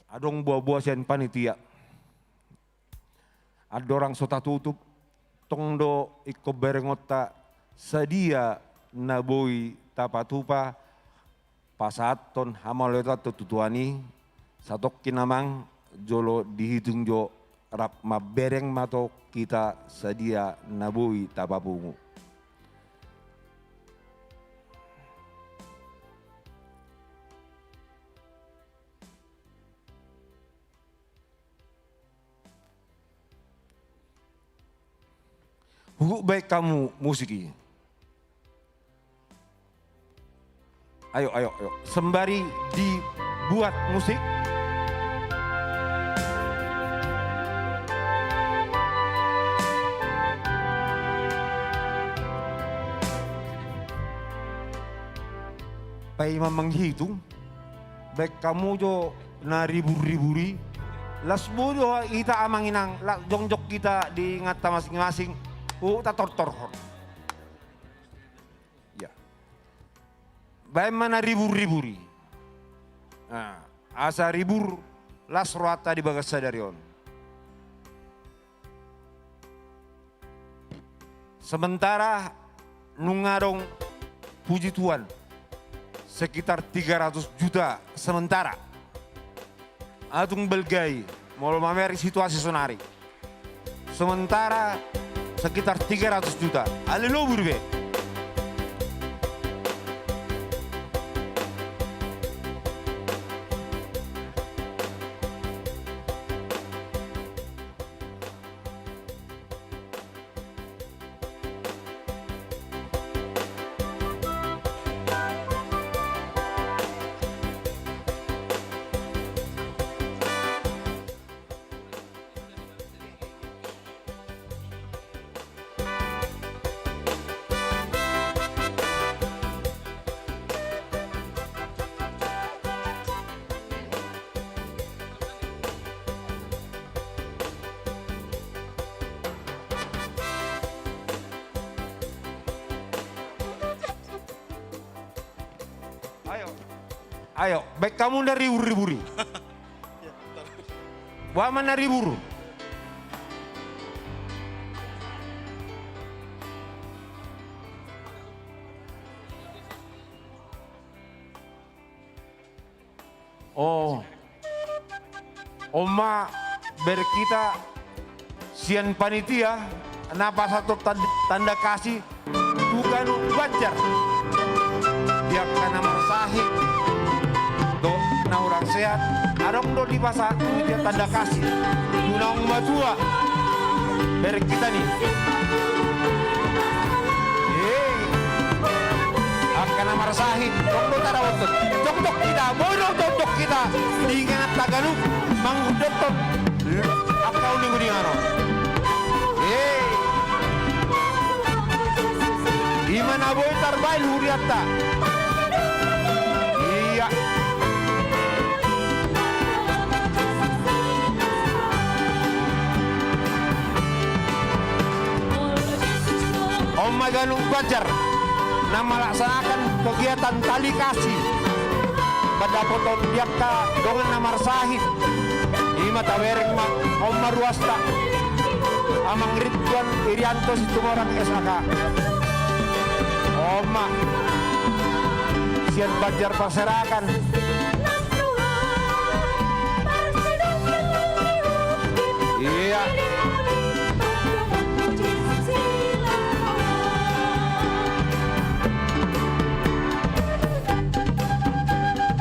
Adong boaboa sian panitia. Andorang so tatutup, tong do ingkon berengonta sadia na boi tapatupa pasahathon hamauliateon tu Tuhan i, satongkin amang, jolo dihitung jo rap mambereng ma tong hita sadia na boi tapapungu. Huhut baen hamu musik i. Ayo, ayo, ayo. Sembari dibuat musik. Paima manghitung, baen hamu jo na ribur-ribur i. Laos boi do hita amang inang, laos jongjong hita di inganta masing-masing. Oh, tatortorhon. Ya. Baen ma na ribur-ribur i. Nah, asa ribur las rohanta di bagas sadari on. Sementara nunga adong puji Tuhan, sekitar tiga ratus juta sementara. Atung balga i, molo mamereng situasi sonari. Sementara sekitar tiga ratus juta. Ale lobur be. Ayo. Ayo, baen hamu na ribur-ribur i. Boha ma na ribur? Oh. On ma bere hita sian panitia na pasahathon tan-, tanda kasih tu ganup Banjar. Di angka na marsahit dohot na hurang sehat, adong do dipasahat tu dia tanda kasih tu naung matua. Bere hita ni. Eh. Angka na marsahit, tong do tarabothon. Tongtong hita, boi do tongtong hita. Di inganta ganup, mangudurhon angka uninguningan on. Eh. I ma na boi tarbahen hurianta. Ia. On ma ganup Banjar na melaksanakan kegiatan tali kasih, pandapothon di angka dongan na marsahit. I ma tabereng ma, on ma ruasta, Amang Ridwan Irianto Situmorang S A K. On ma sian Banjar Parserakan. Ia.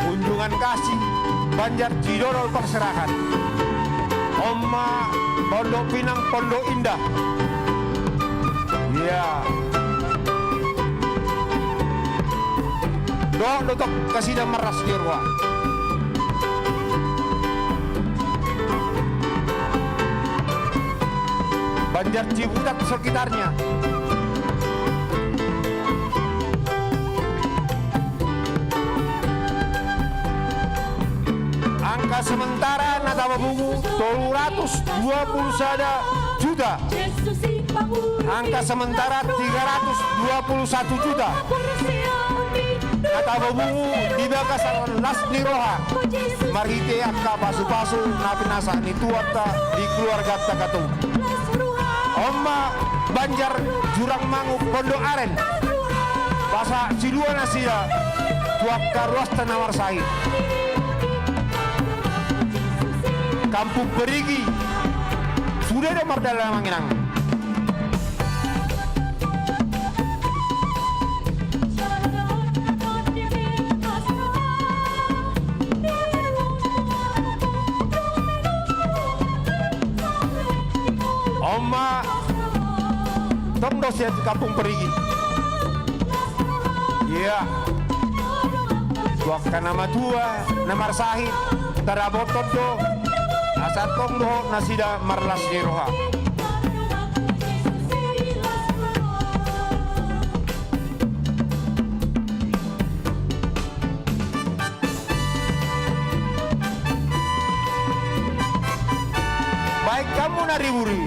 Kunjungan kasih Banjar Cidodol Parserakan. On ma Pondok Pinang, Pondok Indah. Ia. Dohot do tong nasida marlas ni roha. Banjar Ciputat sekitarnya. Angka sementara na tapapungu tolu ratus dua puluh sada juta. Angka sementara tiga ratus dua puluh satu juta. Na tapapungu di bagasan las ni roha marhite angka pasupasu na pinasahat ni Tuhanta di keluarganta hatuaon. On ma Banjar Jurangmangu Pondok Aren. Pasahat silua nasida tu angka ruasta na marsahit. Kampung Perigi. Sude do mardalan, Amang Inang. On ma tong do sian Kampung Perigi. Ia. Tu angka na matua, na marsahit, tarabothon do, asa tong dohot nasida marlas ni roha. Baen hamu na ribur i.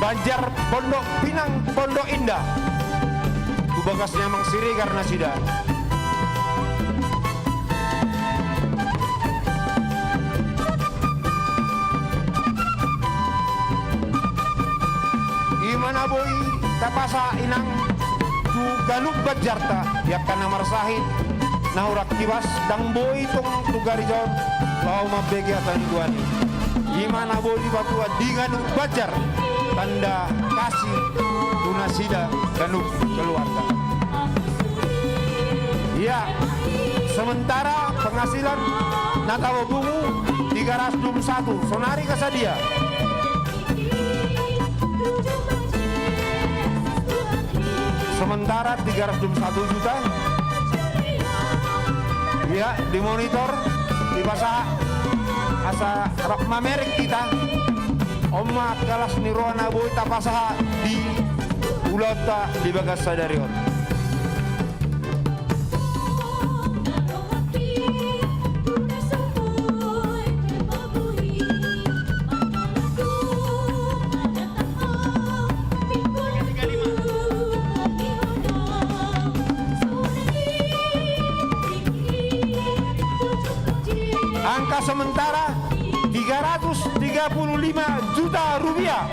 Banjar Pondok Pinang, Pondok Indah. Tu bagas ni Amang Siregar nasida. I ma na boi tapasahat, Inang, Ganup banjarta, di angka na marsahit, na hurang hibas, ndang boi tong tu garijaon, laho mambege hata ni Tuhan i. I ma na boi dipatua di ganup banjar, tanda kasih tu nasida ganup keluarga. Ia, sementara penghasilan na tabo pungu tiga ratus dua puluh satu, sonari angka sadia? Sementara tiga ratus dua puluh satu juta. Ia, dimonitor, dipasahat, asa rap mamereng hita. On ma angka las ni roha na boi tapasahat di ulaonta di bagas sadari on. Angka sementara tiga ratus tiga puluh lima juta rupiah.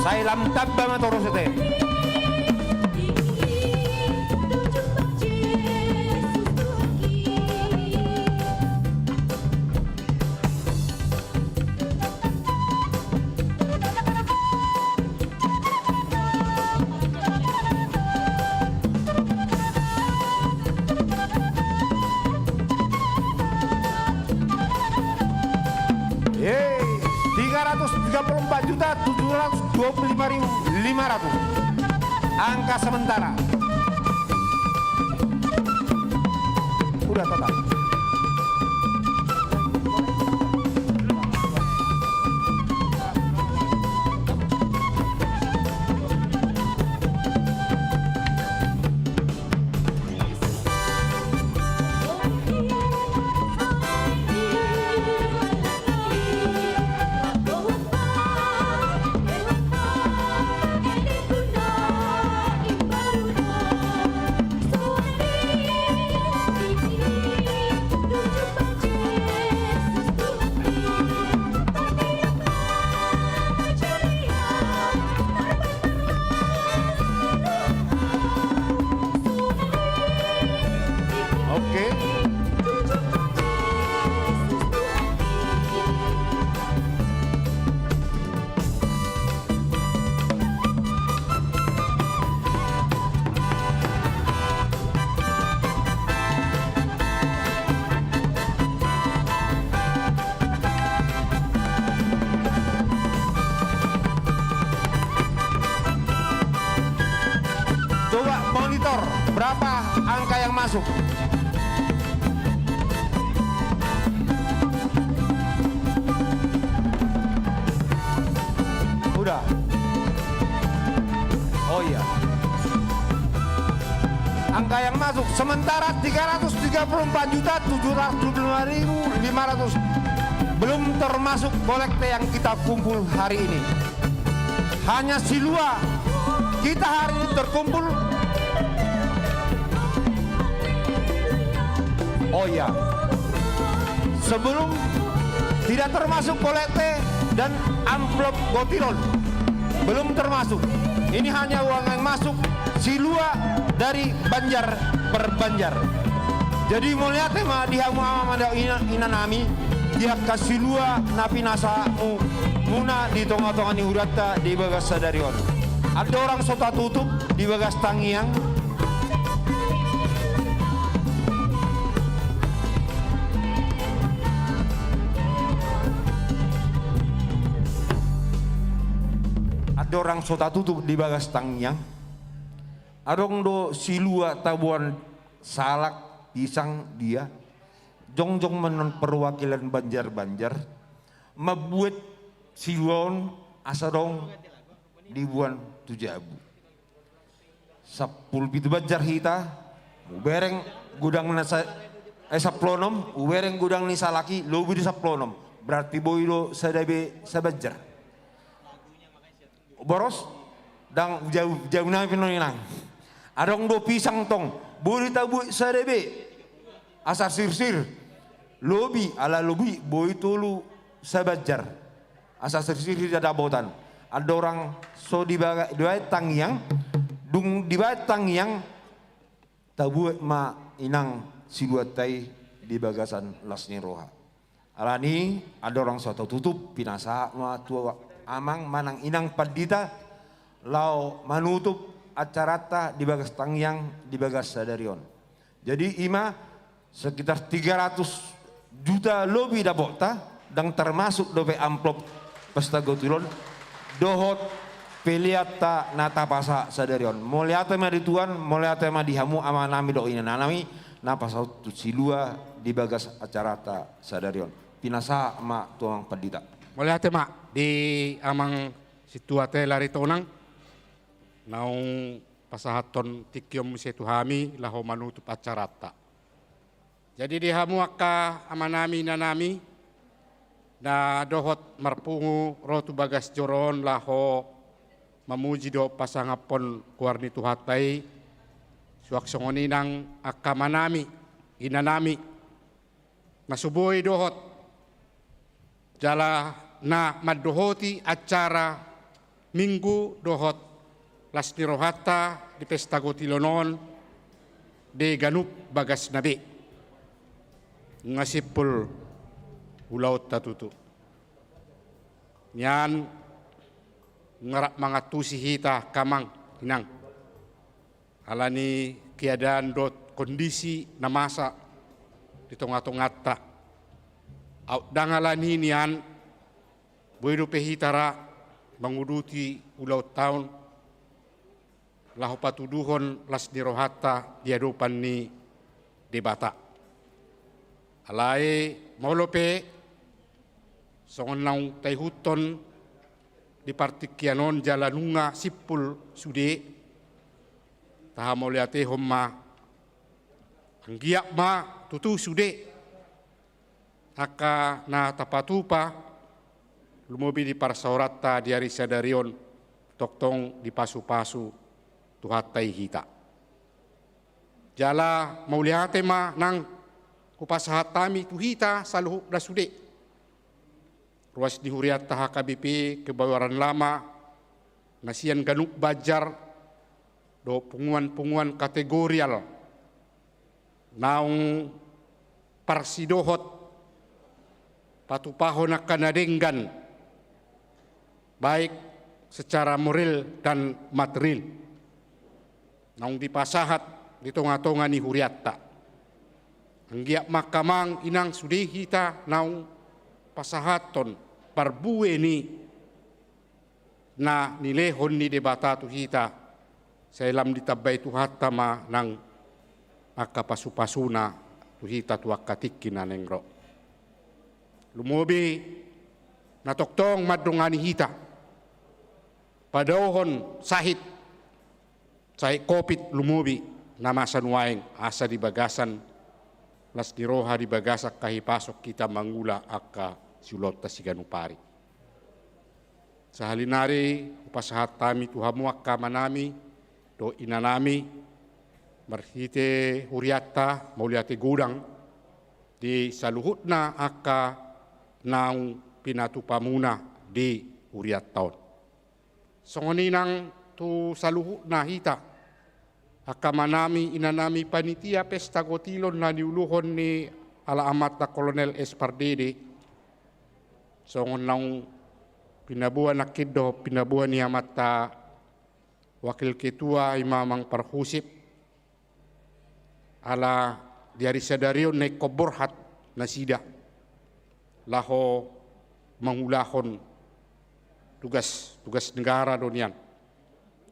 Sai lam tamba ma torus ate. Hei, tiga ratus tiga puluh empat juta tujuh ratus dua puluh lima ribu lima ratus. Angka sementara. Udah total. Oke. Coba monitor, berapa angka yang masuk? Udah. Oh iya. Angka yang masuk sementara tiga ratus tiga puluh empat juta tujuh ratus dua puluh lima ribu lima ratus. Belum termasuk kolekte yang kita kumpul hari ini. Hanya silua kita hari ini terkumpul. Oh iya. Sebelum, tidak termasuk kolekte dan amplop gotirol. Belum termasuk. Ini hanya uang yang masuk silua dari Banjar per Banjar. Jadi mauliate ma di hamu ama, ama, ina, ina nami, di angka silua na pinasahatmuna di tonga-tonga ni hurianta di bagas sadari on. Andorang so tatutup di bagas tangiang. Andorang so tatutup di bagas tangiang. Adong do silua taboan salak, pisang, dia. Jongjong ma annon perwakilan Banjar-Banjar mambuat silua on asa adong diboan tu jabu. Sampulu pitu banjar hita, hubereng godang na sa-, eh, sampulu onom, hubereng godang ni salak i, lobi do sampulu onom. Berarti boi do sada be sabanjar. Boros, ndang jau, jau nami pe annon, inang. Adong do pisang tong, boi tabuat sada be. Asa sirsir, lobi, ala lobi, boi tolu sabanjar. Asa sirsir di dapotan. Andorang so dibaen tangiang, dung dibaen tangiang, tabuat ma inang siluanta i di bagasan las ni roha. Alani andorang so tatutup, pinasahat ma tu amang manang inang pandita laho manutup acaranta di bagas tangiang di bagas sadari on. Jadi ima sekitar tiga ratus juta lobi dapotta, ndang termasuk dope amplop pesta gotil on dohot peleanta na tapasahat sadari on. Mauliate ma di Tuhan, mauliate ma di hamu amanami dohot inanami na pasahat tu silua di bagas acaranta sadari on. Pinasahat ma tu amang pandita. Mauliate ma di amang sintua Tela Ritonang naung pasahathon tingki on muse tu hami laho manutup acaranta. Jadi di hamu angka amanami inanami na dohot marpungu ro tu bagas joro on laho mamuji dohot pasangaphon goar ni Tuhanta i, suang songon i nang angka amanami inanami na so boi dohot jala na mandohoti acara Minggu dohot las ni rohanta di pesta gotilon on di ganup bagasna be. Nunga simpul ulaonta tutu. Nian nunga rap mangantusi hita angka amang inang alani keadaan dohot kondisi na masa di tongatonganta. Aut ndang alani nian boi dope hita ra manguduti ulaonta on laho patuduhon las ni rohanta di adopan ni Debata. Alai molo pe songon naung taihuthon di partingkian on jala nunga simpul sude, tahamauliatehon ma, anggiat ma tutu sude angka na tapatupa lumobi di parsaoranta di ari sadari on, tongtong dipasupasu Tuhanta i hita. Jala mauliate ma nang hupasahat hami tu hita saluhutna sude, ruas ni hurianta H K B P Kebayoran Lama na sian ganup banjar dohot punguan-punguan kategorial naung parsidohot patupahon angka na denggan, baik secara moral dan material, naung dipasahat di tongatonga ni hurianta. Anggiat ma angka amang inang sude hita naung pasahathon parbue ni na nilehon ni Debata tu hita, sai lam ditambai Tuhanta ma nang angka pasupasuna tu hita tu angka tingki na naeng ro. Lumobi na tongtong mandongani hita padaohon sahit, sahit covid lumobi na masa nuaeng, asa di bagasan las ni roha, di bagasan hahipason hita mangula angka siulaonta siganup ari. Sahali nari hupasahat hami tu hamu angka amanami dohot inanami marhite hurianta, mauliate godang di saluhutna angka naung pinatupamuna di hurianta on. Songon i nang tu saluhutna hita angka amanami inanami panitia pesta gotilon na niuluhon ni ala amanta Kolonel S Pardede, songon naung pinaboa nangkin dohot pinaboa ni amanta wakil ketua, ima amang Parhusip, ala di ari sadari on na ingkon borhat nasida laho mangulahon tugas, tugas negara do nian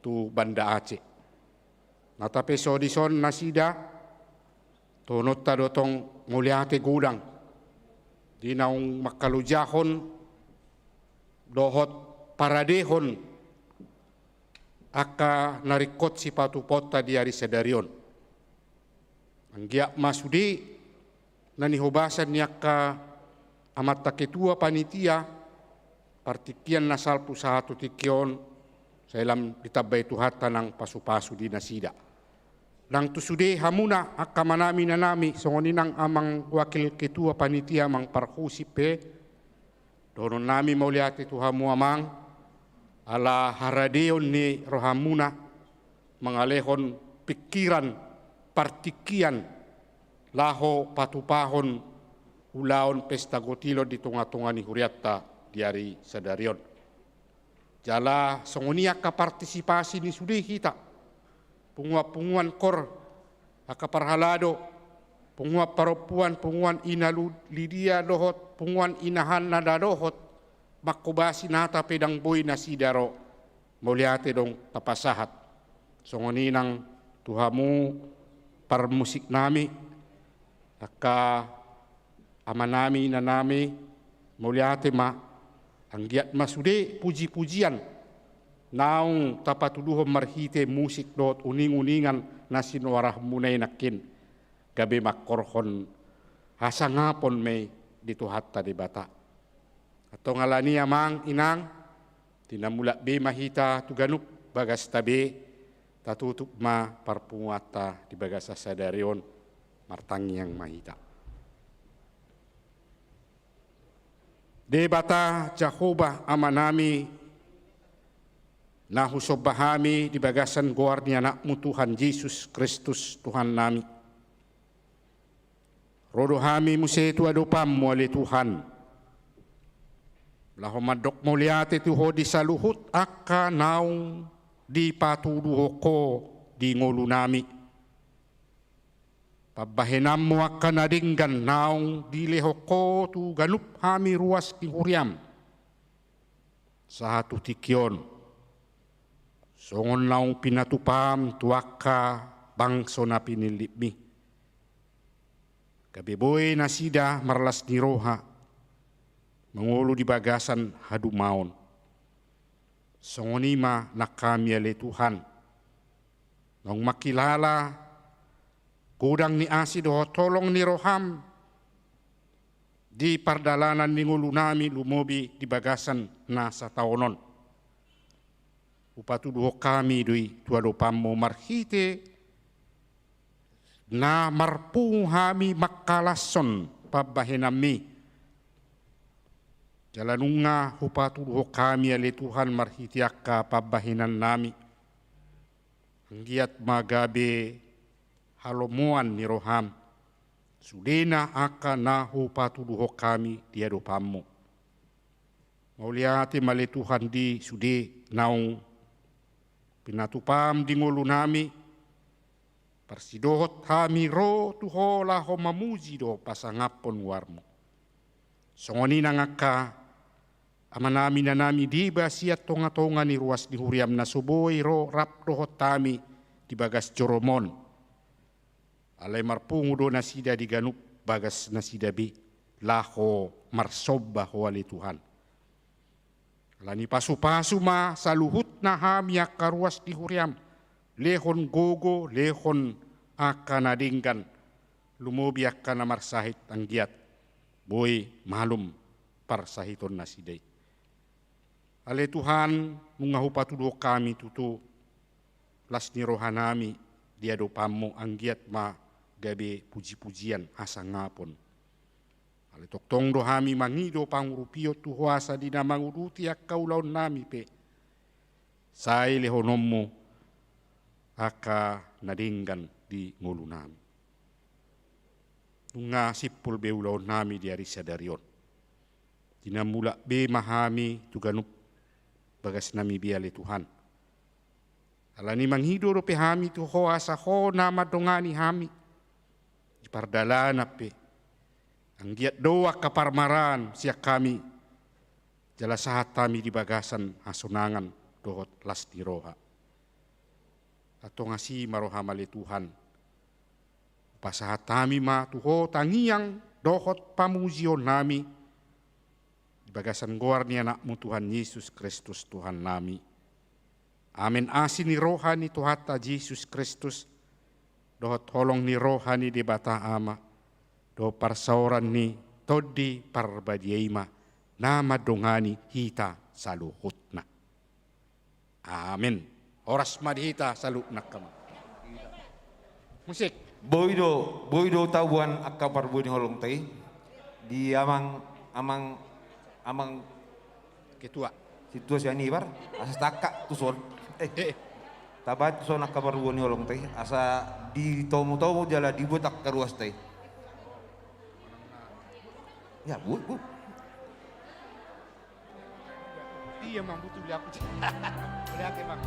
tu Banda Aceh. Na tapi so dison nasida, dohononta do tong mauliate godang di naung mangkalojahon dohot paradehon angka na ringkot sipatupaonta di ari sadari on. Anggiat ma sude na nihobasan ni angka amanta ketua panitia partingkian na salpu sahat tu tingki on, sai lam ditambai Tuhanta nang pasupasu di nasida. Nang tu sude hamuna angka amanami inanami, songon i nang amang wakil ketua panitia, amang Parhusip pe, dohononnami mauliate tu hamu amang, Ala haradeon ni rohamuna mangalehon pingkiran partingkian laho patupahon ulaon pesta gotilon di tonga-tonga ni hurianta di ari sadari on. Jala songon i angka partisipasi ni sude hita, punguan-punguan kor, angka parhalado, punguan parompuan, punguan ina Lu-, Lidia dohot punguan ina Hanna na dohot manghobasi nata pe ndang boi nasida ro. Mauliate do tapasahat. Songon i nang tu hamu parmusik nami, angka ama nami, ina nami, mauliate ma. Anggiat ma sude puji-pujian naung tapatuduhon marhite musik dohot uning-uningan na sinuarahonmuna i nangkin gabe mangkorhon hasangapon ma i di Tuhanta Debata. Antong ala ni i amang inang, tinamulak be ma hita tu ganup bagasta be, tatutup ma parpunguanta di bagasan sadari on. Martangiang ma hita. Debata Jahowa Ama nami, na husomba hami di bagasan goar ni Anakmu Tuhan Jesus Kristus Tuhan nami. Ro do hami muse tu adopanMu ale Tuhan, laho mandok mauliate tu Ho di saluhut angka naung dipatuduhon Ho di ngolu nami. PambahenanMu angka na denggan naung dilehon Ho tu ganup hami ruas ni huriaM. Sahat tu tingki on, songon naung pinatupaM tu angka bangso na pinillitMi, gabe boi nasida marlas ni roha mangolu di bagasan hadumaon. Songon i ma nang hami ale Tuhan, naung mangkilala godang ni asi dohot holong ni rohaM di pardalanan ni ngolu nami lumobi di bagasan na sataon on. Hupatuduhon hami do i tu adopanMu marhite na marpungu hami mangkalashon pambahenanMi. Jala nunga hupatuduhon hami ale Tuhan marhite angka pambahenan nami, anggiat ma gabe halomoan ni rohaM sudena angka na hupatuduhon hami di adopanMu. Mauliate ma ale Tuhan di sude naung pinatupaM di ngolu nami, parsidohot hami ro tu Ho laho mamuji dohot pasangaphon goarMu. Songon i nang angka ama nami, ina nami, deba sian tonga-tonga ni ruas ni huriaM na so boi ro rap dohot hami di bagas joroM on. Alai marpungu do nasida di ganup bagas nasida be laho marsomba Ho ale Tuhan. Ala ni i pasu-pasu ma saluhutna hami angka ruas ni huriaM, lehon gogo, lehon angka na denggan, lumobi angka na marsahit, anggiat boi malum parsahiton nasida i. Ale Tuhan, nunga hupatuduhon hami tutu las ni roha nami di adopanMu, anggiat ma gabe puji-pujian hasangapon. Alai tongtong do hami mangido pangurupion tu Ho asa di na manguduti angka ulaon nami pe, sai lehononMu angka na denggan di ngolu nami. Nunga simpul be ulaon nami di ari sadari on. Tinamulak be ma hami tu ganup bagas nami be ale Tuhan. Ala ni i mangido dope hami tu Ho asa Ho na mandongani hami di pardalanan pe. Anggiat dao angka parmaraan sian hami, jala sahat hami di bagasan hasonangan dohot las ni roha. Antong asi ma rohaM ale Tuhan. Pasahat hami ma tu Ho tangiang dohot pamujion nami di bagasan goar ni AnakMu Tuhan Jesus Kristus Tuhan nami. Amen. Asi ni roha ni Tuhanta Jesus Kristus, dohot holong ni roha ni Debata Ama, dohot parsaoran ni Tondi Parbadia i ma na mandongani hita saluhutna. Amen. Horas ma di hita saluhutna, angka amang. Musik. Boi do, boi do tabuan angka parbue ni holong ta i di amang, amang, amang ketua. Sintua sian Ibar, asa tangkas tuson. Eh, tabaen tuson angka parbue ni holongta i, asa ditomu-tomu jala dibuat angka ruasta i. Ya, buat, buat. Iya, Mang, butuh beli aku. Beli aku, Mang.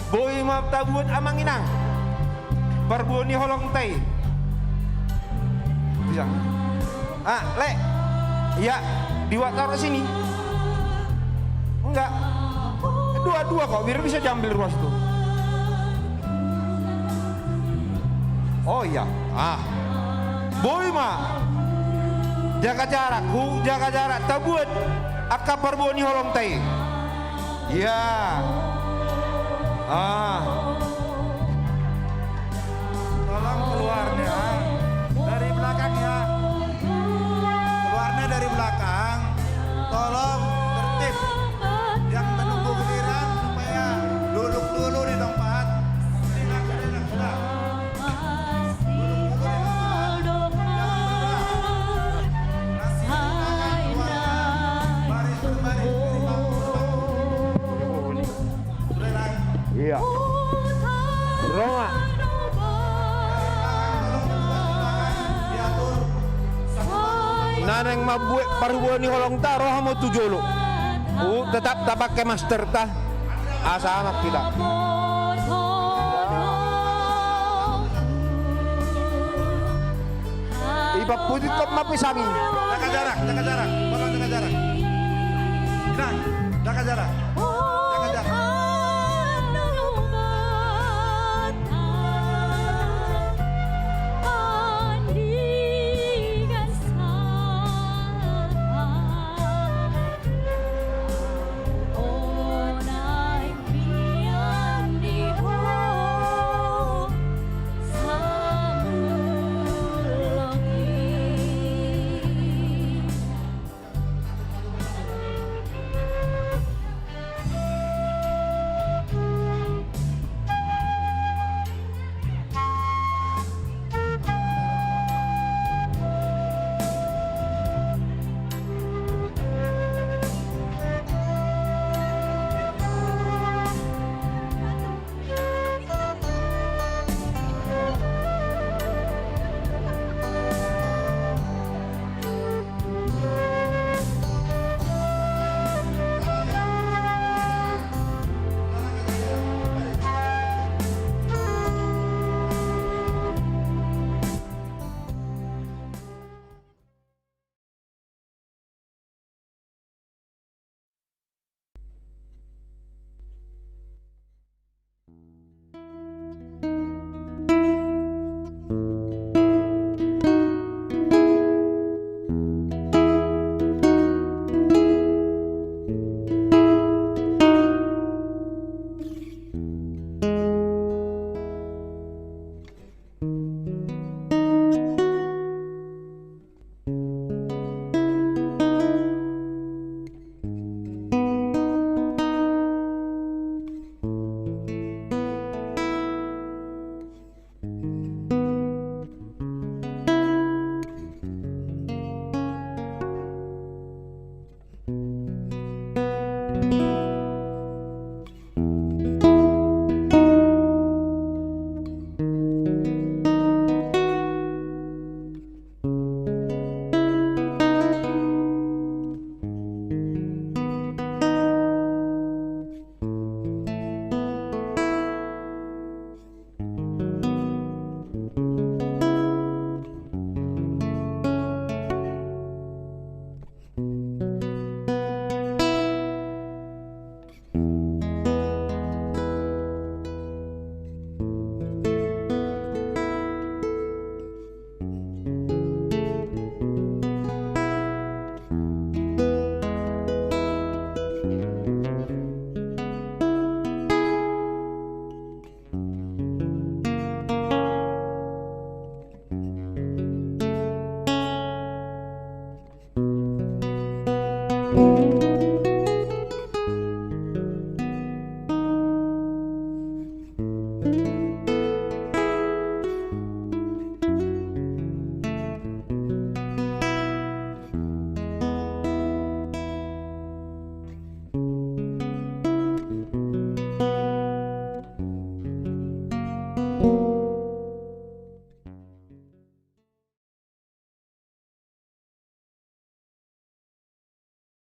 Boi ma tabuat amang inang parbue ni holongta i. Bisa. Ah, Le. Iya, dua taruh sini. Enggak. Dua-dua kok, biar bisa diambil ruas itu. Oh iya. Ah. Boi ma. Jaga jarak, hu, jaga jarak. Tabuat angka parbue ni holongta i. Iya. Ah. Tolong keluarnya dari belakang ya. Keluarnya dari belakang. Tolong tertib. Yang menunggu giliran supaya duduk dulu di tempat. Silakan, silakan, silakan. Iya. Ro ma. Na naeng mambuat parbue ni holongta, ro hamu tu jolo. Uh, tetap tapake maskerta. Asa aman hita. Ipaputikkon ma pisang i. Jaga jarak, jaga jarak. Tolong jaga jarak. Inang, jaga jarak. Jaga jarak.